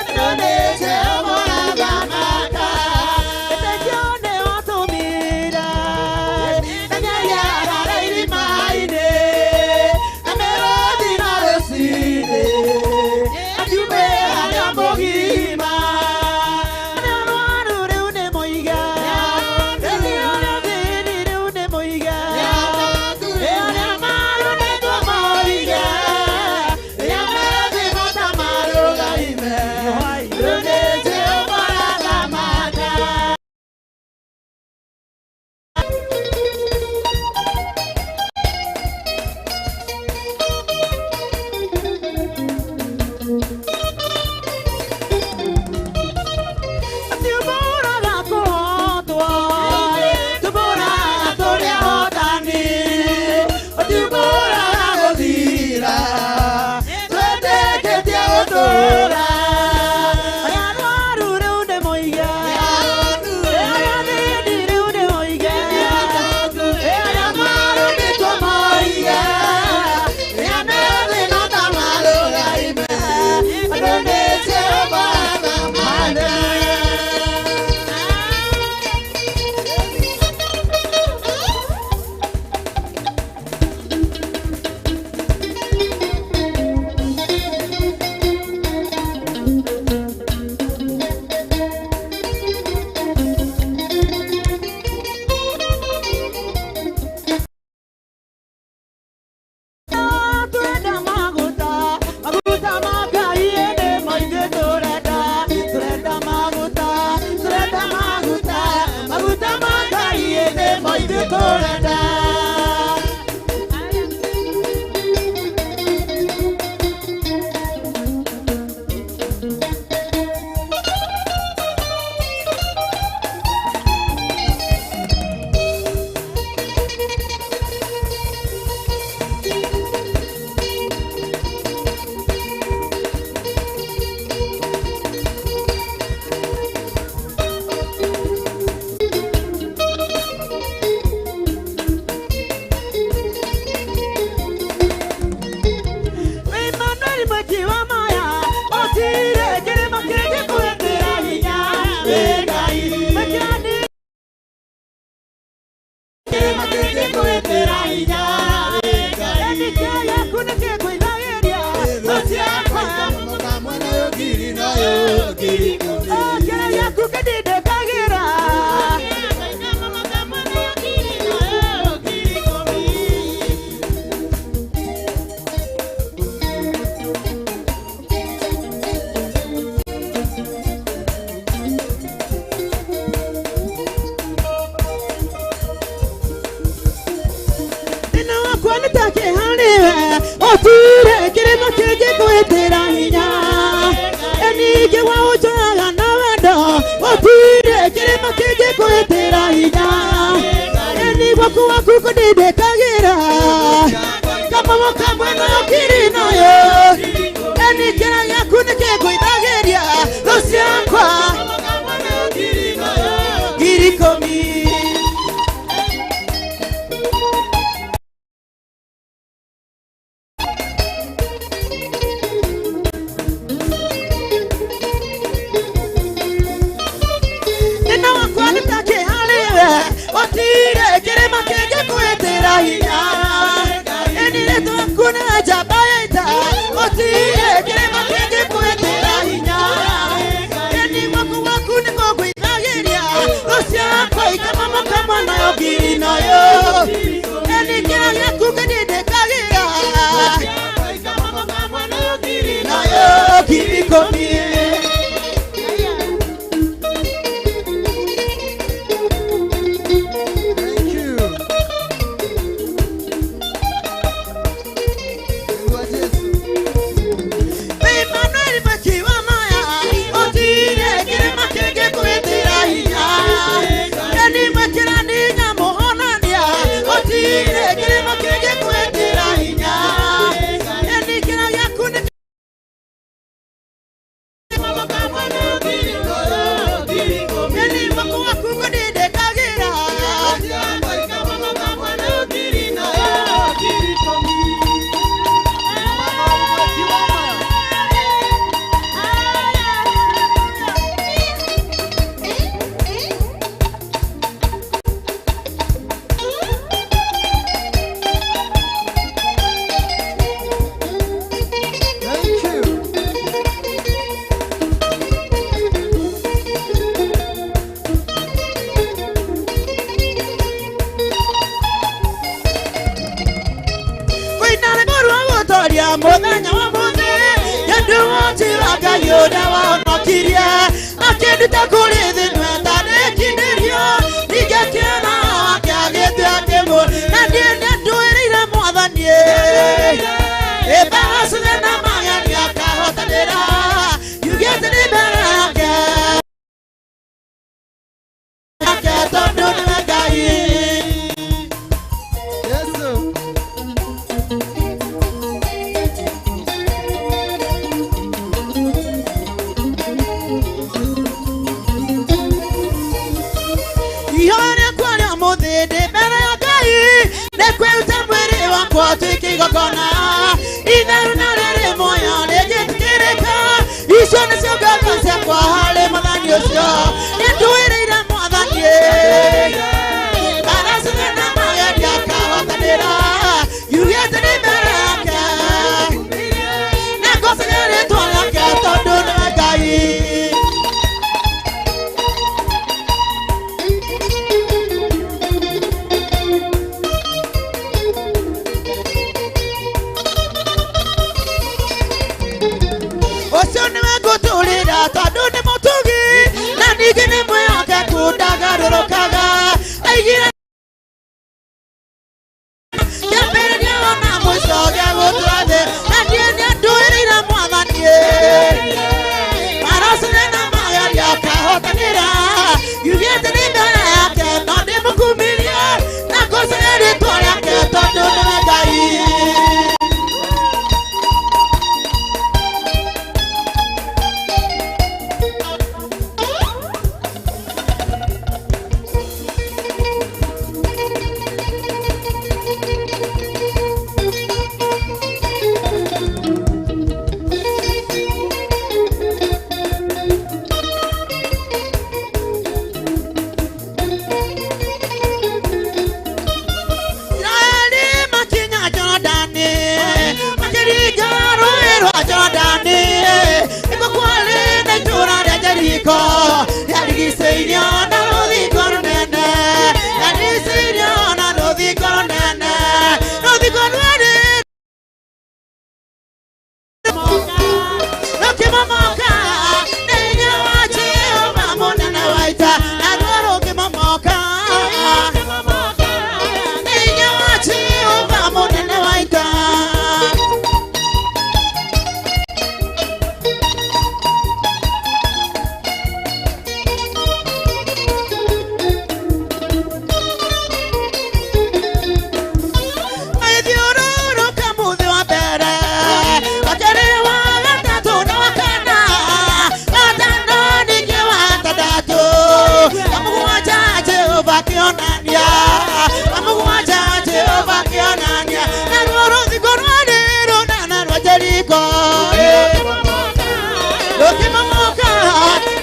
Andũ nĩ Jehova ũrathamaka. Wĩtĩkio nĩ watũmire Danieli arare irima-inĩ, na mĩrũthi na rũcinĩ akiumĩra arĩa mũgima. Arĩa arwaru rĩu nĩ moige, arĩa athĩni rĩu nĩ moige, arĩa marũrĩtwo moige, arĩa methĩna ta marũgaime. Rĩu nĩ Jehova ũrathamaka. Tũtũraga kũhotwo, tũtũraga tũrĩ ahotani, tũtũraga gũthira, twĩtĩkĩtie gũtũũra. Arĩa arwaru rĩu nĩ moige, arĩa athĩni rĩu nĩ moige, arĩa marũrĩtwo moige, arĩa methĩna ta marũgaime. Andũ nĩ Jehova ũrathamaka. Twenda maguta, maguta ma Ngai ĩndĩ maingĩ tũrenda, tũrenda maguta, tũrenda maguta, maguta ma Ngai ĩndĩ maingĩ tũrenda. Emmanuel mweki wa maya, gũtirĩ kĩrĩma kĩngĩkũhĩtĩra hinya. Wĩ Ngai, mwĩkĩrani kĩrĩma kĩngĩkũhĩtĩra hinya. Wĩ Ngai, ĩndĩ yaku nĩkĩngũithagĩria thũ ciakwa. Kĩrĩa gĩaku kĩndindĩkagĩra. Thĩna wakwa nĩ take harĩwe, gũtirĩ kĩrĩma kĩngĩkũhĩtĩra hinya. Ningĩ waũnjoraga na wendo, gũtirĩ kĩrĩma kĩngĩkũhĩtĩra hinya. Ĩni gwaku waku kũndindĩkagĩra, kamamo kamwe nayo kiri nayo. Ĩni kĩrĩa gĩaku nĩkĩngũithagĩria thũ ciakwa 10,000. Ngai ũrĩa wahonokirie akĩnduta kũrĩ thĩ nĩetanĩkinĩrio ningĩ akĩona wake agĩtua akĩmũ na niĩ nĩndũĩrĩire mwathani ĩmbacũge na mageni akahotanĩra yugĩte nĩ mbere yake yake tondũ nĩwe Ngai. Yesu. Ihoya rĩakwa rĩa ũmũthĩ ndĩ mbere ya Ngai nĩ kwĩruta mwĩrĩ wakwa ũtuĩke igongona itheru na rĩrĩ muoyo rĩngĩtĩkĩrĩka. Icio nĩcio ngatho ciakwa harĩ mwathani ũcio nĩndũĩrĩire mwathani aracũge na mageni akahotanĩra yugĩte nĩ mbere yake na ngocage rĩtwa rĩake tondũ nĩwe Ngai. Ũcio nĩwe ngũtũrĩra tondũ nĩ mũtugi na ningĩ nĩ mwĩhokeku ndagarũrũkaga aigire kĩambĩrĩria ona mũico gĩa gũtũra thĩ na niĩ nĩndũĩrĩire mwathani aracũge na mageri akahotanĩra yugĩte nĩ mbere yake no ndĩmũkumirie na ngocage rĩtwa rĩake tondũ nĩwe Ngai. Israeli makinya Jordani makĩringa rũĩ rwa Jordani nĩkuo kwarĩ na itũũra rĩa Jeriko rĩarigicĩirio na rũthingo rũnene rĩarigicĩirio na rũthingo rũnene rũthingo rwarĩ rũkĩmomoka nĩ hinya wa Jehova mũnene wa ita naruo rũkĩmomoka nĩ hinya wa Jehova mũnene wa ita. Magĩthiũrũrũka mũthĩ wa mbere wa kerĩ wa gatatũ na wa kana gatano ningĩ wa gatandatũ wa mũgwanja Jehova akĩonania wa mũgwanja Jehova akĩonania naruo rũthingo rwarĩ rũnene rwa Jeriko rũkĩmomoka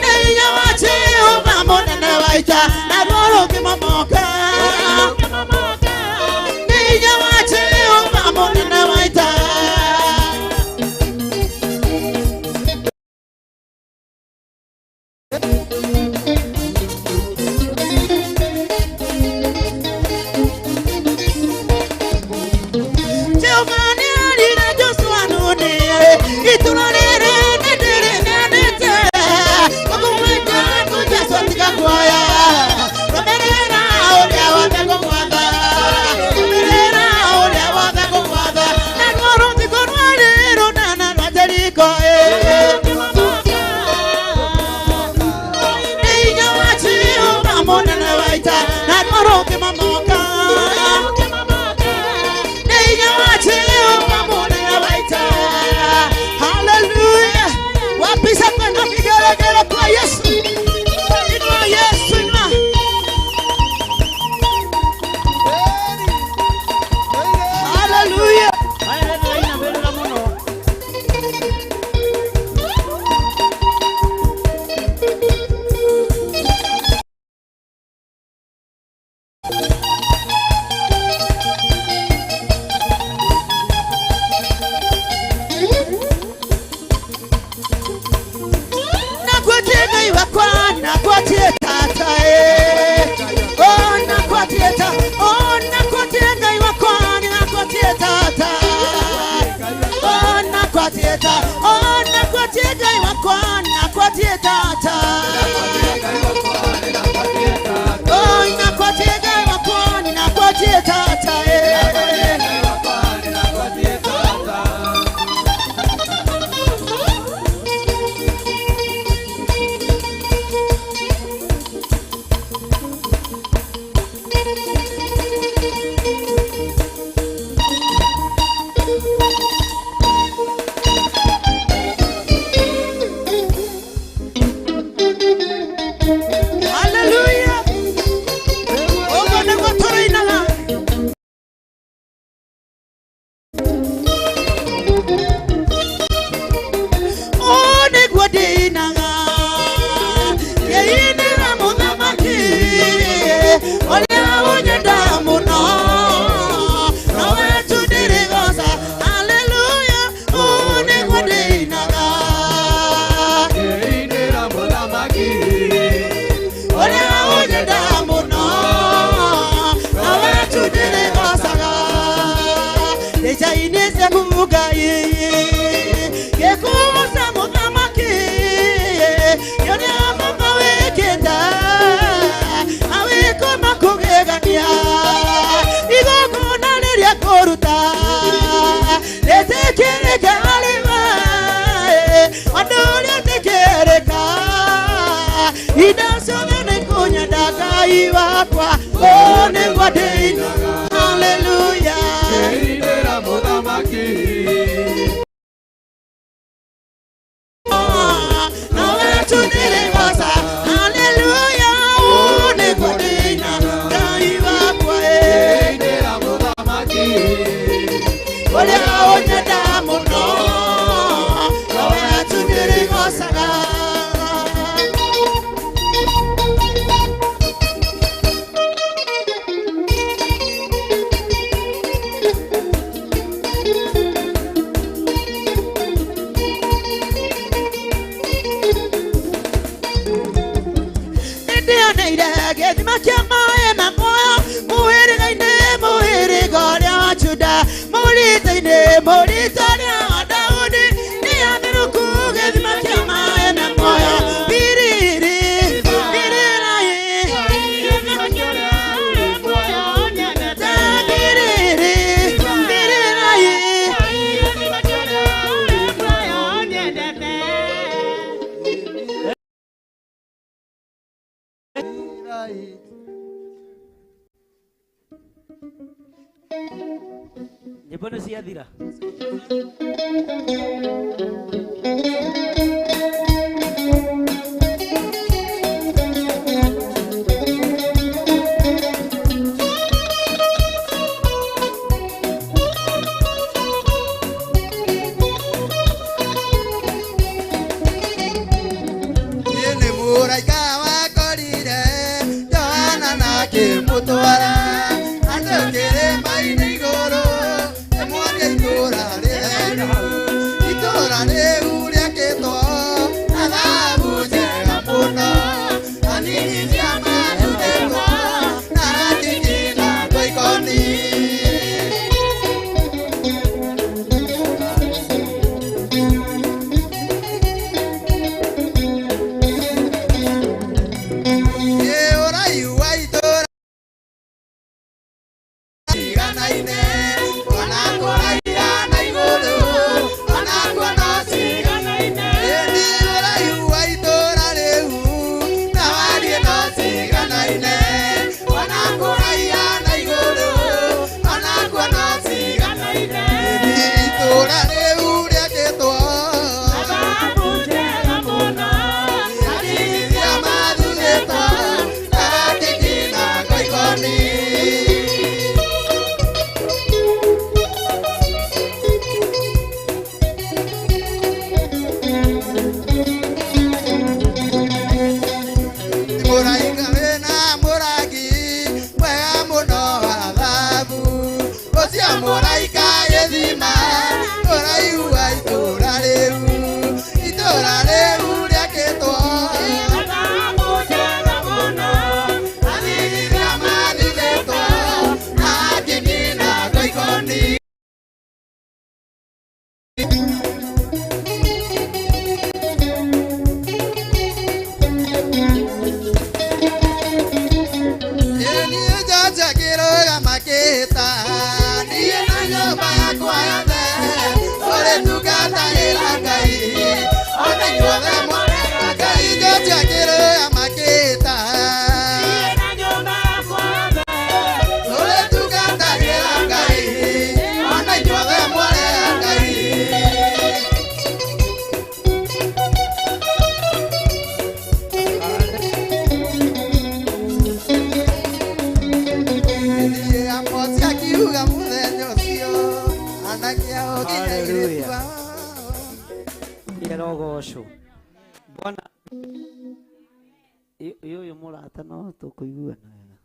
nĩ hinya wa Jehova mũnene wa ita naruo rũkĩmomoka nĩ hinya wa Jehova mũnene wa ita. Jehova nĩarire Joshua Nuni itũũra rĩrĩ nĩndĩrĩneanĩte ngũkũmwĩta Joshua tiga kuoya rũmĩrĩra ũrĩa wothe ngũgwatha rũmĩrĩra ũrĩa wothe ngũgwatha naruo rũthingo rwarĩ rũnene rwa Jeriko nĩ hinya wa Jehova mũnene wa ita naruo rũkĩmomoka nĩ hinya wa Jehova mũnene wa ita. Hallelujah. Wapisha kwenda vigelegele kwa Yesu. Inua Yesu, inua. Hallelujah. Aya nĩrainamĩrĩra mũno. Nakwatie Ngai wakwa, nakwatie tata eh. Oh, nakwatie ta, oh, nakwatie Ngai wakwa, nakwatie tata. Oh, nakwatie ta, oh, nakwatie Ngai Haleluya. Ũguo nĩguo tũrĩinaga. Ũũ nĩguo ndĩinaga. Ngĩinĩra mũthamaki ũrĩa ũnyenda mũno. Nowe tu ndĩrĩgoca. Haleluya. Ũũ nĩguo ndĩinaga. Ũrĩa ũnyenda mũno. Nowe tu ndĩrĩgocaga. Ndĩcainĩ ciaku Ngai gĩkũgoca mũthamaki ũrĩa baba wĩkĩte awĩko makũgegania igongona rĩrĩa kũruta rĩtĩkĩrĩke harĩ we ũndũ ũrĩa ũtĩkĩrĩka indo ciothe nĩ kũnyenda Ngai wakwa ũũ nĩguo ndĩinaga haleluya. Ndĩoneire gĩthima kĩa maĩ ma muoyo mũhĩrĩga-inĩ mũhĩrĩga ũrĩa wa Juda mũrita-inĩ mũrita ũrĩa wa Daudi nĩ atherũku gĩthima kĩa maĩ ma muoyo biriri biriraĩ biriri biriraĩ. Nyĩmbo nĩ ciathira. Niĩ nĩ mũraika wakorire Johana na akĩmũtwara andũ kĩrĩma-inĩ igũrũ ĩmuonie itũũra rĩtheru itũũra rĩu rĩakĩtwo na thahabu njega mũno anini ciamarutĩtwo na rangi na ngoikoni. Ĩ ũraihu wa itũũra. Arogocwo. Bwana ũyũ mũrata no tũkũiguana wega.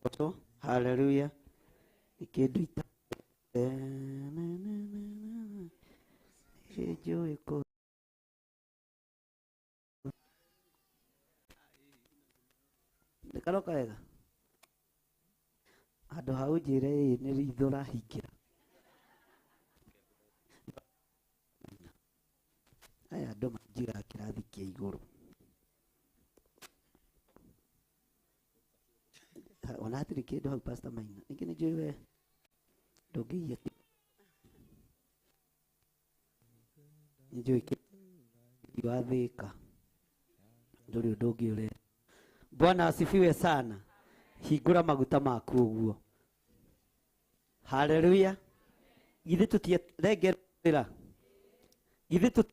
Gocwo. Hallelujah. Nĩ kĩndũ ita njũĩ kũ nĩ karoka wega handũ ha ũnjĩre ĩĩ nĩ ritho ũrahingĩra. Aya andũ manjigaga kĩrathi kĩa igũrũ. Ona hatirĩ kĩndũ hau Pastor Maina. Ningĩ nĩ njũĩ we ndũngĩiya nĩ njũĩ wathĩka ndũrĩ ũndũ ũngĩ ũreka. Bwana asifiwe sana. Hingũra maguta maku ũguo. Haleluya. Githĩ tũtiarengerera? Githĩ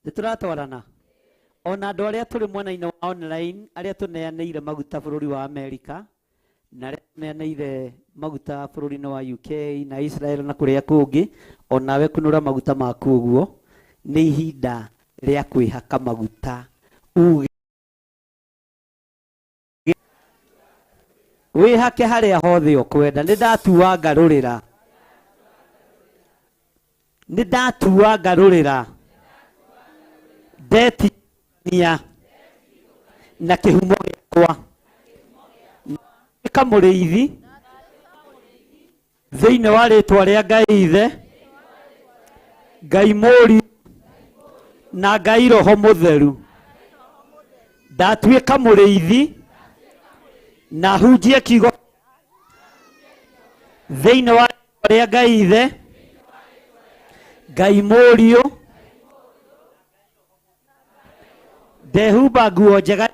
nĩ tũratwarana? Ona andũ arĩa tũrĩ mwena-inĩ wa online arĩa tũneanĩire maguta bũrũri wa Amerika na arĩa tũneanĩire maguta bũrũri-inĩ wa UK na Israel na kũrĩa kũngĩ, onawe kunũra maguta maku ũguo. Nĩ ihinda rĩa kwĩhaka maguta uge wĩhake harĩa hothe ũkwenda. Nĩ ndatua ngarũrĩra, nĩ ndatua ngarũrĩra ndetigania na kĩhumo gĩakwa ka mũrĩithi thĩinĩ wa rĩtwa rĩa Ngai Ithe, Ngai Mũriũ na Ngai Roho Mũtheru. Ndatuĩka mũrĩithi na hunjie kiugo thĩinĩ wa rĩtwa rĩa Ngai Ithe, Ngai Mũriũ. Ndehumba nguo njega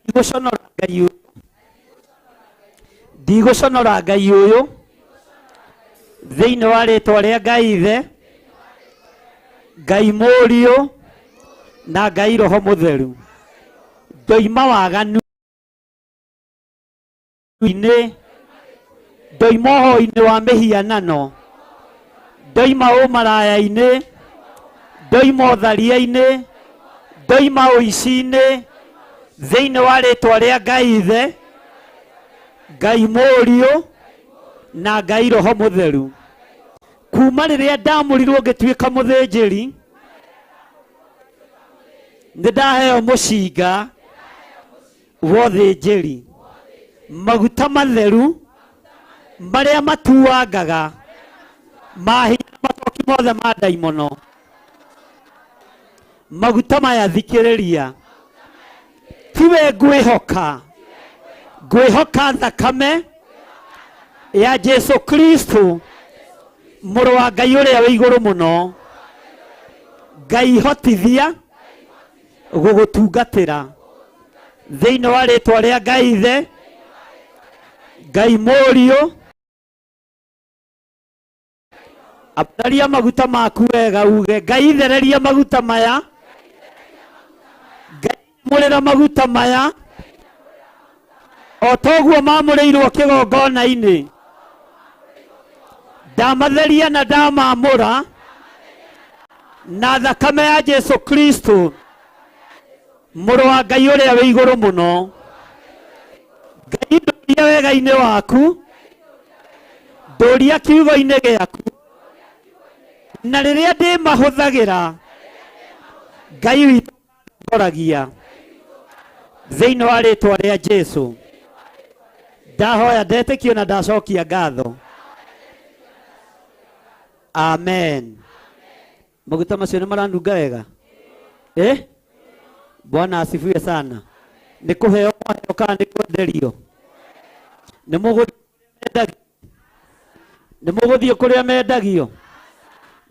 ndigũconora Ngai ũyũ, ndigũconora Ngai ũyũ thĩinĩ wa rĩtwa rĩa Ngai Ithe, Ngai Mũriũ na Ngai Roho Mũtheru. Ndoima waganu-inĩ, ndoima ũhoi-inĩ wa mĩhianano, ndoima ũmaraya-inĩ, ndoima ũtharia-inĩ, ndoima ũici-inĩ, thĩinĩ wa rĩtwa rĩa Ngai Ithe, Ngai Mũriũ na Ngai Roho Mũtheru. Kuma rĩrĩa ndamũrirwo ngĩtuĩka mũthĩnjĩri, nĩ ndaheo mũcinga wa ũthĩnjĩri, maguta matheru marĩa matuangaga mahinya na macoki mothe ma ndaimono. Maguta maya thikĩrĩria, tiwe ngwĩhoka, ngwĩhoka thakame ya Jesu Kristo mũrũ wa Ngai ũrĩa wĩ igũrũ mũno. Ngai hotithia gũgũtungatĩra thĩinĩ wa rĩtwa rĩa Ngai Ithe, Ngai Mũriũ. Ambararia maguta maku wega uge Ngai thereria maguta maya, Ngai mũrĩra maguta maya o toguo mamũrĩirwo kĩgongona-inĩ. Ndamatheria na ndamamũra na thakame ya Jesu Kristo mũrũ wa Ngai ũrĩa wĩ igũrũ mũno. Ngai ndũria wega-inĩ waku, ndũria kiugo-inĩ gĩaku, na rĩrĩa ndĩmahũthagĩra Ngai witũ ngoragia thĩinĩ wa rĩtwa rĩa Jesu. Ndahoya ndetĩkio na ndacokia ngatho. Amen. Maguta macio nĩ maranunga wega eh? Bwana asifiwe sana. Nĩ kũheo mwaheo kana nĩ kwenderio? Nĩ mũgũthiĩ kũrĩa mendagio?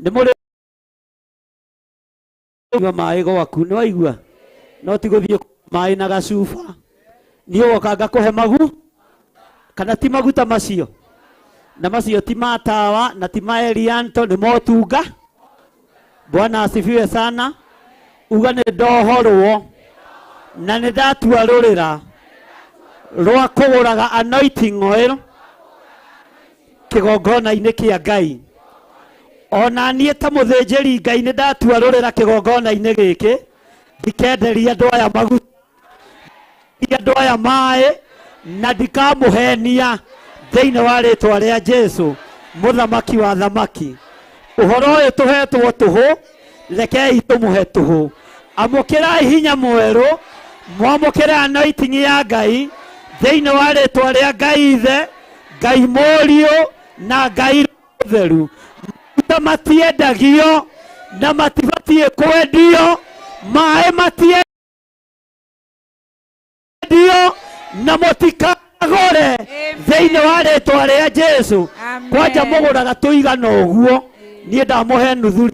Nĩ mũrĩ maĩ gwaku? Nĩ waigua? No ti gũthiĩ maĩ na gacuba. Niĩ woka ngakũhe magu kana ti maguta macio, na macio ti ma tawa na ti ma Elianto, nĩ motunga. Bwana asifiwe sana. Uga nĩ ndohorwo na nĩ ndatua rũrĩra rwa kũgũraga anointing oil kĩgongona-inĩ kĩa Ngai. Ona niĩ ta mũthĩnjĩri Ngai nĩ ndatua rũrĩra kĩgongona-inĩ gĩkĩ, ndikenderia andũ aya maguta, andũ aya maĩ, na ndikamũhenia thĩinĩ wa rĩtwa rĩa Jesu mũthamaki wa thamaki. Ũhoro ũyũ tũhetwo tũhũ, rekei tũmũhe tũhũ. Amũkĩrai hinya mwerũ, mwamũkĩre anointing ya Ngai thĩinĩ wa rĩtwa rĩa Ngai Ithe, Ngai Mũriũ na Ngai Mũtheru. Maguta matiendagio na matibatiĩ kwendio, maĩ matiendio na mũtikagũre thĩinĩ wa rĩtwa rĩa Jesu. Kwanja mũgũraga tũigana ũguo, niĩ ndamũhe nuthu.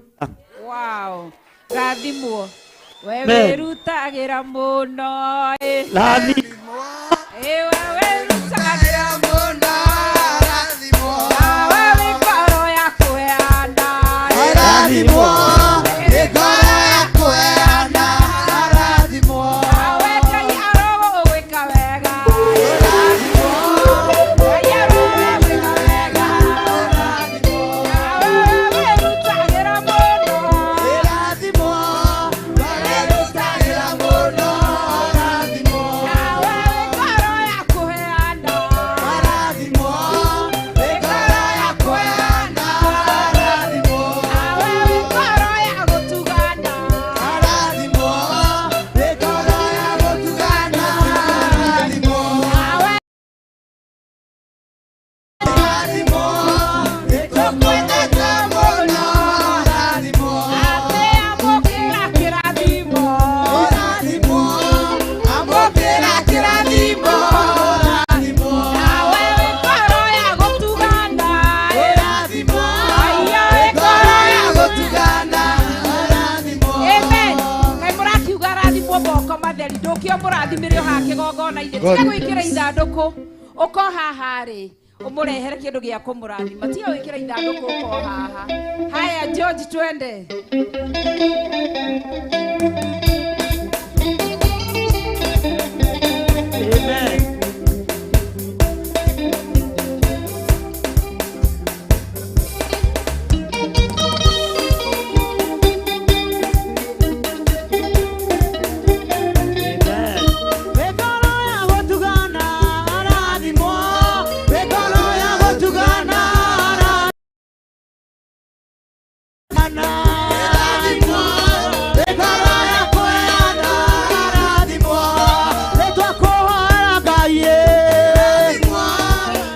Wow. Rathimwo. We Amen. wĩrutagĩra mũno ĩ. Rathi. Ĩ we wĩrutagĩra mũno. Nawe wĩ ngoro ya kũheana ĩ. Arathimwo, nĩ ngoro ya kũheana, arathimwo. Nawe Ngai arogũgwĩka wega. Ngai arogũgwĩka wega. Nawe wĩrutagĩra mũno. Ĩrathimwo, wĩrutagĩra mũno, arathimwo. Nawe wĩ ngoro ya kũheana. Arathimwo, nĩ ngoro ya kũheana, arathimwo. Nawe wĩ ngoro ya gũtugana. Arathimwo, nĩ ngoro ya gũtugana, arathimwo. Nawe Arathimwo, nĩ tũkwendete mũno, arathimwo. atĩ amũkĩra kĩrathimo. Arathimwo, amũkĩra kĩrathimo, arathimwo. Nawe wĩ ngoro ya gũtugana. Arathimwo, Aiya, nĩ wĩ ngoro ya gũtugana, arathimwo. Amen. Kaĩ mũrakiuga rathimwo moko matheri, ndũkĩo mũrathimĩre o haha kĩgongona-inĩ. Tiga gwĩkĩra ithandũkũ, ũko haha rĩ, ũmũrehere kĩndũ gĩa kũmũrathima. Tiga gwĩkĩra ithandũkũ ũko haha. Haya George, twende. Amen. Amen. Wĩngoro ya gũtugana, arathimwo. Wĩngoro ya gũtugana, arathimwo. Wĩngoro ya kũheana, arathimwo. Nĩtwakũhoera Ngai,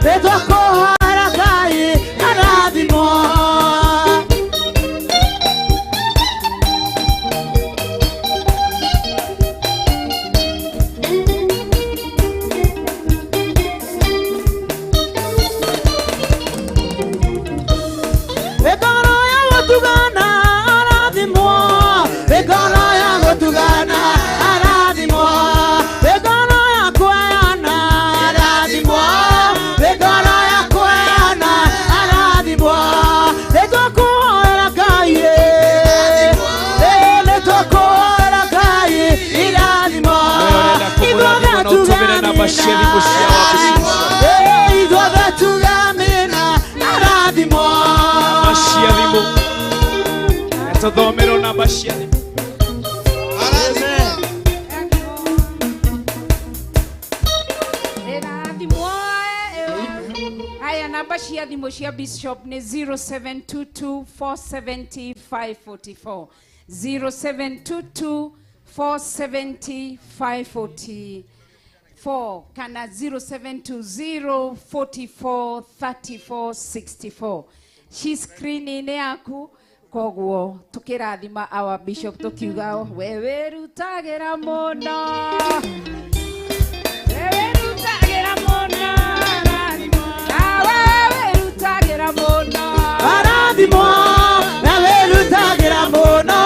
nĩtwakũhoera Ngai, arathimwo. Wĩngoro ya gũtugana, arathimwo. Wĩngoro ya gũtugana, arathimwo. Wĩngoro ya kũheana, arathimwo. Wĩngoro ya kũheana, arathimwo. Nĩtwakũhoera Ngai, nĩtwakũhoera Ngai, irathimo. Ũrenda kũmũrathima na ũtũmĩre namba cia thimũ cia wabici. Ithuothe tugamĩna, arathimwo. Namba cia thimũ. Tũthomerwo namba cia thimũ. Ĩrathimwo, Haya, namba cia thimũ cia Bishop nĩ 0722 470 544, 0722 470 544 kana 0720 44 34 64. Ci screen-inĩ yaku. Koguo tukĩrathima our bishop tukiuga we wĩrutagĩra mũno. We wĩrutagĩra mũno. Nawe wĩrutagĩra mũno. Arathimwo, na wĩrutagĩra mũno,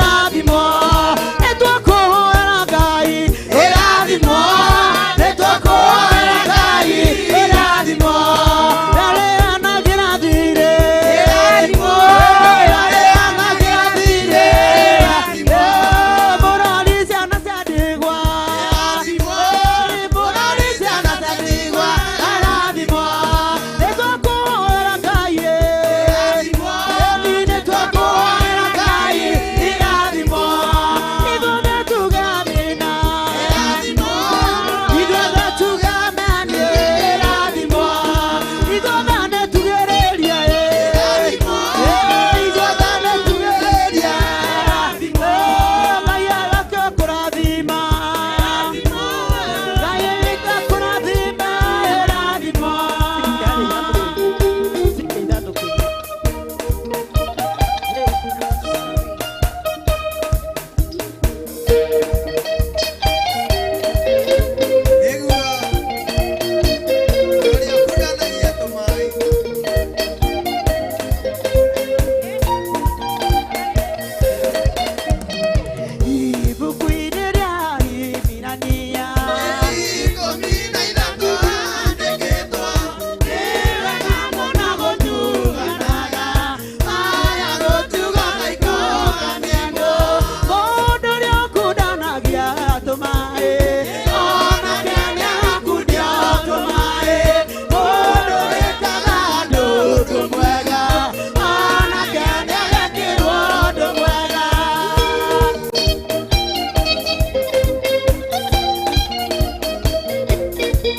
rathimwo. Nĩtwakũhoera Ngai, ĩrathimwo. Nĩtwakũhoera Ngai, ĩrathimwo. Rarĩanagĩra thirĩ, ĩrathimwo. Rarĩanagĩra thirĩ, ĩrathimwo. Mũrori ciana cia ndigwa,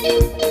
Thank